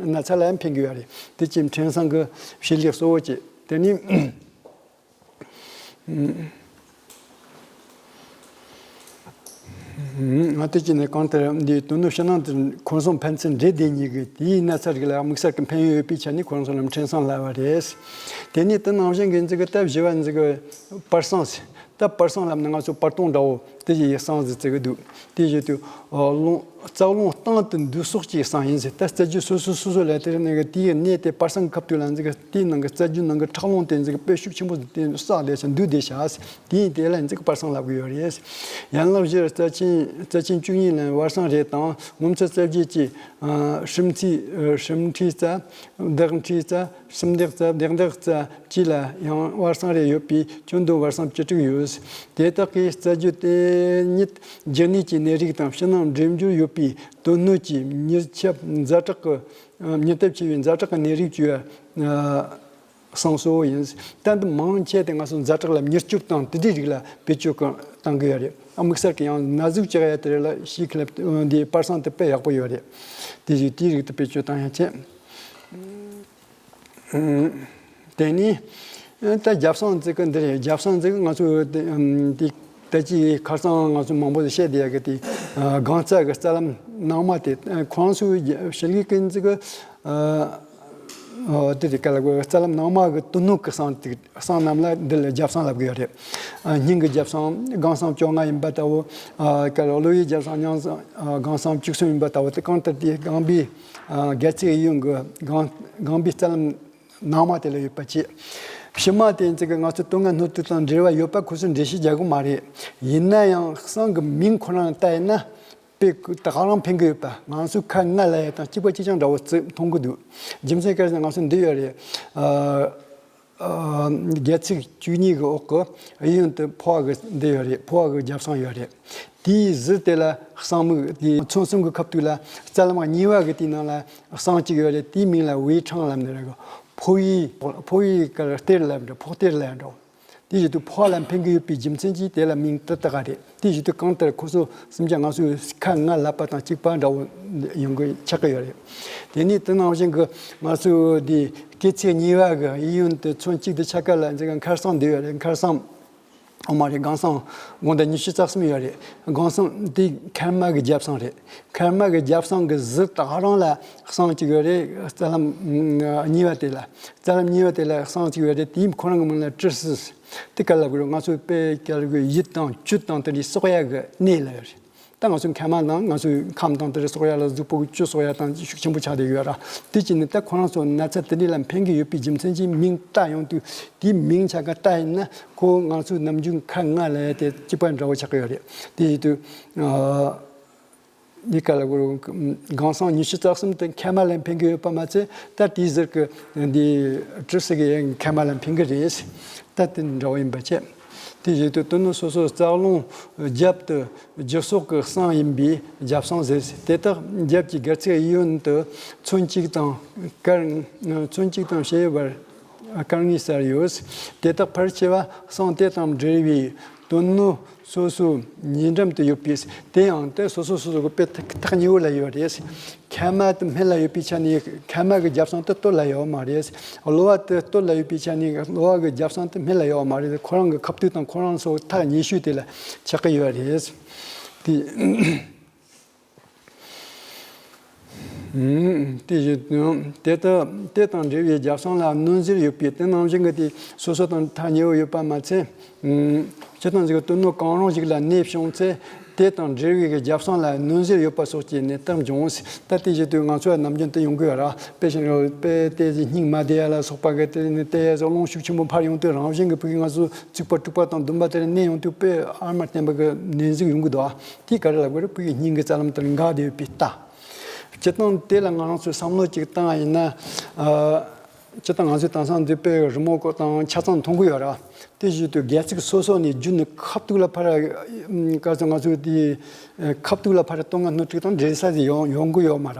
ན་ཚ་ལ་ཡང་ཕན་གི་ཡོད་རེད། དེ་ཅིག་མཁྲེན་སང་གི་བྱེད་ལས་གཙོ་བོ་ཅིག་དེ་ནས་ང་དེ་ཅིག་ནས་གང་ལྟར་འདིའི་དོན་སྣོད་ཕྱི་ནང་དུ་འཁོན་སྲུང་ཕན་ཚུན་འདྲེས་བསྡད་ཉིད་ཀྱི་དེའི་ན་ཚ་རིགས་ལ་དམིགས་བསལ་གྱི་ཕན་ཡོན་ཡོད་པའི་ཆ་ནས་ཁོ་རང་ཚོ་ལ་མཁྲེན་སང་ལབ་པ་རེད། དེ་ནས་དེ་ནང་བཞིན་གྱི་འཛི་གི་སྟབས་བཞི་བ་འཛི་གི་པར་སང་ཟེར། ད་པར་སང་ལབ་ན་ང་ཚོ་པར་སྟོང་འདྲ་བོ་ དེ་ཡི་གསང་ཟིག་བརྩི་གི་འདུག་དེ་བཞིན་དུ་ཨ་རླུང་རྩ་རླུང་སྟེང་དུ་འདུས་སོགས་ཀྱི་གསང་ཡིན་ཟེར། ད་རྩ་རྒྱུད་སོ་སོ་སོ་སོ་ལ་དེ་ནས་དེའི་གནས་དེ་པར་སང་ཁབ་ཏུ་ལ་འཛིན་གི་དེའི་ནང་གི་རྩ་རྒྱུད་ནང་གི་ཁྲག་རླུང་དེ་འཛིན་གི་དཔེ་ཤུགས་ཆེན་པོ་དེ་བསགས་བསྡད་ཤག་འདུས་བསྡད་ཤག་དེ་ཡིན་དེ་ལ་འཛིན་གི་པར་སང་ལབ་གི་ཡོད་རེད། ཡན་ལག་བཞིར་རྩ་ཆེན་རྩ་ཆེན་བཅུ་གཉིས་ལ་བར་སང་རེ་དང་ངོ་མཚར་རྩ་བརྒྱད་ཀྱི་ཨ་སྲིན་མཁྲིས་ཨ་སྲིན་མཁྲིས་རྩ། བདག་མཁྲིས་རྩ། སྲིན་བདག་རྩ། བདག་འདག་རྩ་བཅས་ལ་ཡང་བར་སང་རེ་ཡོད་པའི་ཁྱོན་བསྡོམས་བར་སང་བཅུ་དྲུག་ཡོད། དེ་དག་གི་རྩ་རྒྱུད་དེ་ཉིད་རྒྱུ་ནད་ཀྱི་ནད་རིགས་དང་ཕྱི་ནང་འདྲེས་སྦྱོར་ཡོད་པའི་དོན་སྣོད་ཀྱི་མྱུར་ཁྱབ་ཛ་དྲག་གི་མྱུར་ཐབས་ཆེ་བའི་ཛ་དྲག་གི་ནད་རིགས་ཀྱི་གསང་སྲོལ་ཡིན། ད་འདི་མང་ཆེ་དེ་ང་ཚོ་ཛ་དྲག་ལ་མྱུར་སྐྱོབ་དང་དེ་འདྲའི་རིགས་ལ་བེད་སྤྱོད་གཏང་གི་ཡོད་རེད། དམིགས་བསལ་གྱི་ཡང་ན་ཟུག་ཅིག་ཡ་དེ་རེད་ལ་ཤི་ཁ་ལབ་འདི་པར་སང་དེ་དཔེ་ཡག་པོ་ཡོད་རེད། དེ་བཞིན་དེའི་རིགས་དེ་བེད་སྤྱོད་གཏང་ཡ་བྱེད། དེ་ནས་ད་རྒྱབ་གསང་ཟེར་གི་འདི་རེད། རྒྱབ་གསང་ཟེར་གི་ང་ཚོ་དེ་དེ་ད་ཅི་ཁ་སང་ང་ཚོ་མང་པོ་ཞིག་བཤད་བསྡད་ཡ་གི་དེ་སྒང་རྩ་གི་རྩ་ལམ་ནང་མ་དེ་ཁོང་ཚོའི་ཞི་ལི་ཀིན་ཟེར་གི་ཨོ་དེ་རེད། ག་ལ་གོ་རྩ་ལམ་ནང་མ་གི་དོན་སྣོད་ཀྱི་གསང་དེ་གསང་རྣམས་ལ་འདི་ལ་རྒྱབ་གསང་ལབ་གི་ཡོད་རེད། སྙིང་གི་རྒྱབ་གསང་སྒང་གསང་བཅོ་ལྔ་ཡིན་པ་ལྟ་བུ། ག་ལ་གློ་བའི་རྒྱབ་གསང་སྙིང་གསང་སྒང་གསང་བཅུ་གསུམ་ཡིན་པ་ལྟ་བུ་དེ་གང་ལྟར་དེ་རྐང་པའི་སྒལ་ཚིགས་གཡས་གཡོན་གྱི་རྐང་རྐང་པའི་རྩ་ལམ་ནང་མ་དེ་ལ་ཡོད་པ་བྱས། ཕྱི་མ་དེ་ཚོ་གི་ང་ཚོ་དོན་ལྔ་སྣོད་དྲུག་དང་འབྲེལ་བ་ཡོད་པ་ཁོ་ཚོས་འགྲེལ་བཤད་རྒྱག་གི་མ་རེད། ཡིན་ན་ཡང་གསང་གི་མིང་ཁོ་རང་ལ་བལྟས་ན། དཔེ་ད་ག་རང་ཕན་གི་ཡོད་པ། ང་ཚོའི་ཁ་ལྔ་ལབ་ཡ་དང་གཅིག་པ་གཅིག་རྐྱང་འདྲ་བོ་བརྩི་མཐོང་གི་འདུག་རྒྱུ་མཚན་ག་རེ་ཟེར་ན་ང་ཚོ་འདི་ཡོད་རེད། ཨ་ཨ་སྒལ་ཚིགས་བཅུ་གཉིས་ཀྱི་འོག་གི་གཡས་གཡོན་དུ་ཕོ་བ་གི་འདི་ཡོད་རེད། ཕོ་བ་གི་རྒྱབ་གསང་ཡོད་རེད། དེའི་ཟུར་དེ་ལ་གསང་མིག་དེའི་ཚོན་གསུམ་གྱི་ཁབ་ཏུ་ལ་རྩ་ལམ་གཉིས་པ་གི་དེའི་ནང་ལ་གསང་གཅིག་ཡོད་རེད། དེའི་མིང་ལ་ཝེ་ཁྲང་ལབ་ནི་རེད། ཕོ་བའི་ཕོ་བའི་ག་རེ་གཏེར་ལབ་འགྲོ། ཕོ་གཏེར་ལབ་འགྲོ། དེ་བཞིན་དུ་ཕོ་བ་ལ་ཕན་གྱི་ཡོད་པའི་རྒྱུ་མཚན་གྱིས་དེ་ལ་མིང་དེ་བཏགས་པ་རེད། དེ་བཞིན་དུ་གང་ལྟར་ཁོ་ཚོ་གསུམ་ཆ་ང་ཚོའི་ཁ་ལྔ་ལབ་པ་དང་གཅིག་པ་འདྲ་བོ་ཡོང་གི་ཆགས་ཀྱི་ཡོད་རེད། དེ་ནས་དེ་ནང་བཞིན་གྱི་ང་ཚོའི་དེ་སྐེ་ཚེ་གཉིས་པ་གི་གཡས་གཡོན་དུ་ཚོན་གཅིག་ཏུ་ཆ་ག་ལ་འཛིན་གི་མཁར་གསང་འདི་ཡོད་རེད། མཁར་གསང་ཨོ་མ་རེད། སྒང་གསང་དགོང་དག་ཉི་ཤུ་རྩ་གསུམ་ཡོད་རེད། སྒང་གསང་དེ་མཁལ་མ་གི་རྒྱབ་གསང་རེད། མཁལ་མ་གི་རྒྱབ་གསང་གི་ཟུར་ད་ག་རང་ལ་གསང་གཅིག་ཡོད་རེད། རྩ་ལམ་གཉིས་པ་དེ་ལ་རྩ་ལམ་གཉིས་པ་དེ་ལ་གསང་གཅིག་ཡོད་རེད། དེའི་ཁོ་རང་གི་མིང་ལ་ཀྲི་སི། དེ་ག་ལ་གོ་རེད། ང་ཚོས་དཔེ་ག་ལ་གོ་ཡིད་དང་བཅུད་དང་དེ་འདྲའི་གསོག་ཡ་གི་གནས་ལ་ཡོད་རེད། ད་ང་ཚོའི་མཁལ་མ་དང་ང་ཚོའི་ཁམས་དང་དེ་འདྲའི་གསོག་ཡ་ལ་གཟུགས་པོ་གི་བཅུད་གསོག་ཡ་དང་ཤུགས་ཆེན་པོ་ཆགས་བསྡད་ཡོད་ར། དེ་བྱས་ནས་ད་ཁོ་རང་ཚོ་ན་ཚ་དེ་འདྲ་ལ་ཕན་གྱི་ཡོད་པའི་རྒྱུ་མཚན་གྱིས་མིང་བཏགས་ཡོང་དུས་དེའི་མིང་ཆ་ག་བཏགས་ཡིན་ན་ཁོ་ང་ཚོའི་ནམ་རྒྱུན་ཁ་ལྔ་ལ་དེ་གཅིག་པ་འདྲ་བོ་ཆགས་ཀྱི་ཡོད་རེད། དེ་ཡིན་དུས་ཨ་འདི་ག་ལ་གོ་རེད། སྒང་གསང་ཉི་ཤུ་རྩ་གསུམ་དེ་མཁལ་མ་ལ་ཕན་གྱི་ཡོད་པ་མ་ཚད་ད་དེའི་ཟུར་གི་འདི་ཀྲི་སི་གི་མཁལ་མ་ལ་ཕན་གྱི་རེད། ད་དེ་འདྲ་བོ་ཡིན་པ་བྱས། དེ་བཞིན་དུ་དོན་སྣོད་སོ་སོའི་རྩ་རླུང་རྒྱབ་ཏུ་རྒྱུ་སོགས་ཀྱི་གསང་ཡིན་པས་རྒྱབ་གསང་ཟེར། དེ་དག་རྒྱབ་ཀྱི་སྒལ་ཚིགས་གཡས་གཡོན་དུ་ཚོན་གཅིག་དང་སྐར་ཚོན་གཅིག་དང་ཕྱེད་བར་སྐར་ལྔའི་སར་ཡོད། དེ་དག་ཕལ་ཆེ་བ་གསང་དེ་དང་འབྲེལ་བའི་དོན་སྣོད་སོ་སོའི་ཉེ་འགྲམ་དུ་ཡོད་པས། དེ་ཡང་དེ་སོ་སོ་སོ་སོ་གི་དཔེ་ཐག་ཐག་ཉེ་བོ་ལ་ཡོད་རེད། མཁལ་མ་དེ་སྨད་ལ་ཡོད་པའི་ཆ་ནས་མཁལ་མ་གི་རྒྱབ་གསང་དེ་སྟོད་ལ་ཡོད་མ་རེད། གློ་བ་དེ་སྟོད་ལ་ཡོད་པའི་ཆ་ནས་གློ་བ་གི་རྒྱབ་གསང་དེ་སྨད་ལ་ཡོད་མ་རེད། ཁོ་རང་གི་ཁ་ཐུག་དང་ཁོ་རང་ཚོ་ཐག་ཉེ་ཤོས་དེ་ལ་ཆགས་ཀྱི་ཡོད་རེད། དེ་དེ་བཞིན་དུ་དེ་ལྟ་དེ་དང་འབྲེལ་བའི་རྒྱབ་གསང་ལ་གནོན་གཟེར་ཡོད་པས། དེ་ནང་བཞིན་གྱི་དེ་སོ་སོ་དང་ཐག་ཉེ་བོ་ཡོད་པ་མ་ཚད། སྤྱིར་བཏང་ཅིག་གི་དོན་སྣོད་གང་རུང་ཞིག་ལ་ནད་བྱུང་ཚེ་དེ་དང་འབྲེལ་བའི་རྒྱབ་གསང་ལ་གནོན་གཟེར་ཡོད་པ་སོགས་ཀྱི་ནད་རྟགས་འབྱུང་། ད་དེ་བཞིན་དུ་ང་ཚོ་ནམ་རྒྱུན་དུ་ཡོང་གི་ཡོད་ར། དཔེ་བཞིན་རོ་དཔེ་དེ་སྙིང་མ་བདེ་ཡ་ལ་སོགས་པ་གི་དེ་ནི་དེ་ཡ་སོགས་རླུང་ཤུགས་ཆེན་པོ་འཕར་ཡོང་དུས་རང་བཞིན་གྱི་ཕ་གི་ང་ཚོ་རྩིག་པ་དཀྲུག་པ་དང་འདུན་པ་དེར་གནས་ཡོང་དུས་དཔེ་ཨ་མ་བསྟན་པ་གི་ནད་གཟུགས་ཡོང་གི་འདུག་ཨ། དེ་ག་རེ་ལབ་དགོས་རེད། ཕ་གི་སྙིང་གི་རྩ་ལམ་དེར་འགག་བསྡད་ཡོད་པའི་རྟགས། སྤྱིར་བཏང་དེ་ལ་ང་རང་ཚོས་བསམ་བློ་ཅིག་བཏང་བ་ཡིན་ན། ཨ། སྤྱིར་བཏང་ང་ཚོས་དེང་སང་འདི་དཔེ་རི་མོ་ཀོ་དང་ཆ་ཚང་མཐོང་གི་ཡོད་ར། དེ་བཞིན་དུ་སྒལ་ཚིགས་སོ་སོ་ནས་བརྒྱུད་ནས་ཁ་ཐུག་ལ་ཕར། ག་ཚོད་ང་ཚོས་དེ་ཁ་ཐུག་ལ་ཕར་དོན་ལྔ་སྣོད་དྲུག་དང་འབྲེལ་ས་ཞིག་ཡོང་ཡོང་གི་ཡོད་མ་ར།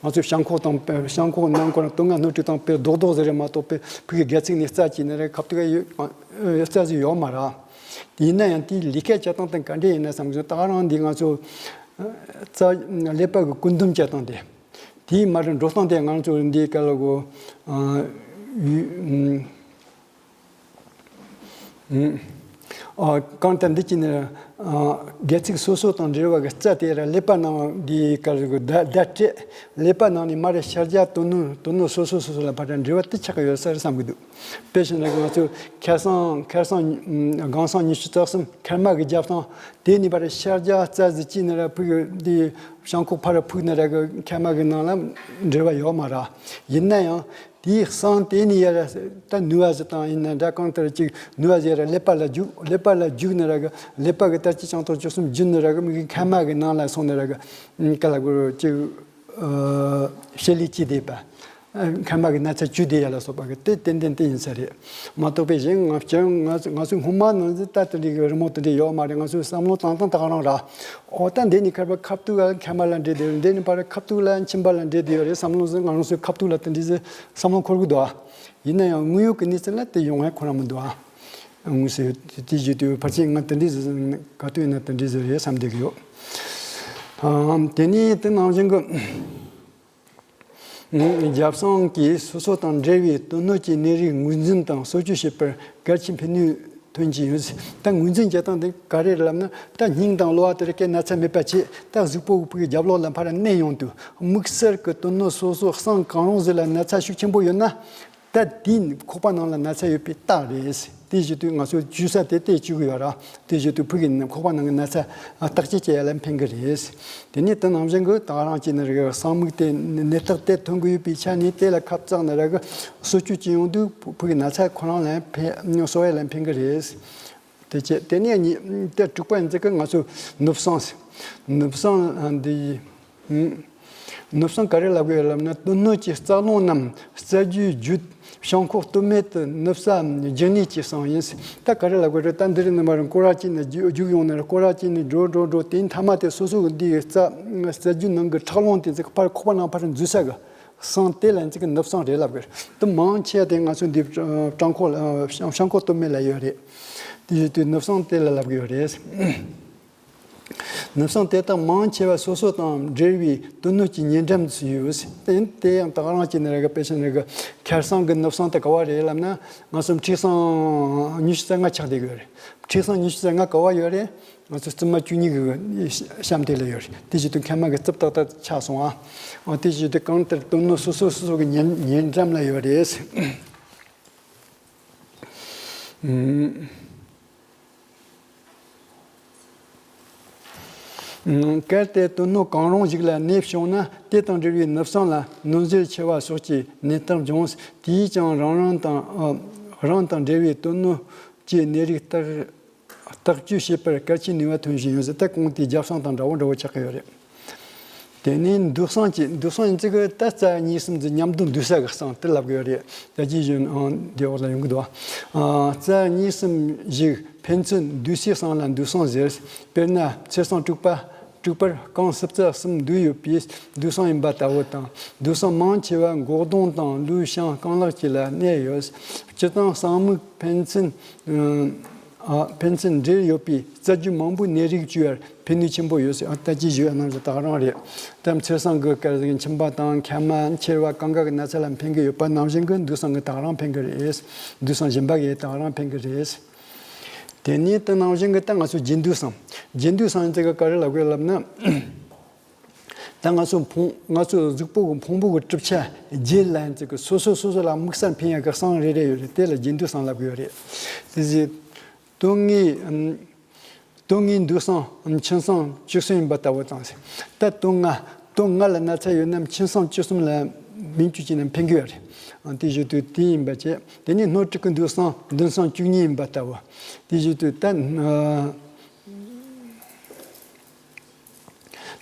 ང་ཚོས་བྱང་ཁོག་དང་བྱང་ཁོག་ནང་ཁོ་ན་དོན་ལྔ་སྣོད་དྲུག་དང་དཔེ་རྡོག་རྡོག་ཟེར་རེད་མ་གཏོགས་དཔེ་ཕ་གི་སྒལ་ཚིགས་ནས་རྩ་བཅད་ནས་རེད་ཁ་ཐུག་ཡོད་རྩ་ཞིག་ཡོད་མ་ར། ཡིན་ན་ཡང་དེའི་ལས་ཀ་བྱེད་སྟངས་དེ་ག་འདྲས་ཡིན་ན་བསམ་གྱི་སོང་། ད་ག་རང་འདི་ང་ཚོ་རྩ་ཀླད་པ་གི་སྐུ་འདོམས་བྱེད་སྟངས་དེ། དེའི་མ་རེད། འགྲོ་སྟངས་དེ་ང་ཚོ་འདི་ག་ལ་གོ། ཨ། ཡུ། ཨུམ། ཨ། གང་ལྟར་འདི་གཅིག་ནི། ཨ། སྒལ་ཚིགས་སོ་སོ་དང་འབྲེལ་བ་གི་རྩ་དེ་ར་ཀླད་པ་ནང་གི་ག་རེ་གི་བརྡ་བརྡ་སྤྲད། ཀླད་པ་ནང་ནས་མར་ཤར་རྒྱག་དོན་སྣོད་དོན་སྣོད་སོ་སོ་སོ་སོ་ལ་ཕར་འབྲེལ་བ་དེ་ཆགས་ཀྱི་ཡོད་ས་རེད་བསམ་གྱི་འདུག་དཔེ་བཞིན་ན་ང་ཚོ་ཁ་སང་ཁ་སང་སྒང་སང་ཉི་ཤུ་རྩ་གསུམ་མཁལ་མ་གི་རྒྱབ་སྟངས་དེ་ནས་ཕར་ཤར་རྒྱག་རྩ་ཟེར་གཅིག་ནི་ར་ཕུག་གི་འདི་བྱང་ཁོག་ཕར་ཕུག་ནི་ར་གི་མཁལ་མ་གི་ནང་ལ་འབྲེལ་བ་ཡོད་མ་རེད། ཡིན་ན་ཡང་། དེའི་གསང་དེ་ནས་ཡར་ད་ནུ་བ་ཟེར་དང་ཡིན་ན་འདྲ་གང་ལྟར་ཅིག་ནུ་བ་ཟེར་ར་ཀླད་པ་ལ་རྒྱུག་ཀླད་པ་ལ་རྒྱུག་ནི་ར་གི་ཀླད་པ་གི་ལྟར་གྱི་བྱང་ཐོག་བཅུ་གསུམ་རྒྱུ་ནི་ར་གི་མི་གི་མཁལ་མ་གི་ནང་ལ་སོང་ནི་ར་གི་ག་ལ་གོ་ཅིག་ཨ། བྱེད་ལས་ཅི་བསྡད་པ། ཨ། མཁལ་མ་གི་ན་ཚ་བཅུ་བསྡད་ཡ་ལ་སོགས་པ་གི་དེ་ཏན་ཏན་དེ་ཡིན་ས་རེད། མ་གཏོགས་པའི་གཞན་ང་ཚོ་ང་ཚོ་ང་ཚོའི་སྔོན་མ་ནང་བཞིན་ད་དེ་འདྲའི་གི་རི་མོ་དེ་འདྲ་ཡོད་མ་རེད། ང་ཚོའི་བསམ་བློ་བཏང་སྟངས་ད་ག་རང་ར། ཨོ་ད་འདི་ནི་མཁལ་པ་ཁ་ཐུག་ལ་མཁལ་མ་ལ་འབྲེལ་བསྡད་ཡོད། འདི་ནི་ཕར་ཁ་ཐུག་ལ་མཆིན་པ་ལ་འབྲེལ་བསྡད་ཡོད་རེད་བསམ་བློ་ཟིན། ང་རང་ཚོའི་ཁ་ཐུག་ལ་དེ་འདྲ་ཟིན་བསམ་བློ་འཁོར་གི་འདུག་ཨ། ཡིན་ན་ཡང་དངོས་ཡོད་ཀྱི་གནས་ཚུལ་ལ་དེ་ཡོང་ཡ་ཁོ་རང་མི་འདུག་ཨ། དངོས་སུ་དེ་བརྗོད་དུས་ཕལ་ཆེར་ང་དེ་འདྲ་ཟིན་ག་དུས་ཡིན་ན་དེ་འདྲ་ཟིན་རེད་བསམ་བསྡད་ཀྱི་ཡོད། ཨ། དེ་ནས་དེ་ནང་བཞིན་གྱི། རྒྱབ་སང་གིས་སོ་སོ་དང་འབྲེལ་བའི་དོན་སྣོད་ཀྱི་ནད་རིགས་ངོས་འཛིན་དང་གསོ་བཅོས་བྱེད་པར་གལ་ཆེའི་ཕན་ནུས་ཐོན་གྱི་ཡོད། ད་ངོས་འཛིན་བྱེད་སྟངས་དེ་ག་རེ་རེད་ལབ་ན། ད་སྙིང་དང་གློ་བ་དེར་སྐད་ན་ཚ་མེད་པ་བྱེད། ད་གཟུགས་པོ་གི་རྒྱབ་ལོགས་ལ་ཕར་གནས་ཡོང་དུས་དམིགས་བསལ་གྱི་དོན་སྣོད་སོ་སོ་གསང་གང་རུང་ཟིག་ལ་ན་ཚ་ཤུགས་ཆེན་པོ་ཡོད་ན། ད་དེའི་ཁོག་པ་ནང་ལ་ན་ཚ་ཡོད་པའི་རྟགས་རེད། དེ་བཞིན་དུ་ང་ཚོ་བཅོས་ས་དེ་དེ་བཅོས་གི་ཡོད་ར། དེ་བཞིན་དུ་ཕུགས་ཀྱི་ཁོག་པ་ནང་གི་ན་ཚ་བརྟག་དཔྱད་བྱེད་ཡ་ལ་ཕན་གི་རེད། དེ་ནས་དེ་ནང་བཞིན་གྱི་ད་རང་གཅིག་ནི་རིགས་གསང་མིག་དེ་ནད་རྟགས་དེ་ཐོན་གི་ཡོད་པའི་ཆ་ནས་དེ་ལ་ཁབ་བཙགས་ནི་ར་གི་གསོ་བཅོས་བྱེད་ཡོང་དུས་ཕུགས་ཀྱི་ན་ཚ་ཁོ་རང་ལ་ཕན་གསོ་བ་ལ་ཕན་གི་རེད། དེ་བྱས་དེ་ནས་གཉིས་དེ་དྲུག་པ་ཡིན་ཚེ་གི་ང་ཚོ་ནུབ་གསང་ཟེར། ནུབ་གསང་འདི་ནུབ་གསང་ག་རེ་ལབ་དགོས་ལབ་ན། དོན་སྣོད་ཀྱི་རྩ་རླུང་རྣམས་རྩ་རྒྱུས་བརྒྱུད་བྱང་ཁོག་སྟོད་སྨད་དུ་ནུབ་ས་རྒྱུན་གནས་ཀྱི་གསང་ཡིན། ད་ག་རེ་ལབ་དགོས་རེད། ད་འདི་རེད་ནི་མ་རེད། སྐོར་ར་གཅིག་ནས་རྒྱུ་རྒྱུག་ཡོང་ནི་རེད། སྐོར་ར་གཅིག་ནས་འགྲོ་འགྲོ་འགྲོ་དེ་མཐའ་མ་དེ་སོ་སོ་གི་འདི་ཡི་རྩ་རྩ་རྒྱུས་ནང་གི་ཁྲག་རླུང་དེ་ཚོ་ཕར་ཁོག་པ་ནང་ཕར་འཛུལ་ས་གི་གསང་དེ་ལ་ཚིག་གི་ནུབ་གསང་རེད་ལབ་དགོས་རེད། དེ་མང་ཆེ་དེ་ང་ཚོ་འདི་བྲང་ཁོག་བྱང་ཁོག་སྟོད་སྨད་ལ་ཡོད་རེད། དེ་ཡོད་དུས་ནུབ་གསང་དེ་ལ་ལབ་དགོས་རེད། ནུབ་གསང་དེ་དག་མང་ཆེ་བ་སོ་སོ་དང་འབྲེལ་བའི་དོན་སྣོད་ཀྱི་ཉེ་འགྲམ་དུ་ཡོད། དེ་དེ་ཡང་ད་ག་རང་གཅིག་ནི་རེ་གི་དཔེ་ཆ་ནི་རེ་གི་ཁ་སང་གི་ནུབ་གསང་དེ་ག་བ་རེད་ལབ་ན། ང་ཚོ་མཁྲིས་གསང་ཉི་ཤུ་རྩ་ལྔ་ཆགས་བསྡད་ཡོད་རེད། མཁྲིས་གསང་ཉི་ཤུ་རྩ་ལྔ་ག་བ་ཡོད་རེད། ང་ཚོ་རྩིབ་མ་བཅུ་གཉིས་ཀྱི་གཤམ་དེ་ལ་ཡོད་རེད། དེ་བཞིན་དུ་མཁལ་མ་གི་རྩིབ་ཏག་ཏག་ཆགས་སོང་ཨ། འོ་དེ་བཞིན་དུ་གང་ལྟར་དོན་སྣོད་སོ་སོ་སོ་སོ་གི་ཉེ་ཉེ་འགྲམ་ལ་ཡོད་རེད། ཨུམ། གལ་ཏེ་དོན་སྣོད་གང་རུང་ཞིག་ལ་ནད་བྱུང་ན། དེ་དང་འབྲེལ་བའི་ནུབ་གསང་ལ་གནོད་འཚེ་ཆེ་བ་སོགས་ཀྱི་ནད་རྟགས་འབྱུང་། དེས་ཀྱང་རང་རང་དང་ཨ་རང་དང་འབྲེལ་བའི་དོན་སྣོད་ཀྱི་ནད་རིགས་བརྟག་བརྟག་དཔྱད་བྱེད་པར་གལ་ཆེའི་ནུས་པ་ཐོན་བཞིན་ཡོད་ཟེར། ད་གོང་དེའི་རྒྱབ་གསང་དང་འདྲ་བོ་འདྲ་བོ་ཆགས་ཀྱི་ཡོད་རེད། དེ་ནས་མདུན་གསང་གཅིག་མདུན་གསང་ཡིན་ཚེ་གི་ད་རྩ་གཉིས་གསུམ་ཚོ་མཉམ་དུ་འདུས་ས་གི་གསང་དེ་ལབ་གི་ཡོད་རེད། ད་ཅི་བཞིན་ཨང་དེ་འོག་ལ་ཡོང་གི་འདུག་ཨ། རྩ་གཉིས་གསུམ་བཞི་ཕན་ཚུན་འདུས་སའི་གསང་ལ་མདུན་གསང་ཟེར། དཔེར་ན་ཚེས་གསང་དྲུག་པ་དྲུག་པར་རྐང་སྲིབ་རྩ་གསུམ་འདུས་ཡོད་པས་མདུན་གསང་ཡིན་པ་ལྟ་བུ་དང་། མདུན་གསང་མང་ཆེ་བ་མགོ་གདོང་དང་ལུས་བྱང་རྐང་ལག་བཅས་ལ་གནས་ཡོད། སྤྱིར་བཏང་གསང་མིག་ཕན་ཚུན་ཨ་ཕན་ཚུན་འབྲེལ་ཡོད་པའི་རྩ་རྒྱུས་མང་པོའི་ནད་རིགས་བཅོས་པར་ཕན་ནུས་ཆེན་པོ་ཡོད་ཟེར། ཨ་ད་ཅི་ཞུ་ཡ་ནང་བཞིན་ད་ག་རང་རེད། ད་ཚེས་གསང་གི་སྐབས་སུ་མཆིན་པ་དང་མཁལ་མ་མཆེར་བ་གང་ག་གི་ན་ཚ་ལ་ཕན་གི་ཡོད་པ་ནང་བཞིན་གི་མདུན་གསང་གི་ད་ག་རང་ཕན་གི་རེད། མདུན་གསང་གཞན་པ་གི་ད་ག་རང་ཕན་གི་རེད། དེ་ནས་ད་ནང་བཞིན་གི་ད་ང་ཚོ་རྗེས་མདུན་གསང་། རྗེས་མདུན་གསང་ཡིན་ཚེ་གི་ག་རེ་ལབ་དགོས་ལབ་ན། ད་ང་ཚོ་ཕུང་ང་ཚོ་གཟུགས་པོ་གི་ཕུང་པོ་གི་གྲུབ་ཆ་རྗེས་ལ་ཡིན་ཚེ་གི་སོ་སོ་སོ་སོ་ལ་དམིགས་བསལ་ཕན་ཡ་གི་གསང་རེ་རེ་ཡོད་རེད། དེ་ལ་རྗེས་མདུན་གསང་ལབ་གི་ཡོད་རེད། དེ་བཞིན་དོན་ལྔའི་ཨམ། དོན་ལྔའི་མདུན་གསང་མཆིན་གསང་བཅུ་གསུམ་ཡིན་པ་ལྟ་བུ་དང་ཟེར། ད་དོན་ལྔ་དོན་ལྔ་ལ་ན་ཚ་ཡོད་ན་མཆིན་གསང་བཅུ་གསུམ་ལ་སྨན་བཅོས་བྱས་ན་ཕན་གི་ཡོད་རེད། ཨ་དེ་བཞིན་དུ་དེ་ཡིན་པ་བྱས། དེ་ནས་སྣོད་དྲུག་གི་མདུན་གསང་མདུན་གསང་བཅུ་གཉིས་ཡིན་པ་ལྟ་བུ། དེ་བཞིན་དུ་ད་ཨ།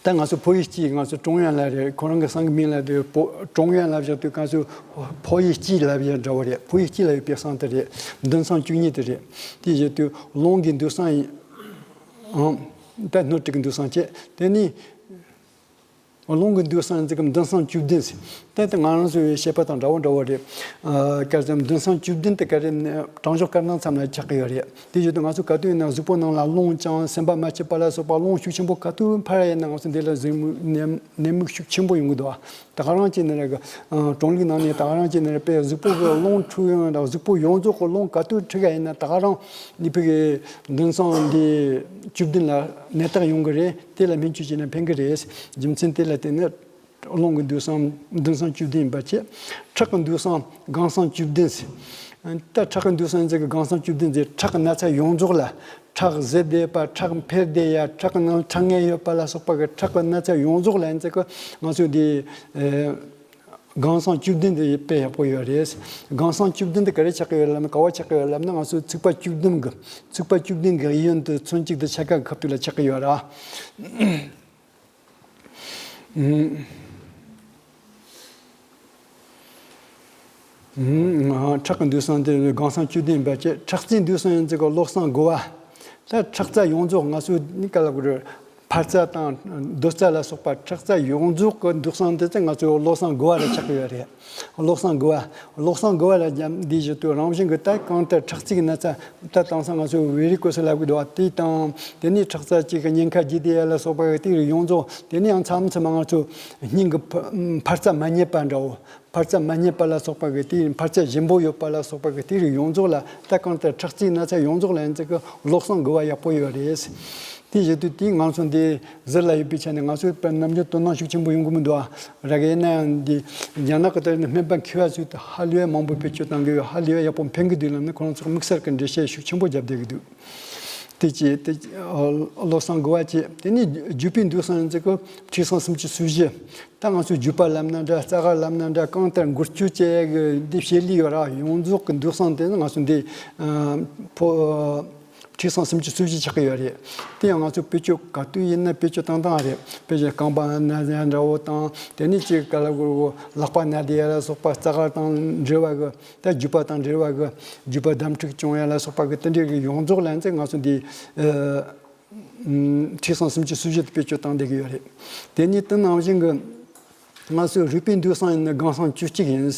ད་ང་ཚོ་ཕོ་ཡི་སྐྱིད་ང་ཚོ་ཀྲོང་ཡོན་ལ་རེད། ཁོ་རང་གི་གསང་གི་མིང་ལ་དེ་ཕོ་ཀྲོང་ཡོན་ལ་བཞག་དུས་ང་ཚོ་ཕོ་ཡི་སྐྱིད་ལ་བཞག་འདྲ་བོ་རེད། ཕོ་ཡི་སྐྱིད་ལ་ཡོད་པའི་གསང་དེ་རེད། མདུན་གསང་བཅུ་གཉིས་དེ་རེད། དེ་བཞིན་དུ་རླུང་གི་མདུན་གསང་ཡིན། ཨང་། ད་སྣོད་དྲུག་གི་མདུན་གསང་བྱས། དེ་ནས་རླུང་གི་མདུན་གསང་ཡིན་ཚེ་གི་མདུན་གསང་བཅུ་བདུན་ཟེར། ད་ལྟ་ང་རང་ཚོའི་བཤད་པ་དང་འདྲ་བོ་འདྲ་བོ་རེད། ཨ། སྐལ་ཙམ་མདུན་སང་བཅུ་བདུན་དེ་ག་རེ་ནས་དྲང་འཇོག་སྐར་སྣང་ཙམ་ལ་ཆགས་ཀྱི་ཡོད་རེད། དེ་བཞིན་དུ་ང་ཚོ་ག་དུས་ཡིན་ན་གཟུགས་པོ་ནང་ལ་རླུང་བཅང་། སེམས་པ་མ་སྐྱིད་པ་ལ་སོགས་པ་རླུང་ཤུགས་ཆེན་པོ་ག་དུས་འཕར་ཡིན་ན་ང་ཚོ་འདི་ལ་གཟིགས་མོ་ནད་ནད་མུག་ཤུགས་ཆེན་པོ་ཡོང་གི་འདུག་ད་ག་རང་བྱས་ནས་རེད། ཨ། གྲངས་ལུགས་ནང་ནས་ད་ག་རང་བྱས་ནས་རེད་པས། གཟུགས་པོ་གི་རླུང་འཁྲུག་ཡོང་དང་། གཟུགས་པོ་ཡོངས་རྫོགས་ཀྱི་རླུང་ག་དུས་འཁྲུག་ག་ཡིན་ན་ད་ག་རང་ནི་ཕ་གི་མདུན་སང་འདི་བཅུ་བདུན་ལ་ནད་རྟགས་ཡོང་གི་རེད། དེ་ལ་སྨན་བཅོས་བྱས་ན་ཕན་གི་རེད། རྒྱུ་མཚན་དེ་ལ་བརྟེན་ནས། རླུང་གི་མདུན་སང་མདུན་སང་བཅུ་བདུན་ཡིན་པ་བྱས། ཁྲག་གི་མདུན་སང་སྒང་སང་བཅུ་བདུན་ཟེར། ད་ཁྲག་གི་མདུན་སང་ཡིན་ཚེ་གི་སྒང་སང་བཅུ་བདུན་ཟེར། ཁྲག་གི་ན་ཚ་ཡོངས་རྫོགས་ལ། ཁྲག་ཟད་བསྡད་པ། ཁྲག་འཕེལ་བསྡད་ཡ། ཁྲག་གི་ནང་ཁྲག་ངན་ཡོད་པ་ལ་སོགས་པ་གི་ཁྲག་གི་ན་ཚ་ཡོངས་རྫོགས་ལ་ཡིན་ཚེ་གི་ང་ཚོས་འདི། ཨེ། སྒང་སང་བཅུ་བདུན་དེ་དཔེ་ཡག་པོ་ཡོད་རེད། སྒང་སང་བཅུ་བདུན་དེ་ག་རེ་ཆགས་ཀྱི་ཡོད་ལབ་ན། ག་བ་ཆགས་ཀྱི་ཡོད་ལབ་ན། ང་ཚོའི་ཚིགས་པ་བཅུ་བདུན་གི། ཚིགས་པ་བཅུ་བདུན་གི་གཡས་གཡོན་དུ་མཚོན་གཅིག་ཏུ་ཕྱེད་ཀ་གི་ཁ་ཐུག་ལ་ཆགས་ཀྱི་ཡོད་ར། ཨུམ། ཨུམ། ཁྲག་གི་མདུན་སང་དེ་སྒང་སང་བཅུ་བདུན་ཡིན་པ་བྱས། ཁྲག་རྩའི་མདུན་སང་ཡིན་ཚེ་གི་ལོག་སང་དགུ་བ། ད་ཁྲག་རྩ་ཡོངས་རྫོགས་ང་ཚོའི་ནི་ག་ལ་གོ་རེད། འཕར་རྩ་དང་རྡོལ་རྩ་ལ་སོགས་པ་ཁྲག་རྩ་ཡོངས་རྫོགས་ཀྱི་མདུན་སང་དེ་ཚོ་ང་ཚོའི་ལོག་སང་དགུ་བ་ལ་ཆགས་ཀྱི་ཡོད་རེད། ལོག་སང་དགུ་བ། ལོག་སང་དགུ་བ་ལ་འདི་བཞིན་དུ་རང་བཞིན་གྱི་ད་གང་ལྟར་ཁྲག་རྩའི་ན་ཚ། ད་དེང་སང་ང་ཚོ་ཝེ་རི་ཀོ་སི་ལབ་ཀྱི་འདུག་བ། དེ་དང་དེ་ནས་ཁྲག་རྩ་གཅིག་གི་ཉེན་ཁ་རྒྱས་བསྡད་ཡ་ལ་སོགས་པ་དེ་རིགས་ཡོངས་རྫོགས། དེ་ནས་ཡང་མཚམས་མཚམས་ང་ཚོ་སྙིང་གི་འཕར་འཕར་རྩ་མ་རྙེད་པ་འདྲ་བོ། འཕར་རྩ་མ་རྙེད་པ་ལ་སོགས་པ་གི་དེ། འཕར་རྩ་ཞན་པོ་ཡོད་པ་ལ་སོགས་པ་གི་དེ་རིགས་ཡོངས་རྫོགས་ལ། ད་གང་ལྟར་ཁྲག་རྩའི་ན་ཚ་ཡོངས་རྫོགས་ལ་ཡིན་ཚེ་གི་ལོག་སང་དགུ་བ་ཡག་པོ་ཡོད་རེད། དེ་བཞིན་དུ་དེ་ང་ཚོ་འདི་ཟུར་ལ་ཡོད་པའི་ཆ་ནས་ང་ཚོའི་ནམ་རྒྱུན་དོ་སྣང་ཤུགས་ཆེན་པོ་ཡོང་གི་མི་འདུག་ཨ། ར་ག་ཡིན་ན་ཡང་འདི་རྒྱ་ནག་གི་ལྟར་ནི་སྨན་པ་མཁས་པ་ཚོས་ཧ་ལས་པ་མང་པོ་བེད་སྤྱོད་བཏང་གི་ཡོད། ཧ་ལས་པ་ཡག་པོ་ཕན་གི་འདུག་ལབ་ནས་ཁོ་རང་ཚོར་དམིགས་བསལ་གྱི་འགྲེལ་བཤད་ཤུགས་ཆེན་པོ་བརྒྱབ་བསྡད་ཀྱི་འདུག་དེ་བྱས་ཏེ། ཨ། ལོག་སང་དགུ་བ་བྱས། དེ་ནས་རྒྱུ་པའི་མདུན་སང་ཡིན་ཚེ་གི་མཁྲིས་སང་སུམ་ཅུ་སོ་བཞི། ད་ང་ཚོའི་རྒྱུ་པ་ལབ་ན་འདྲ། རྩ་ག་ལབ་ན་འདྲ། གང་ལྟར་འགུལ་སྐྱོད་བྱེད་ཡག་གི་འདི་བྱེད་ལས་ཡོད་ར། ཡོངས་རྫོགས་ཀྱི་མདུན་སང་དེ་ནི་ང་ཚོ་འདི། ཨ། ཕོ། མཁྲིས་སང་སུམ་ཅུ་སོ་བཞི་ཆགས་ཀྱི་ཡོད་རེད། དེ་ཡང་ང་ཚོ་བེད་སྤྱོད་ག་དུས་ཡིན་ན་བེད་སྤྱོད་བཏང་བཏང་རེད། དཔེ་བཞག་རྐང་པ་ན་ཡ་འདྲ་བོ་དང་། དེ་ནས་ཅིག་ག་ལ་གོ་ལག་པ་ན་བསྡད་ཡ་ལ་སོགས་པ། རྩ་ག་དང་འབྲེལ་བ་གི། ད་རྒྱུ་པ་དང་འབྲེལ་བ་གི། རྒྱུ་པ་འདམ་འཁྲུག་བྱུང་ཡ་ལ་སོགས་པ་གི་དེ་འདྲའི་གི་ཡོངས་རྫོགས་ལ་ཡིན་ཚེ་ང་ཚོ་འདི། ཨ། མཁྲིས་སང་སུམ་ཅུ་སོ་བཞི་དེ་བེད་སྤྱོད་བཏང་བསྡད་ཀྱི་ཡོད་རེད། དེ་ནས་དེ་ནང་བཞིན་གི་ང་ཚོའི་རུས་པའི་མདུན་སང་ཡིན་ན་སྒང་སང་བཅུ་གཅིག་ཡིན།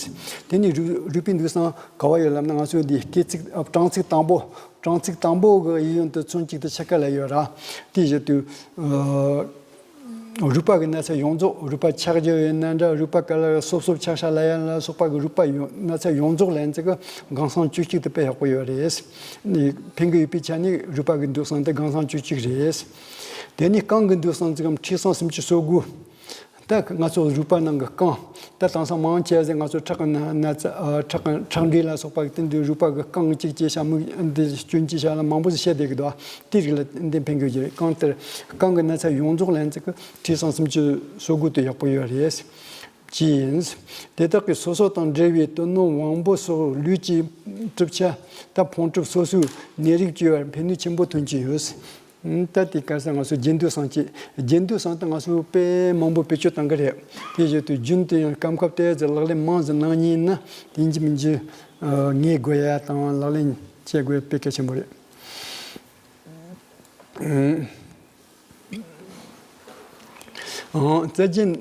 དེ་ནས་རུས་རུས་པའི་མདུན་སང་ག་བ་ཡོད་ལབ་ན། ང་ཚོའི་འདི་སྐེ་ཚིགས། ཨ། སྲང་ཚིགས་དང་པོ། སྲང་ཚིགས་དང་པོ་གི་གཡས་གཡོན་དུ་མཚོན་གཅིག་ཏུ་ཕྱེད་ཀ་ལ་ཡོད་ར། དེ་བཞིན་དུ། ཨ། རུས་པ་གི་ན་ཚ་ཡོངས་རྫོགས། རུས་པ་ཆག་རྒྱུ་ཡིན་ན་འདྲ། རུས་པ་ག་ལ་སོབ་སོབ་ཆག་ཤ་ལ་ཡ་ལ་སོགས་པ་གི་རུས་པ་ཡོངས། ན་ཚ་ཡོངས་རྫོགས་ལ་ཡིན་ཚེ་གི་སྒང་སང་བཅུ་གཅིག་དེ་དཔེ་ཡག་པོ་ཡོད་རེད། ནི་ཕན་གི་ཡོད་པའི་ཆ་ནས་རུས་པ་གི་མདུན་སང་དེ་སྒང་སང་བཅུ་གཅིག་རེད། དེ་ནས་རྐང་གི་མདུན་སང་ཚིག་གམ་མཁྲིས་སང་སུམ་ཅུ་སོ་དགུ། ད་ང་ཚོ་རུས་པ་ནང་གི་རྐང་། ད་དེང་སང་མང་ཆེ་ཟིག་ང་ཚོ་ཁྲག་གི་ན་ན་ཚ། ཨ། ཁྲག་གི་ཁྲག་འབྲས་ལ་སོགས་པ་གི་སྟེང་དུ་རུས་པ་གི་རྐང་གཅིག་གཅིག་ཤ་མིག་འདི་སྐྱོན་གཅིག་ཤ་ལ་མང་པོ་ཟིག་བཤད་བསྡད་ཀྱི་འདུག་དེ་རིགས་ལ་འདི་ཕན་གི་ཡོད་ཀྱི་རེད། རྐང་དེར། རྐང་གི་ན་ཚ་ཡོངས་རྫོགས་ལ་ཡིན་ཚེ་གི་མཁྲིས་སང་སུམ་ཅུ་སོ་དགུ་དེ་ཡག་པོ་ཡོད་རེད། ཅི་ཡིན། དེ་དག་གི་སོ་སོ་དང་འབྲེལ་བའི་དོན་སྣོད་དབང་པོ་སོགས་ལུས་ཀྱི་གྲུབ་ཆ། ད་ཕུང་གྲུབ་སོ་སོའི་ནད་རིགས་བཅོས་པར་ཕན་ནུས་ཆེན་པོ་ཐོན་གྱི་ཡོད། ད་དེ་ག་ས་ང་ཚོ་རྒྱན་སྡུད་སང་བྱེད། རྒྱན་སྡུད་སང་དེ་ང་ཚོ་དཔེ་མང་པོ་བེད་སྤྱོད་བཏང་གི་རེད། དེ་བཞིན་དུ་རྒྱུན་དུ་ཡང་སྐམ་ཁབ་དེ་ཚོ་ལག་ལེན་མང་ཙམ་གནང་མཁན་ཡིན་ན། དེ་ཡིན་གཅིག་མིན་གཅིག་ངེས་དགོས་ཡ་དང་ལག་ལེན་བྱེད་དགོས་དཔེ་གལ་ཆེན་པོ་རེད། ཨང་། རྩ་རྒྱན།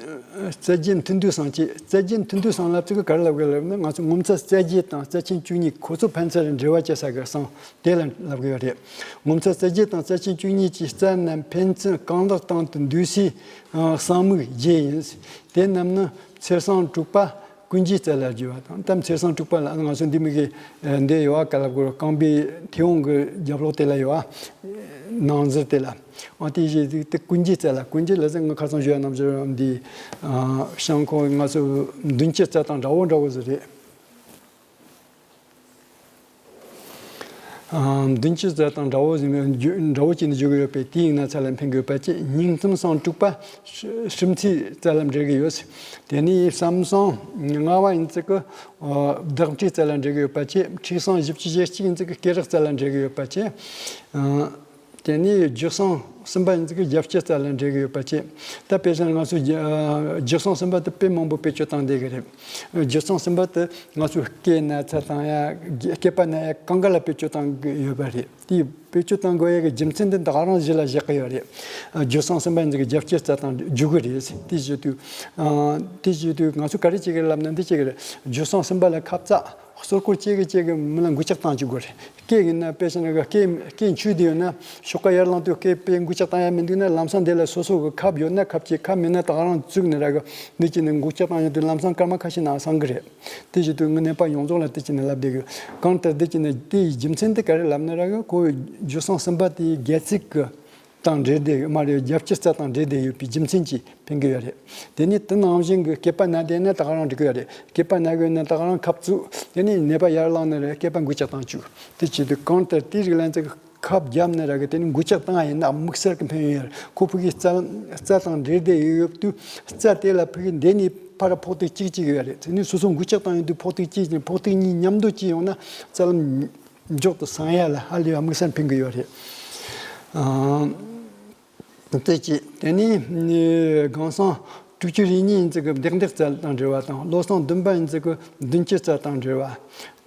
རྩ་རྒྱན་ཐུན་སྡུད་སང་བྱེད། རྩ་རྒྱན་ཐུན་སྡུད་སང་ལབ་ཚིག་ག་རེ་ལབ་དགོས་ལབ་ན། ང་ཚོ་ངོ་མཚར་རྩ་རྒྱན་དང་རྩ་ཆེན་བཅུ་གཉིས་ཁོ་ཚོ་ཕན་ཚུན་འབྲེལ་བ་བཅད་ས་གི་སང་དེ་ལ་ལབ་དགོས་རེད། ངོ་མཚར་རྩ་རྒྱན་དང་རྩ་ཆེན་བཅུ་གཉིས་ཀྱི་རྩ་རྣམས་ཕན་ཚུན་རྐང་ལག་སྟེང་དུ་འདུས་སའི་སྲང་མིག་བརྒྱད་ཡིན། དེ་རྣམས་ནི་མཚེར་སྲང་དྲུག་པ། ཀུན་གྱི་རྩ་ལ་བརྗོད་པ་དང་། ད་མཚེར་སྲང་དྲུག་པ་ལ་ང་ཚོ་འདི་མིག་གི་འདི་ཡོད་པ། ག་ལ་གོ་རྐང་པའི་མཐེ་བོང་གི་རྒྱབ་ལོགས་དེ་ལ་ཡོད་པ། ནང་གཟེར་དེ་ལ། འོ་དེ་བཞིན་དེ་ཀུན་གྱི་རྩ་ལ། ཀུན་གྱི་ལ་ཟེར་ང་ཁ་སང་ཞུ་ཡ་ནམ་ཞུ་འདི། ཨ། བཤང་ཁོག་ང་ཚོ་མདུན་གྱི་རྩ་དང་འདྲ་བོ་འདྲ་བོ་ཟིག་རེད། ཨ། མདུན་གྱི་རྩ་དང་འདྲ་བོ་ཟིག་འདྲ་བོ་བྱས་ནས་བརྗོད་ཀྱི་ཡོད་པས། དེའི་ན་ཚ་ལ་ཕན་གི་ཡོད་པ་བྱས། སྙིང་གཏམ་སྲང་དྲུག་པ། ཧྲིམ་ཚིག་རྩ་ལ་འབྲེལ་གི་ཡོད། དེ་ནས་ཟམ་སྲང་ལྔ་པ་ཡིན་ཚིག་གི། ཨ། བདག་མཁྲིས་རྩ་ལ་འབྲེལ་གི་ཡོད་པ་བྱས། མཁྲིས་སྲང་བཞི་བཅུ་ཞེ་གཅིག་ཡིན་ཚིག་གི་སྐེ་རགས་རྩ་ལ་འབྲེལ་གི་ཡོད་པ་བྱས། ཨ། དེ་ནས་རྒྱུ་སྲང་གསུམ་པ་ཡིན་ཙི་གི་རྒྱབ་སྐྱེད་རྩ་ལ་འབྲེལ་གི་ཡོད་པ་བཅས། ད་དཔེ་བཞག་ན་ང་ཚོ་རྒྱུ་རྒྱུ་སྲང་གསུམ་པ་དེ་དཔེ་མང་པོ་བེད་སྤྱོད་བཏང་བསྡད་གི་རེད། རྒྱུ་སྲང་གསུམ་པ་དེ་ང་ཚོ་སྐེ་ན་ཚ་དང་ཡ་སྐེད་པ་ན་ཡ་གང་ག་ལ་བེད་སྤྱོད་བཏང་གི་ཡོད་པ་རེད། དེ་བེད་སྤྱོད་བཏང་དགོས་ཡ་གི་རྒྱུ་མཚན་དེ་ད་ག་རང་གཞི་ལ་བཞག་གི་ཡོད་རེད། རྒྱུ་སྲང་གསུམ་པ་ཡིན་ཙི་གི་རྒྱབ་སྐྱེད་རྩ་དང་རྒྱུ་གི་རེད། དེ་བྱེད་དུས་དེ་བྱེད་དུས་ང་ཚོ་ག་རེ་བྱེད་གི་ལབ་ན་འདི་བྱེད་གི་རེད། རྒྱུ་སྲང་གསུམ་པ་ལ་ཁབ་ཙག་སོར་སྐོར་བྱེད་གི་བྱེད་གི་མི་ལ་འགུལ་སྐྱོད་བཏང་བཅུག་དགོས་རེད། སྐེ་ཡིན་ན་དཔེ་བཞག་ན་གི་སྐེ་སྐེ་འཆུས་བསྡད་ཡོད་ན། ཤོག་ཁ་ཡར་ལངས་དུས་སྐེ་དཔེ་འགུལ་སྐྱོད་བཏང་ཡ་མི་འདུག་ན་ལམ་སང་དེ་ལ་སོ་སོ་གི་ཁབ་ཡོད་ན་ཁབ་ཀྱིས། ཁབ་མེད་ན་ད་ག་རང་བཙུགས་ནས་ར་གི་འདི་བྱས་ནས་འགུལ་སྐྱོད་བཏང་ཡོང་དུས་ལམ་སང་སྐར་མ་ཁ་ཤས་ནང་སངས་གི་རེད། དེ་བྱེད་དུས་ངའི་ནད་པ་ཡོངས་རྫོགས་ལ་དེ་བྱས་ནས་ལབ་བསྡད་གི། གང་ལྟར་དེ་བྱས་ནས་དེའི་རྒྱུ་མཚན་དེ་ག་རེ་ལབ་ན་ར་གི་ཁོ་རྒྱུ་སྲང་གསུམ་པ་དེའི་སྒལ་ཚིགས་གི་དང་འབྲེལ་བསྡད་ཡོད་མ་རེད། རྒྱབ་སྐྱེད་རྩ་དང་འབྲེལ་བསྡད་ཡོད་པའི་རྒྱུ་མཚན་གྱིས་ཕན་གི་ཡོད་རེད། དེ་ནས་དེ་ནང་བཞིན་གྱི་སྐེད་པ་ན་བསྡད་ན་ད་ག་རང་འགྲིག་གི་ཡོད་རེད། སྐེད་པ་ན་གི་ཡོད་ན་ད་ག་རང་ཁབ་བཙུགས། དེ་ནས་ནད་པ་ཡར་ལངས་ནས་རེད་སྐེད་པ་འགུལ་སྐྱོད་བཏང་བཅུག་དེ་བྱེད་དུས་གང་ལྟར་དེའི་རིགས་ལ་ཚིག་ཁབ་བརྒྱབ་ནས་ར་གི་དེ་ནས་འགུལ་སྐྱོད་བཏང་ཡིན་ན་དམིགས་བསལ་གྱི་ཕན་ཡོན་ཡོད་རེད། ཁོ་ཕ་གིའི་རྩ་རྩ་དང་འབྲེལ་བསྡད་ཡོད་དུས་རྩ་དེ་ལ་ཕ་གི་འདི་ནས་ཕར་ཕོག་ཐུག་གཅིག་གཅིག་ཡོད་རེད། དེ་ནས་སོ་སོ་འགུལ་སྐྱོད་བཏང་ཡོང་དུས་ཕོག་ཐུག་གཅིག་ནས་ཕོག་ཐུག་གཉིས་མཉམ་དུ་སྐྱེས་ཡོང་ན་རྩ་ལམ་མགྱོགས་དུ་སངས་ཡ་ལ་ཧ་ལས་པ་དམིགས་བསལ་ཕན་གི་ཡོད་རེད། ཨང་། དེ་གཅིག་དེ་ནས་ནི་སྒང་སང་དྲུག་ཅུ་རེ་གཉིས་ཡིན་ཙི་གི་བདེ་གདེགས་རྩལ་དང་འབྲེལ་བ་དང་། བློ་སང་བདུན་པ་ཡིན་ཙི་གི་མདུན་སྐྱོད་རྩལ་དང་འབྲེལ་བ།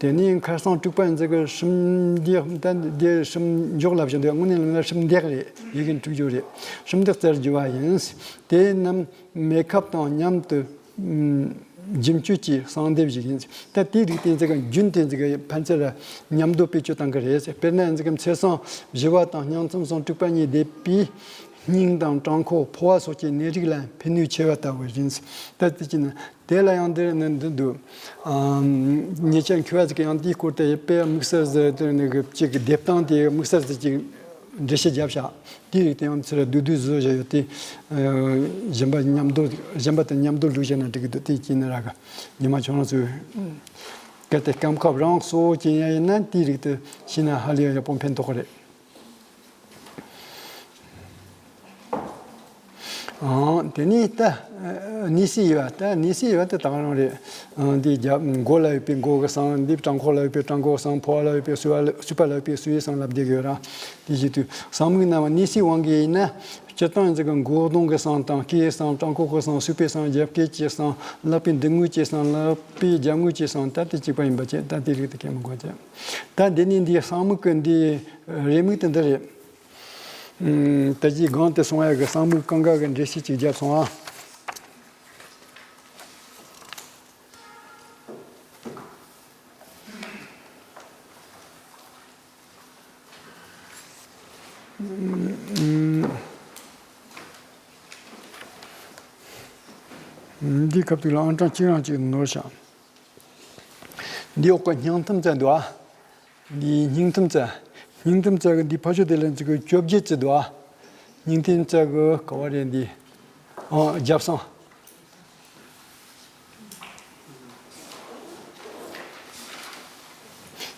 དེ་ནས་ཁ་སང་དྲུག་པ་ཡིན་ཙི་གི་ཧྲིམ་རྒྱག་ད་འདི་ཧྲིམ་འཇོག་ལབ་བཞིན་འདུག་དངོས་གནས་ལབ་ན་ཧྲིམ་རྒྱག་རེད། ཡི་གེ་དྲུག་ཅུ་རེད། ཧྲིམ་རྒྱག་རྩལ་བགྱི་བ་ཡིན། དེ་རྣམས་མེ་ཁབ་དང་མཉམ་དུ་རྒྱུན་སྤྱོད་ཀྱི་གསང་སྡེབ་ཞིག་ཡིན། ད་དེའི་རིགས་དེ་ཚོ་གི་རྒྱུན་དེ་ཚོ་གི་ཕན་ཚུན་ལ་མཉམ་དུ་བེད་སྤྱོད་གཏང་གི་རེད། དཔེར་ན་ཚོ་གི་མཚེར་སང་བཞི་པ་དང་སྙིང་མཚམས་སང་དྲུག་པ་གཉིས་སྡེབ་པའི་སྙིང་དང་བྲང་ཁོག་ཕོ་བ་སོགས་ཀྱི་ནད་རིགས་ལ་ཕན་ནུས་ཆེ་བ་ལྟ་བུ་ཡིན། ད་དེ་ཅི་ན་དེ་ལ་ཡང་འདིར་ནི་འདི་འདུག་ཉེ་ཆར་མཁས་པ་ཚོ་གི་ཡང་དེའི་སྐོར་དེ་དཔེ་དམིགས་བསལ་ཟེར་དེ་ནི་གི་གཅིག་གི་སྡེབ་སྟངས་དེ་དམིགས་བསལ་ཟེར་གཅིག་འགྲེལ་བཤད་བརྒྱབ་བཞག་དེའི་རིགས་དེ་ཡང་ཚུར་བསྡུས་བསྡུས་བཟོས་བཞག་ཡོད་དེ། གཞན་པ་མཉམ་དུ་གཞན་པ་དང་མཉམ་དུ་བླུགས་བཞག་ན་འགྲིག་གི་འདུག་དེ་སྐྱིད་ན་ར་ག་ཉི་མ་ཁྱོད་རང་ཚོས་གལ་ཏེ་སྐམ་ཁབ་རང་གསོ་བོ་སྐྱེ་ཡ་ཡིན་ན་དེའི་རིགས་དེ་ཤེས་ན་ཧ་ལས་ཡག་པོ་ཕན་ཐོགས་གི་རེད། ཨང་། དེ་ནས་ད་ནད་སེལ་ཡོད་པ། ད་ནད་སེལ་ཡོད་པ་དེ་ད་ག་རང་རེད། ཨང་། འདི་རྒྱབ་མགོ་ལ་ཡོད་པའི་མགོ་གི་གསང་། འདི་བྲང་ཁོག་ལ་ཡོད་པའི་བྲང་ཁོག་གསང་། ཕོ་བ་ལ་ཡོད་པའི་གསུས་པ་ལ་གསུས་པ་ལ་ཡོད་པའི་གསུས་གསང་ལབ་བསྡད་ཀྱི་ཡོད་ར། དེ་བྱེད་དུས་གསང་མིག་རྣམས་ནད་སེལ་དབང་གིས་ཡིན་ན། སྤྱིར་བཏང་ཡིན་ཙང་གི་མགོ་གདོང་གི་གསང་དང་སྐེའི་གསང་། བྲང་ཁོག་གི་གསང་། གསུས་པའི་གསང་། རྒྱབ་སྐེད་ཀྱི་གསང་། ལག་པའི་མདུན་ངོས་ཀྱི་གསང་། ལག་པའི་རྒྱབ་ངོས་ཀྱི་གསང་། ད་དེ་གཅིག་པ་ཡིན་པ་བྱས། ད་དེ་རིགས་དེ་གས་མི་དགོས་བྱས། ད་འདི་ནི་འདི་གསང་མིག་གི་འདི་རེ་མིག་དེ་འདི་རེད། ཨུམ། ད་ཅི་སྒང་དེ་སོང་ཡ་གི་གསང་མིག་གང་ག་གི་འགྲེལ་བཤད་ཅིག་བརྒྱབ་སོང་ཨ། ཨུམ། འདི་སྐབས་དུས་ལ་ཨང་གྲངས་གཅིག་རང་གཅིག་ནོར་བཞག་འདི་འོག་གི་སྙིང་ཐུམ་ཙམ་འདུག་ཨ། འདི་སྙིང་ཐུམ་རྩ། སྙིང་ཐུམ་རྩ་གི་འདི་ཕ་ཆོས་དེ་ལ་ཚིག་གི་བཅོ་བརྒྱད་ཅིག་འདུག་ཨ། སྙིང་ཐུམ་རྩ་གི་ག་བ་རེད་འདི། ཨ། རྒྱབ་གསང་།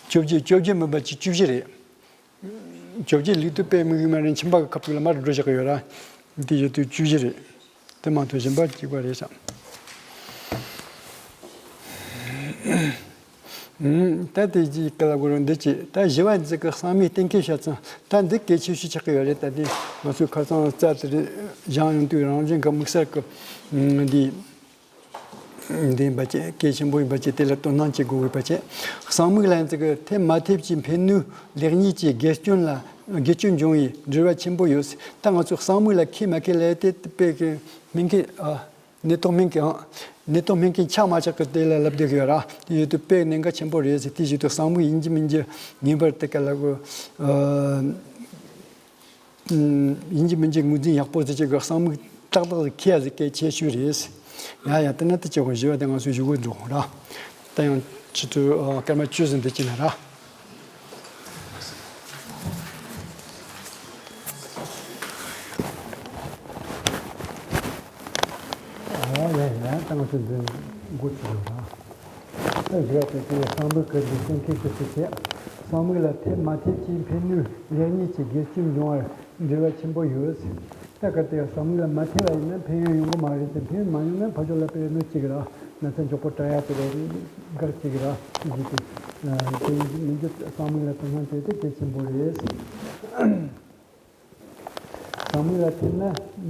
བཅོ་བརྒྱད། བཅོ་བརྒྱད་མིན་པ་ཅིག་བཅུ་བཞི་རེད། བཅོ་བརྒྱད་ལུགས་དུ་དཔེ་མི་གི་མ་རེད། མཆིན་པ་གི་ཁབ་ཏུ་ལ་མར་འགྲོ་བཞག་གི་ཡོད་ར། འདི་ཡོད་དུས་བཅུ་བཞི་རེད། དེ་མ་གཏོགས་གཞན་པ་གཅིག་པ་རེད་བསམ། ད་དེ་ཅི་ག་ལ་གོ་རུ་འདི་ཅི། ད་བཞི་བ་འཛི་གི་གསང་མིག་གཏན་འཁེལ་བྱ་ཚང་ད་འདི་གལ་ཆེ་ཤོས་ཆགས་ཀྱི་ཡོད་རེད། ད་དེ་ང་ཚོའི་ཁ་སང་རྩ་དེ་རེད་བཞེངས་ཡོང་དུས་རང་བཞིན་གི་དམིགས་བསལ་གི་འདི་འདི་ཡིན་པ་བཅས་གལ་ཆེན་པོ་ཡིན་པ་བཅས་དེ་ལ་དོ་སྣང་བྱེད་དགོས་པ་བཅས། གསང་མིག་ལ་འཛི་གི་ཐེབས་མ་ཐེབས་ཀྱི་ཕན་ནུས་ལེགས་ཉེས་ཀྱི་དགེ་སྐྱོན་ལ་དགེ་སྐྱོན་འབྱུང་བའི་འབྲེལ་བ་ཆེན་པོ་ཡོད། ད་ང་ཚོ་གསང་མིག་ལ་མཁས་མ་མཁས་ལ་དེ་དཔེ་གི་མི་མཁས་ཨ། ནད་ཐོག་སྨན་གྱི་ཨང་། ནད་ཐོག་སྨན་གྱི་ཆགས་མ་ཆགས་ཀྱི་དེ་ལ་ལབ་བསྡད་ཀྱི་ཡོད་ར། དེ་ཡོད་དུས་དཔེ་གནད་འགག་ཆེན་པོ་རེད་ཟེར། དེ་བཞིན་དུ་གསང་མིག་ཡིན་གཅིག་མིན་གཅིག་ངེས་པར་དུ་ག་ལ་གོ། ཨ། ཡིན་གཅིག་མིན་གཅིག་ངོས་འཛིན་ཡག་པོ་ཟེར་གྱི་གི་གསང་མིག་ཏག་ཏག་ཟིག་ཁྱེར་ཡ་ཟིག་གལ་ཆེ་ཤོས་རེད། ཡ་ཡ་དེ་ན་དེ་ཅི་གོ་བཞི་བ་དེ་ང་ཚོས་ཞུ་དགོས་འདུག་ར། ད་ཡང་ཆུ་ཚོད་སྐར་མ་བཅུ་ཟིན་དུ་ཅི་ན་ར། ཨོ་ཡ་ཡ་ད་ང་ཚོ་འདི་འགོ་ཚུགས་ཡོང་ན། ད་བཞི་བ་དེ་ཚོའི་གསང་མིག་གི་འདི་གཏན་འཁེལ་ཞིག་ཏུ་བྱས། གསང་མིག་ལ་ཐེབས་མ་ཐེབས་ཀྱི་ཕན་ནུས་ལེགས་ཉེས་ཀྱི་དགེ་སྐྱོན་འབྱུང་བར་འབྲེལ་བ་ཆེན་པོ་ཡོད། ད་གལ་ཏེ་གསང་མིག་ལ་མ་ཐེབས་པ་ཡིན་ན་ཕན་ཡོན་ཡོང་གི་མ་རེད་དེ། ཕན་ཡོན་མ་ཡོང་ན་ཕ་ཆོས་ལ་དཔེ་གནོད་ཅིག་ར་ན་ཚ་མགྱོགས་པོ་དྲག་ཡ་དེ་རེད། འགག་ཅིག་ར་ཞིག་དེ་དེ་ཡིན་མིན་གྱི་གསང་མིག་ལ་དོ་སྣང་བྱས་ཏེ་གལ་ཆེན་པོ་རེད། གསང་མིག་ལ་ཐེབས་ན་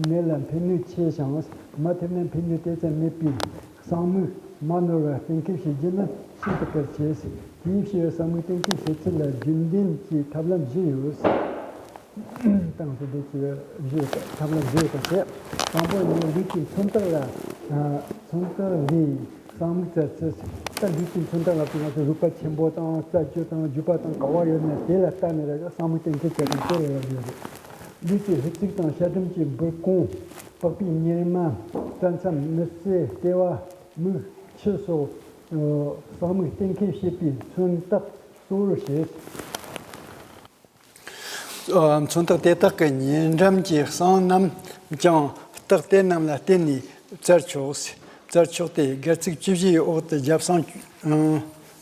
ནད་ལ་ཕན་ནུས་ཆེ་ཞིང་། མ་ཐེབས་ན་ཕན་ནུས་དེ་ཙམ་མེད་པས། གསང་མིག་མ་ནོར་བར་གཏན་འཁེལ་བྱེད་རྒྱུ་ནི་ཤིན་ཏུ་གལ་ཆེ། དེའི་ཕྱིར་གསང་མིག་གཏན་འཁེལ་བྱེད་ཚུལ་ལ་རྒྱུན་ལྡན་གྱི་ཐབས་ལམ་བཞི་ཡོད། དང་དེ་འདྲ་གྱི་བཞི་ཡོད་པ། ཐབས་ལམ་བཞི་ཡོད་པ་བྱས། དང་པོ་ནི་ལུས་ཀྱི་མཚོན་རྟགས་ལ། ཨ། མཚོན་རྟགས་ལས་གསང་མིག་བཙལ་ཚུལ། ད་ལུས་ཀྱི་མཚོན་རྟགས་ལ་ང་ཚོ་རུས་པ་ཆེན་པོ་དང་རྩ་ཆུ་དང་རྒྱུས་པ་དང་ག་བ་ཡོད་ན་དེ་ལ་ལྟ་ནས་ར་གསང་མིག་གཏན་འཁེལ་བྱེད་དང་དེ་ལ་ཡོད་རེད། ལུས་ཀྱི་ལྷུ་ཚིགས་དང་ཤ་གྲིམ་གྱི་འབུར་གོང་། པགས་པའི་གཉེར་མ། སྐྲ་མཚམས། མི་སེར། ལྟེ་བ། མིག་ཆུ་སོགས། ཨ། གསང་མིག་གཏན་འཁེལ་བྱེད་པའི་མཚོན་རྟགས་གཙོ་བོར་བྱེད། ཨ། མཚོན་རྟགས་དེ་དག་གི་ཉེ་འགྲམ་གྱི་གསང་རྣམས་ཀྱང་རྟགས་དེ་རྣམས་ལ་བརྟེན་ནས་བཙལ་ཆོག། བཙལ་ཆོག་སྟེ། སྒལ་ཚིགས་བཅུ་བཞི་ཡི་འོག་ཏུ་རྒྱབ་གསང་། ཨ།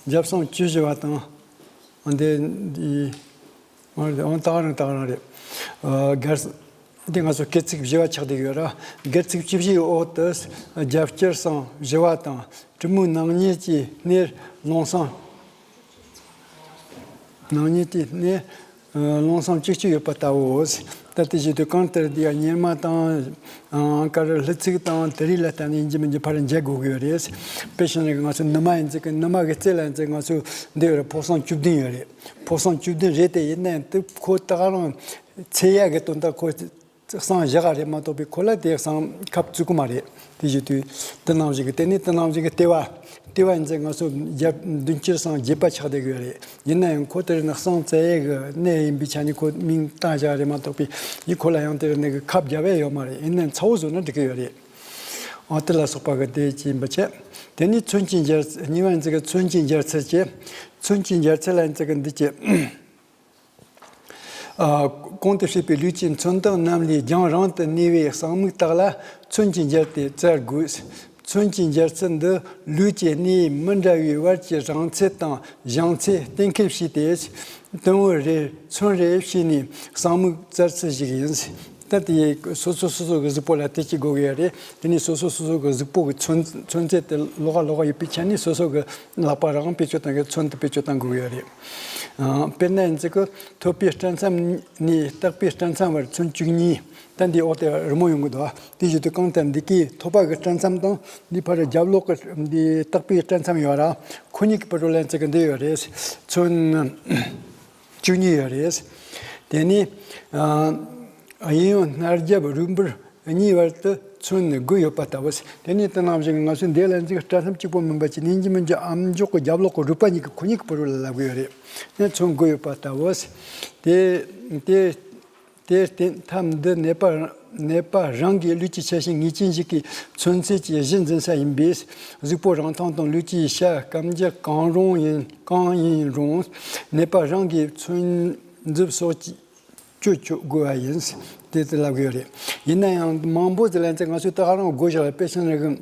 རྒྱབ་གསང་བཅུ་བཞི་བ་དང་། འདི། འདི། འོ་རེད། འོ་ད་ག་རང་ད་ག་རང་རེད། ཨ། སྒལ། འདི་ང་ཚོ་སྐེ་ཚིགས་བཞི་བ་ཆགས་བསྡད་ཡོད་ར། སྒལ་ཚིགས་བཅུ་བཞི་ཡི་འོག་ཏུ་རྒྱབ་སྐྱེལ་གསང་བཞི་བ་དང་། གྲུ་མོའི་ནང་ཉལ་གྱི་སྣེར་རླུང་གསང་། ནང་ཉལ་གྱི་སྣེར། ཨ། རླུང་གསང་བཅུ་གཅིག་ཡོད་པ་ལྟ་བུའོ། ད་དེ་བཞིན་དུ་གང་ལྟར་འདི་ཡང་གཉེར་མ་དང་། ཨ། ཀ་རུ་ལྷུ་ཚིགས་དང་དེ་རིགས་ལ་བརྟེན་ནས་ཡིན་གཅིག་མིན་གཅིག་ཕར་འཇལ་དགོས་ཀྱི་ཡོད་རེད། དཔེ་བཞག་ན་ང་ཚོ་ནུ་མ་ཡིན་ཙང་གི་ནུ་མ་གི་རྩེ་ལ་ཡིན་ཙང་ང་ཚོ་འདི་ཡོད་རེད། ཕོ་གསང་བཅུ་བདུན་ཡོད་རེད། ཕོ་གསང་བཅུ་བདུན་རེད་དེ། ཡིན་ནའང་དེ་ཁོ་ད་ག་རང་ཚད་ཡག་གི་དོན་དག་ཁོ་གསང་བཞག་ག་རེད་མ་གཏོགས་པའི་ཁོ་ལ་དེ་གསང་ཁབ་བཙུགས་གི་མ་རེད། དེ་བཞིན་དུ་དེ་ནང་བཞིན་གྱི། དེ་ནས་དེ་ནང་བཞིན་གྱི་ལྟེ་བ། ལྟེ་བ་ཡིན་ཙང་ང་ཚོ་རྒྱབ་མདུན་དཀྱིལ་གསང་བརྒྱད་པ་ཆགས་བསྡད་ཀྱི་ཡོད་རེད། ཡིན་ན་ཡང་ཁོ་དེ་རིང་གསང་བཙལ་ཡས་ཀྱི་གནས་ཡིན་པའི་ཆ་ནས་ཁོ་མིང་བཏགས་བཞག་རེད་མ་གཏོགས་པའི་ཡིན་ཁོ་ལ་ཡང་དེ་རིང་གི་ཁབ་རྒྱབ་ཡས་ཡོད་མ་རེད། ཡིན་ནའང་ཚ་བོ་བཟོས་ན་འགྲིག་གི་ཡོད་རེད། འོ་དེ་ལ་སོགས་པ་གི་དེ་ཅིག་ཡིན་པ་བྱས། དེ་ནས་མཚོན་གྱི་འཇལ། གཉིས་པ་ཡིན་ཙང་གི་མཚོན་གྱི་འཇལ་ཚུལ་གྱི། མཚོན་གྱི་འཇལ་ཚུལ་ལ་ཡིན་ཙང་གི་འདི་གྱི། ཨ། གོང་དུ་བཤད་པའི་ལུས་ཀྱི་མཚོན་རྟགས་རྣམས་ལས་རྒྱང་རིང་དུ་གནས་པའི་གསང་མིག་དག་ལ་མཚོན་གྱིས་འཇལ་ཏེ་བཙལ་དགོས། མཚོན་གྱིས་འཇལ་ཚུལ་འདི་ལུས་ཀྱི་གནས་མི་འདྲ་བའི་བར་གྱི་རིང་ཚད་དང་བཞེངས་ཚད་གཏན་འཁེལ་བྱས་ཏེ། དུམ་བུ་རེ་མཚོན་རེ་བྱས་ནས་གསང་མིག་བཙལ་ཚུལ་ཞིག་ཡིན། ད་དེ་སོ་སོ་སོ་སོ་གི་གཟུགས་པོ་ལ་དེ་གཅིག་དགོས་ཀྱི་ཡོད་རེད། དེ་ནས་སོ་སོ་སོ་སོ་གི་གཟུགས་པོ་གི་མཚོན་མཚོན་ཚད་དེ་ལོགས་ཀ་ལོགས་ཀ་ཡོད་པའི་ཆ་ནས་སོ་སོ་གི་ལག་པ་རང་བེད་སྤྱོད་བཏང་གི། མཚོན་དེ་བེད་སྤྱོད་བཏང་དགོས་ཀྱི་ཡོད་རེད། ཨ། དཔེར་ན་ཡིན་ཙང་གི་ཐོད་པའི་སྐྲ་མཚམས་ནས་ལྟག་པའི་སྐྲ་མཚམས་བར་མཚོན་བཅུ་གཉིས། ད་འདིའི་འོག་དེ་རི་མོ་ཡོང་གི་འདུག་དེ་བཞིན་དུ་གང་ལྟར་འདི་གའི་ཐོད་པ་གི་སྐྲ་མཚམས་དང་འདི་ཕར་རྒྱབ་ལོགས་ཀྱི་འདི་ལྟག་པའི་སྐྲ་མཚམས་ཡོད་ར། ཁོ་གཉིས་ཀྱི་བར་དུ་ལ་ཡིན་ཙང་གི་འདི་ཡོད་རེད། མཚོན་བཅུ་གཉིས་ཡོད་རེད། དེ་ནས། ཨ། གཡས་གཡོན་སྣ་རྒྱབ་རུས་འབུར་གཉིས་བར་དུ་མཚོན་དགུ་ཡོད་པ་ལྟ་བུ། དེ་ནས་དེ་ནང་བཞིན་ང་ཚོས་འདི་ལ་འཛེགས་སྐྲ་མཚམས་གཅིག་པོ་མིན་པ་ཅིག་ཡིན་གཅིག་མིན་གཅིག་ཨམ་ཅོག་གི་རྒྱབ་ལོགས་ཀྱི་རུས་པ་གཉིས་ཀྱི་ཁོ་གཉིས་ཀྱི་བར་དུ་ལ་ལབ་གི་ཡོད་རེད། ནས་མཚོན་དགུ་ཡོད་པ་ལྟ་བུ། དེ་དེ་དེར་བརྟེན་ཐབས་འདི་ནད་པ་ནད་པ་རང་གི་ལུས་ཀྱི་ཆ་ཤས་ངེས་ཅན་ཞིག་གི་མཚོན་ཚད་ཀྱི་གཞི་འཛིན་ས་ཡིན་པས། གཟུགས་པོ་རིང་ཐུང་དང་ལུས་ཀྱི་ཤ་སྐམ་རྒྱུ་གང་རུང་ཡིན་གང་ཡིན་རུང་། ནད་པ་རང་གིས་མཚོན་རྫུབ་སོགས་ཀྱི་སྤྱོད་ཆོག་དགོས་པ་ཡིན། དེ་ལྟར་ལབ་ཀྱི་ཡོད་རེད། ཡིན་ན་ཡང་མང་པོ་ཅིག་ལ་ཡིན་ཙང་ང་ཚོས་ད་ག་རང་དགོས་བཞག་པའི་ཕྱིར་ན་གི།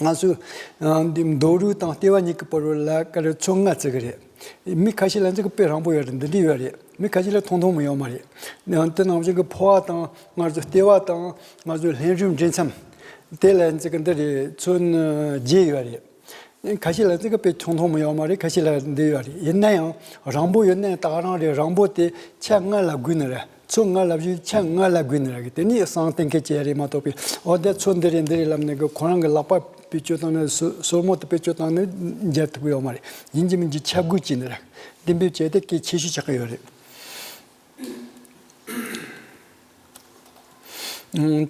ང་ཚོས། ཨ། འདི་མདོ་རུས་དང་ལྟེ་བ་གཉིས་ཀྱི་བར་ལ་ཀ་རེ་མཚོན་ལྔ་བརྩི་གི་རེད། མི་ཁ་ཤས་ལ་ཡིན་ཙང་གི་དཔེ་རིང་པོ་ཡོད་རེད། འདི་འདྲ་ཡོད་རེད། མི་ཁ་ཤས་ལ་ཐུང་ཐུང་མི་ཡོད་མ་རེད། ཨ། དེ་ནང་བཞིན་གི་ཕོ་བ་དང་ང་ཚོ་ལྟེ་བ་དང་ང་ཚོ་ལྷན་རུས་འབྲེལ་མཚམས། དེ་ལ་ཡིན་ཙང་གི་འདི་རེད། མཚོན་བརྒྱད་ཡོད་རེད། ཁ་ཤས་ལ་ཙི་གེ་དཔེ་ཆུང་ཐུང་མི་ཡོད་མ་རེད། ཁ་ཤས་ལ་འདི་ཡོད་རེད། ཡིན་ན་ཡང་རིང་པོ་ཡོད་ན་ཡང་ད་ག་རང་རེད། རིང་པོ་དེ་ཆ་ལྔ་ལ་བགོས་ནི་རེད། མཚོན་ལྔ་ལབ་བཞིན་ཆ་ལྔ་ལ་བགོས་ནི་རེད། དེ་ནས་གསང་གཏན་འཁེལ་བྱས་རེད་མ་གཏོགས་པའི། འོ་དེ་མཚོན་འདི་རེད་འདི་རེད་ལབ་ནས་གི་ཁོ་རང་གི་ལག་པ་བེད་སྤྱོད་བཏང་ནས་སོ་སོར་མོ་དེ་བེད་སྤྱོད་བཏང་ནས་འཇལ་ཐུབ་ཀྱི་ཡོད་མ་རེད། ཡིན་གཅིག་མིན་གཅིག་ཆ་བགོས་བྱས་ནི་རེད། གཏན་འབེབས་བྱས་ཏེ་གལ་ཆེ་ཤོས་ཆགས་ཀྱི་ཡོད་རེད།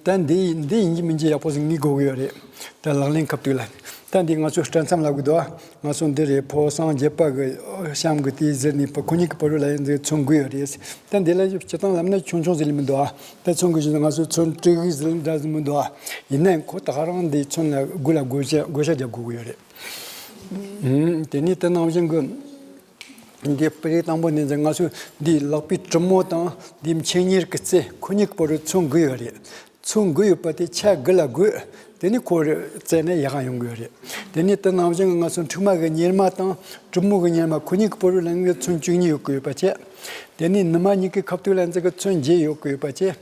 ད་འདི་འདི་ཡིན་གཅིག་མིན་གཅིག་ཡག་པོ་ཟིག་ངེས་དགོས་ཀྱི་ཡོད་རེད། ད་ལག་ལེན་ཁ་ཐུག་ལ། ད་འདི་ང་ཚོ་སྐྲ་མཚམས་ལབ་གི་འདུག་ང་ཚོ་འདི་རེད། ཕོ་གསང་རྒྱབ་པ་གི་གཤམ་གི་དེའི་ཟུར་ནས་ཕ་ཁོ་གཉིས་ཀྱི་བར་ལ་ཡང་འདི་མཚོན་དགོས་ཡོད་རེད། ད་འདི་ལ་སྤྱིར་བཏང་ལབ་ན་ཆུང་ཆུང་ཟིག་ལས་མི་འདུག་ད་མཚོན་དགོས་ཞེས་ང་ཚོ་མཚོན་དཀྲུག་གི་ཟིག་འདྲ་ཟིག་མི་འདུག་ཡིན་ནའང་ཁོ་ད་ག་རང་འདི་མཚོན་ལ་དགོས་ལ་བགོ་བཤའ་བགོ་བཤའ་རྒྱག་དགོས་ཀྱི་ཡོད་རེད། དེ་ནས་དེ་ནང་བཞིན་གི། འདི་དཔེ་རིས་དང་པོ་ནས་ང་ཚོས་འདིའི་ལག་པའི་གྲུ་མོ་དང་འདིའི་མཆན་གཉེར་གྱི་རྩེ་ཁོ་གཉིས་ཀྱི་བར་དུ་མཚོན་དགོས་ཡོད་རེད། མཚོན་དགོས་ཡོད་པ་དེ་ཆ་དགུ་ལ་བགོས། དེ་ནས་ཁོ་རེ་བཙལ་ན་ཡག་ག་ཡོང་གི་ཡོད་རེད། དེ་ནས་དེ་ནང་བཞིན་ང་ཚོ་མཁྲིག་མ་གི་གཉེར་མ་དང་གྲུ་མོ་གི་གཉེར་མ་ཁོ་གཉིས་ཀྱི་བར་དུ་ལ་ངས་མཚོན་བཅུ་གཉིས་ཡོད་དགོས་ཡོད་པ་བྱས། དེ་ནས་ནུ་མ་གཉིས་ཀྱི་ཁ་ཐུག་ལ་ཚིག་གི་མཚོན་བརྒྱད་ཡོད་དགོས་ཡོད་པ་བྱས།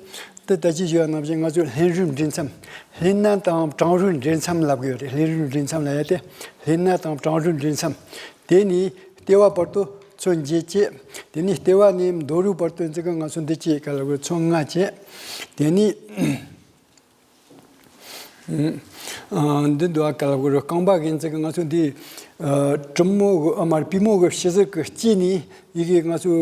དེ་ད་ཅི་ཞུ་བ་ནང་བཞིན་ང་ཚོས་ལྷན་རུས་འབྲེལ་མཚམས། ལྷན་སྣ་དང་བྲང་རུས་འབྲེལ་མཚམས་ལབ་གི་ཡོད་རེད། ལྷན་རུས་འབྲེལ་མཚམས་ལབ་ཡ་དེ། ལྷན་སྣ་དང་བྲང་རུས་འབྲེལ་མཚམས། དེ་ནས་ལྟེ་བ་བར་དུ་ ཚོན་བརྒྱད་བཅས། དེ་ནས་ལྟེ་བ་ནས་མདོ་རུའི་བར་དུ་ཙི་གི་ང་ཚོ་འདི་བཅས་ག་ལ་གོ་ཚོན་ལྔ་བཅས། དེ་ནས་ཨ་འདི་འདུག་ཨ། ག་ལ་གོ་རྐང་པ་གི་ཙི་གི་ང་ཚོ་འདི་ཨ་གྲུ་མོ་གི་ཨ་མར་པུས་མོ་གི་ཕྱི་ཟུར་གི་དཀྱིལ་ནས་ཡི་གེ་ང་ཚོ་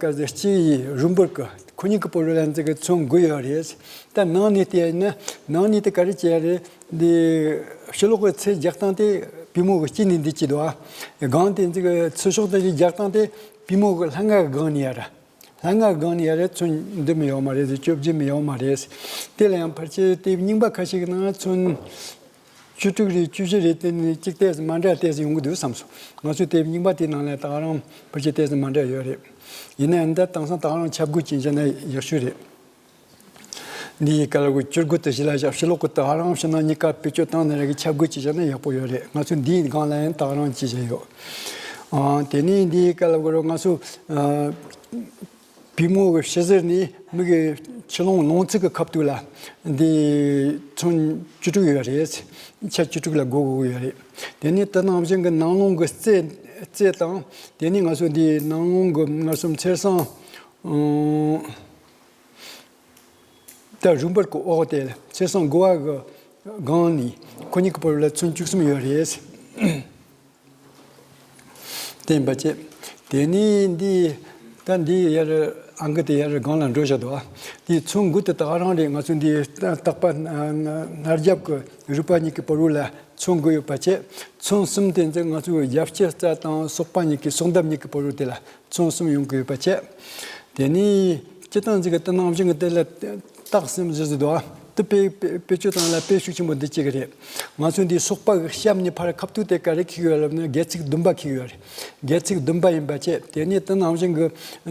ག་ཟེར་དཀྱིལ་ཡི་རུ་འབུར་གི་ཁོ་གཉིས་ཀྱི་བར་ལ་ཙི་གི་ཚོན་དགུ་ཡོད་རེད། ད་ནང་ནས་བལྟས་ན་ནང་ནས་དེ་ག་རེ་བྱས་རེད། འདི་ཕྱི་ལོགས་ཀྱི་ཚེ་རྒྱག་སྟངས་དེ་པུས་མོ་གི་དཀྱིལ་ནས་འདི་བྱེད་དོ། སྒང་དེ་ཚིག་གི་ཚུར་ཕྱོགས་དེ་རྒྱག་སྟངས་དེ་པུས་མོ་གི་ལྷ་ང་གི་སྒང་ནས་ཡ་ར། ལྷ་ང་གི་སྒང་ནས་ཡ་ར་ཚོན་འདི་མི་ཡོང་མ་རེད། བཅོ་བརྒྱད་མི་ཡོང་མ་རེད། དེ་ལ་ཡང་ཕལ་ཆེར་དེབ་རྙིང་པ་ཁ་ཤས་ཀྱི་ནང་ཚོན་བཅུ་དྲུག་རེད། བཅུ་བཞི་རེད། དེ་ནི་གཅིག་ཏོག་ཙམ་མ་འདྲ་ཏོག་ཙམ་ཡོང་གི་འདུག་བསམ་སོང་། ང་ཚོའི་དེབ་རྙིང་པ་དེའི་ནང་ལ་ད་ག་རང་ཕལ་ཆེར་ཏོག་ཙམ་མ་འདྲ་ཡོད་རེད། ཡིན་ན་ཡང་ད་དེང་སང་ད་ག་རང་ཁྱབ་བསྒྲགས་བྱས་བཞག་ན་ཡག་ཤོས་རེད། འདིའི་སྐལ་བ་བཅུ་དགུ་དེ་གཞི་ལ་བཞག་ཕྱི་ལོགས་ཀྱི་ད་ག་རང་ཕྱི་ནང་གཉིས་ཀ་བེད་སྤྱོད་བཏང་ནས་ར་གི་ཁྱབ་བསྒྲགས་བྱས་བཞག་ན་ཡག་པོ་ཡོད་རེད། ང་ཚོས་འདིའི་སྒང་ལ་ཡང་ད་ག་རང་བྱས་བཞག་ཡོད། ཨ་དེ་ནས་འདིའི་སྐལ་བ་ང་ཚོ་ཨ་པུས་མོ་གི་ཕྱི་ཟུར་ནས་མིག་གི་ཆུ་ཀླུང་ལོང་ཚིགས་ཀྱི་ཁ་ཐུག་ལ་འདི་ཚོན་བཅུ་དྲུག་ཡོད་རེད། ཆ་བཅུ་དྲུག་ལ་བགོ་དགོས་ཀྱི་ཡོད་རེད། དེ་ནས་དེ་ནང་བཞིན་གྱི་ནང་ལོང་གི་རྩེ་རྩེ་དང་། དེ་ནས་ང་ཚོ་འདིའི་ནང་ལོང་གི་ང་ཚོ་ཚེས་བཟང་ཨང་། ད་རུ་འབུར་གྱི་འོག་དེ་ཚེས་བཟང་དགུ་བ་གི་སྒང་ནས་ཁོ་གཉིས་ཀྱི་བར་ལ་ཚོན་བཅུ་གསུམ་ཡོད་རེད། དེ་ཡིན་པ་བྱས། དེ་ནས་འདི་ད་འདི་ཡར་ཨང་ཀི་དེ་ཡར་སྒང་ལ་འགྲོ་བཞག་འདུག་ཨ། དེའི་ཚོན་དགུ་དེ་ད་ག་རང་རེད། ང་ཚོ་འདི་རྟག་པ་སྣ་རྒྱབ་ཀྱི་རུས་པ་གཉིས་ཀྱི་བར་ལ་ཚོན་དགུ་ཡོད་པ་བྱས། ཚོན་གསུམ་དེ་ཚོ་ང་ཚོའི་རྒྱབ་སྐྱེ་རྩ་དང་སོག་པ་གཉིས་ཀྱི་སོག་འདབ་གཉིས་ཀྱི་བར་དེ་ལ་ཚོན་གསུམ་ཡོང་གི་ཡོད་པ་བྱས། དེ་ནས་སྤྱིར་བཏང་ཅིག་གི་དེ་ནང་བཞིན་གྱི་དེ་ལ་རྟགས་གསུམ་བཞི་ཟེར་འདུག་ཨ། དེ་དཔེ་དཔེ་བེད་སྤྱོད་སྟངས་ལ་དཔེ་ཤུགས་ཆེན་པོ་འདི་གཅིག་རེད། ང་ཚོས་འདིའི་སོག་པ་གི་གཤམ་ནས་ཕར་ཁ་ཐུག་དེ་ག་རེ་འཁྱེར་གྱི་ཡོད་ལབ་ན་སྒལ་ཚིགས་བདུན་པ་འཁྱེར་གྱི་ཡོད་རེད། སྒལ་ཚིགས་བདུན་པ་ཡིན་པ་བྱས། དེ་ནས་དེ་ནང་བཞིན་གྱི་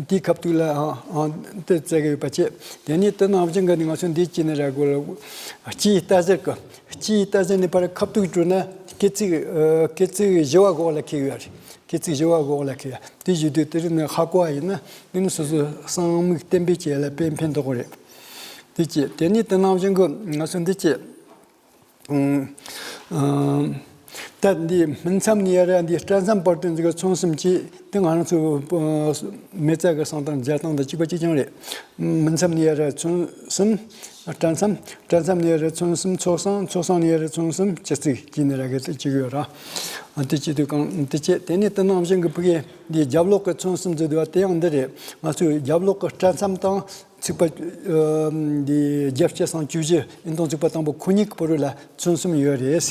དེའི་ཁ་ཐུག་ལ་ཨ་ཨ་དེ་བཙལ་གྱི་ཡོད་པ་བྱས། དེ་ནས་དེ་ནང་བཞིན་གྱི་ང་ཚོས་འདི་གཅིག་ནས་ར་དགོས་ལ། སྤྱིའི་རྟ་ཟེར་གི། སྤྱིའི་རྟ་ཟེར་ནས་ཕར་ཁ་ཐུག་བྲོས་ན་སྐེ་ཚིགས་ཨ་སྐེ་ཚིགས་བཞི་བ་གོ་ལ་འཁྱེར་གྱི་ཡོད་རེད། སྐེ་ཚིགས་བཞི་བ་གོ་ལ་འཁྱེར་ཡ། དེ་བཞིན་དུ་དེ་རིང་ནས་ཧ་གོ་བ་ཡིན་ན་དེ་ནི་སོ་སོའི་གསང་མིག་བསྟན་པའི་ཆེད་ལ་དཔེ་ཕན་ཐོགས་རེད། དེ་བྱས་དེ་ནས་དེ་ནང་བཞིན་གྱི་ང་ཚོ་འདི་བྱས། ཨང་ཨང་། ད་འདི་སྨིན་མཚམས་ནས་ཡར་འདི་སྐྲ་མཚམས་བར་དུ་འཛུགས་ཚོན་གསུམ་གྱིས་དེ་ང་རང་ཚོའི་ཨ་མེ་བཙའ་གི་གསང་སྟངས་སྦྱར་སྟངས་དང་གཅིག་པ་གཅིག་རྐྱང་རེད། སྨིན་མཚམས་ནས་ཡར་ཚོན་གསུམ། སྐྲ་མཚམས། སྐྲ་མཚམས་ནས་ཡར་ཚོན་གསུམ་ཚོགས་གསང་། ཚོགས་གསང་ནས་ཡར་ཚོན་གསུམ་སྤྱི་གཙིགས་ཀྱི་ནི་ར་གི་ཚིག་གཅིག་ཡོད་ར། ཨ་དེ་བྱེད་དུས་གང་དེ་བྱེད་དེ་ནས་དེ་ནང་བཞིན་གྱི་ཕ་གི་འདི་རྒྱབ་ལོགས་ཀྱི་ཚོན་གསུམ་ཟེར་དུས་དེ་ཡང་འདི་རེད། ང་ཚོའི་རྒྱབ་ལོགས་ཀྱི་སྐྲ་མཚམས་དང་ཚིགས་པ་ཨ་འདི་རྒྱབ་སྐྱེ་སང་བཅུ་བཞི་ཨིན་དང་ཚིགས་པ་དང་པོ་ཁོ་གཉིས་ཀྱི་བར་ལ་ཚོན་གསུམ་ཡོད་རེད།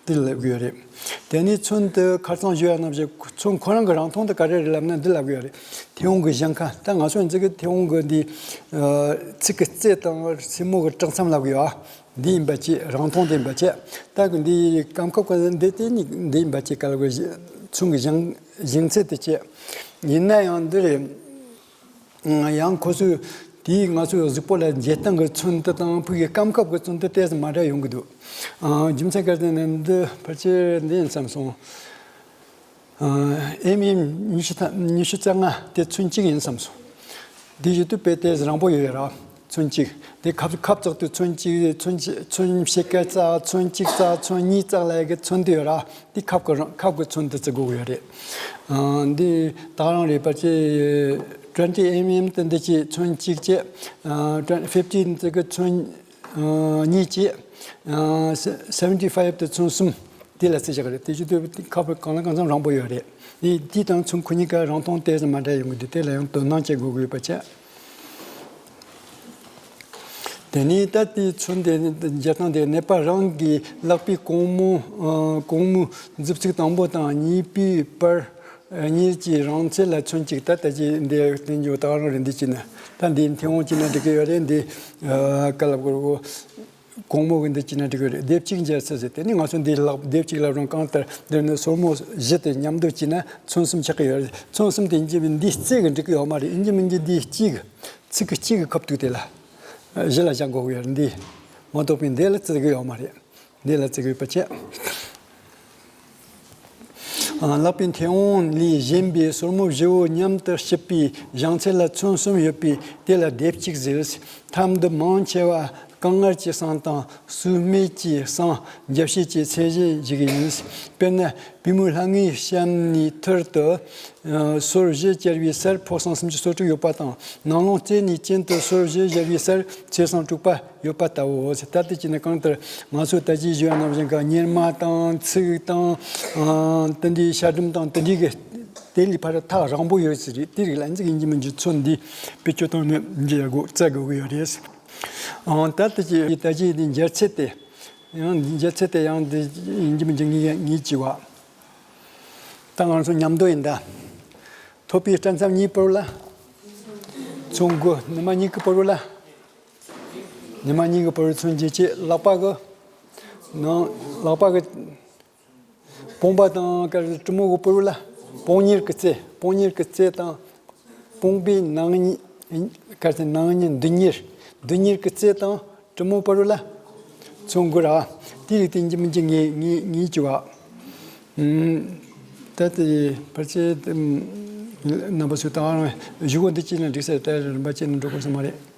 འདི་ལབ་གི་ཡོད་རེད། དེ་ནས་ཚོན་དེ་ཁ་སང་ཞུ་ཡ་ནང་བཞིན་ཚོན་ཁོ་རང་གི་རིང་ཐུང་དེ་ག་རེ་རེད་ལབ་ན་འདི་ལབ་གི་ཡོད་རེད། མཐེ་བོང་གི་གཞལ་ཁ། ད་ང་ཚོ་འཛི་གི་མཐེ་བོང་གི་འདི་ཨ་ཚིགས་ཀྱི་རྩེ་དང་སེན་མོ་གི་གྲངས་མཚམས་ལབ་གི་ཡོད་ཨ། འདི་ཡིན་པ་བྱས་རིང་ཐུང་དེ་ཡིན་པ་བྱས། ད་གི་འདི་སྐམ་ཁབ་ཀྱི་འདི་དེ་ནི་འདི་ཡིན་པ་བྱས་ག་ལ་གི་ཚོན་གྱི་གཞལ་གཞལ་ཚད་དེ་བྱས། ཡིན་ན་ཡང་འདི་རེད། ཡང་ཁོ་ཚོས་དེའི་ང་ཚོའི་གཟུགས་པོ་ལ་འཇལ་སྟངས་ཀྱི་ཚོན་དེ་དང་ཕ་གི་སྐམ་ཁབ་ཀྱི་ཚོན་དེ་ཏོག་ཙམ་མ་འདྲ་ཡོང་གི་འདུག་ཨ་རྒྱུ་མཚན་ག་རེ་ཟེར་ན་འདི་ཕལ་ཆེར་འདི་ཡིན་བསམ་སོང་། ཨེམ་ཨེམ་ཉི་ཤུ་ཐམ་ཉི་ཤུ་རྩ་ལྔ་དེ་ཚོན་གཅིག་ཡིན་བསམ་སོང་། དེ་བཞིན་དུ་དཔེ་དེ་རིང་པོ་ཡོད་ར། ཚོན་གཅིག་དེ་ཁབ་ཁབ་ཙག་ཏུ་ཚོན་གཅིག་ཚོན་གཅིག་ཚོན་ཕྱེད་ཀ་ཙག་ཚོན་གཅིག་ཙག་ཚོན་གཉིས་ཙག་ལ་ཡ་གི་ཚོན་དེ་ཡོད་ར། དེ་ཁབ་ཀྱི་རང་ཁབ་ཀྱི་ཚོན་དེ་བརྩི་དགོས་ཀྱི་ཡོད་རེད། ཨ་འདི་ད་རང་རེད་པ་ཅེ། ཊུ་ཝེན་ཊི་ཨེམ་ཨེམ་དེ་འདི་ཅེ་ཚོན་གཅིག་ཅེ། ཨ་ཊུ་ཝེན་ཊི་ཕིབ་ཊིན་དེ་གི་ཚོན་ཨ་གཉིས་ཅེ། ཨ་སེ་སེ་ཝེན་ཊི་ཕའིབ་དེ་ཚོན་གསུམ། དེ་ལ་བརྩི་བཞག་གི་རེད། དེ་བཞིན་དུ་ཁབ་ཀྱི་གང་ལ་གང་འཚམ་རིང་པོ་ཡོད་རེད། དེ་དེ་དང་ཚོན་ཁོ་གཉིས་ཀ་རིང་ཐུང་ཏོག་ཙམ་མ་འདྲ་ཡོང་གི་འདུག་དེ་ལ་ཡང་དོ་སྣང་བྱེད་དགོས་ཀྱི་ཡོད་པ་ཆགས། དེ་ནས་ད་ལྟའི་ཚོན་དེ་འཇལ་སྟངས་དེ་ནད་པ་རང་གི་ལག་པའི་གོང་མོ་ཨ་གོང་མོའི་མཛུབ་ཚིགས་དང་པོ་དང་གཉིས་པའི་བར་གཉིས་ཀྱི་རིང་ཚད་ལ་ཚོན་གཅིག་ད་ལྟ་ཅི་འདི་བསྟན་རྒྱུ་ད་རང་རེད། འདི་གཅིག་ནི་ད་འདི་མཐེ་བོང་གཅིག་ན་འགྲིག་གི་ཡོད་རེད། འདི་ཨ་ག་ལབ་དགོས་རེད། གོང་མོ་གི་འདི་གཅིག་ན་འགྲིག་གི་རེད། ལྡེབ་གཅིག་འཇལ་ཚེ་ཟེར། དེ་ནི་ང་ཚོ་འདི་ལག་ལྡེབ་གཅིག་ལབ་རུང་གང་ལྟར་འདིར་ནི་སོར་མོ་བཞི་དེ་མཉམ་དུ་བྱས་ན་ཚོན་གསུམ་ཆགས་ཀྱི་ཡོད་རེད། ཚོན་གསུམ་དེ་ཡིན་གྱི་མིན་འདི་རྩེ་གི་འགྲིག་གི་ཡོད་མ་རེད། ཡིན་གྱི་མིན་གྱི་འདི་གཅིག་གི་ཚིགས་ཀྱི་གཅིག་གི་ཁབ་ཏུ་དེ་ལ་བཞི་ལ་བཞག་དགོས་ཀྱི་ཡོད་རེད། འདི་མ་གཏོགས་པའི་འདི་ལ་བརྩི་གི་ཡོད་མ་རེད། འདི་ལ་བརྩི་གི་ཡོད་པ་བྱས། ལག་པའི་མཐེ་བོང་ལས་གཞན་པའི་སོར་མོ་བཞི་བོ་མཉམ་དུ་སྐྱིལ་པའི་བཞེངས་ཚད་ལ་ཚོན་གསུམ་ཡོད་པས་དེ་ལ་ལྡེབ་གཅིག་ཟེར། ཐབས་འདི་མང་ཆེ་བ་ དཀར་མངར་གྱི་བསང་དང་སོས་སྨན་གྱི་བསང་འཇབ་བྱེད་ཀྱི་ཚད་གཞི་ཞིག་ཡིན། དཔེར་ན་པུས་མོའི་ལྷ་ངོས་ཤམ་ནས་ཐུར་དུ་ཨ་སོར་བཞི་བཅར་བའི་སར་ཕོ་བསང་སུམ་ཅུ་སོ་དྲུག་ཡོད་པ་དང་། ནང་ལོགས་རྩེ་ནས་གྱེན་དུ་སོར་བཞི་བཞར་བའི་སར་ཚེ་བསང་དྲུག་པ་ཡོད་པ་ལྟ་བུའོ། ད་ལྟ་ཅི་ནས་གང་ལྟར་ང་ཚོས་ད་ཅི་ཞུས་པ་ནང་བཞིན་གྱི་གཉེར་མ་དང་ཚིགས་དང་ཨ་དེ་འདྲའི་ཤ་སྦྲུམ་དང་དེ་འདྲའི་གི་དེ་ལས་ཕར་ཐག་རིང་པོ་ཡོད་ཟེར་རེད། དེ་རིགས་ལ་ཨ་ནི་ཡིན་གཅིག་མིན་གཅིག་ཚོད་འདི་བེད་སྤྱོད་བཏང་ནས་འཇལ་དགོས་བཙལ་དགོས་ཀྱི་ཡོད་རེད། ཨང་། ད་ལྟ་ཀྱི་ད་ཅི་འདི་འཇལ་ཚད་དེ་ཡང་འཇལ་ཚད་དེ་ཡང་འདི་ཡིན་གཅིག་མིན་གཅིག་ངེས་ངེས་ཀྱི་བ། ད་ང་ཚོ་མཉམ་དུ་ཡིན་ད། ཐོད་པའི་སྐྲ་མཚམས་གཉིས་བར་ལ་ཚོན་དགུ། ཉི་མ་གཉིས་ཀྱི་བར་ལ། ཉི་མ་གཉིས་ཀྱི་བར་ཚོན་བརྒྱད་ཅེས། ལག་པ་གི་ནང་ལག་པ་གི་དཔུང་པ་དང་དཀར་གྲུ་མོ་གི་བར་ལ་དཔུང་གཉེར་གྱི་རྩེ། དཔུང་གཉེར་གྱི་རྩེ་དང་། དཔུང་པའི་ནང་གཉིས། དཀར་གྱི་ནང་གཉིས་མདུན་གཉེར། མདུན་གཉེར་གྱི་རྩེ་དང་གྲུ་མོ་བར་ལ་ཚོན་དགུ་ར། དེའི་རིགས་དེ་ཡིན་གཅིག་མིན་གཅིག་ངེས་ངེས་ངེས་ཀྱི་བ། ཨུམ། ད་དེ་ཕལ་ཆེར་དེ་རྣམ་པ་ཚོས་ད་ག་རང་གཞུག་གུ་འདི་གཅིག་ནས་འགྲིག་ས་རེད། ད་རིམ་པ་གཅིག་ནས་འགྲོ་དགོས་ས་མ་རེད།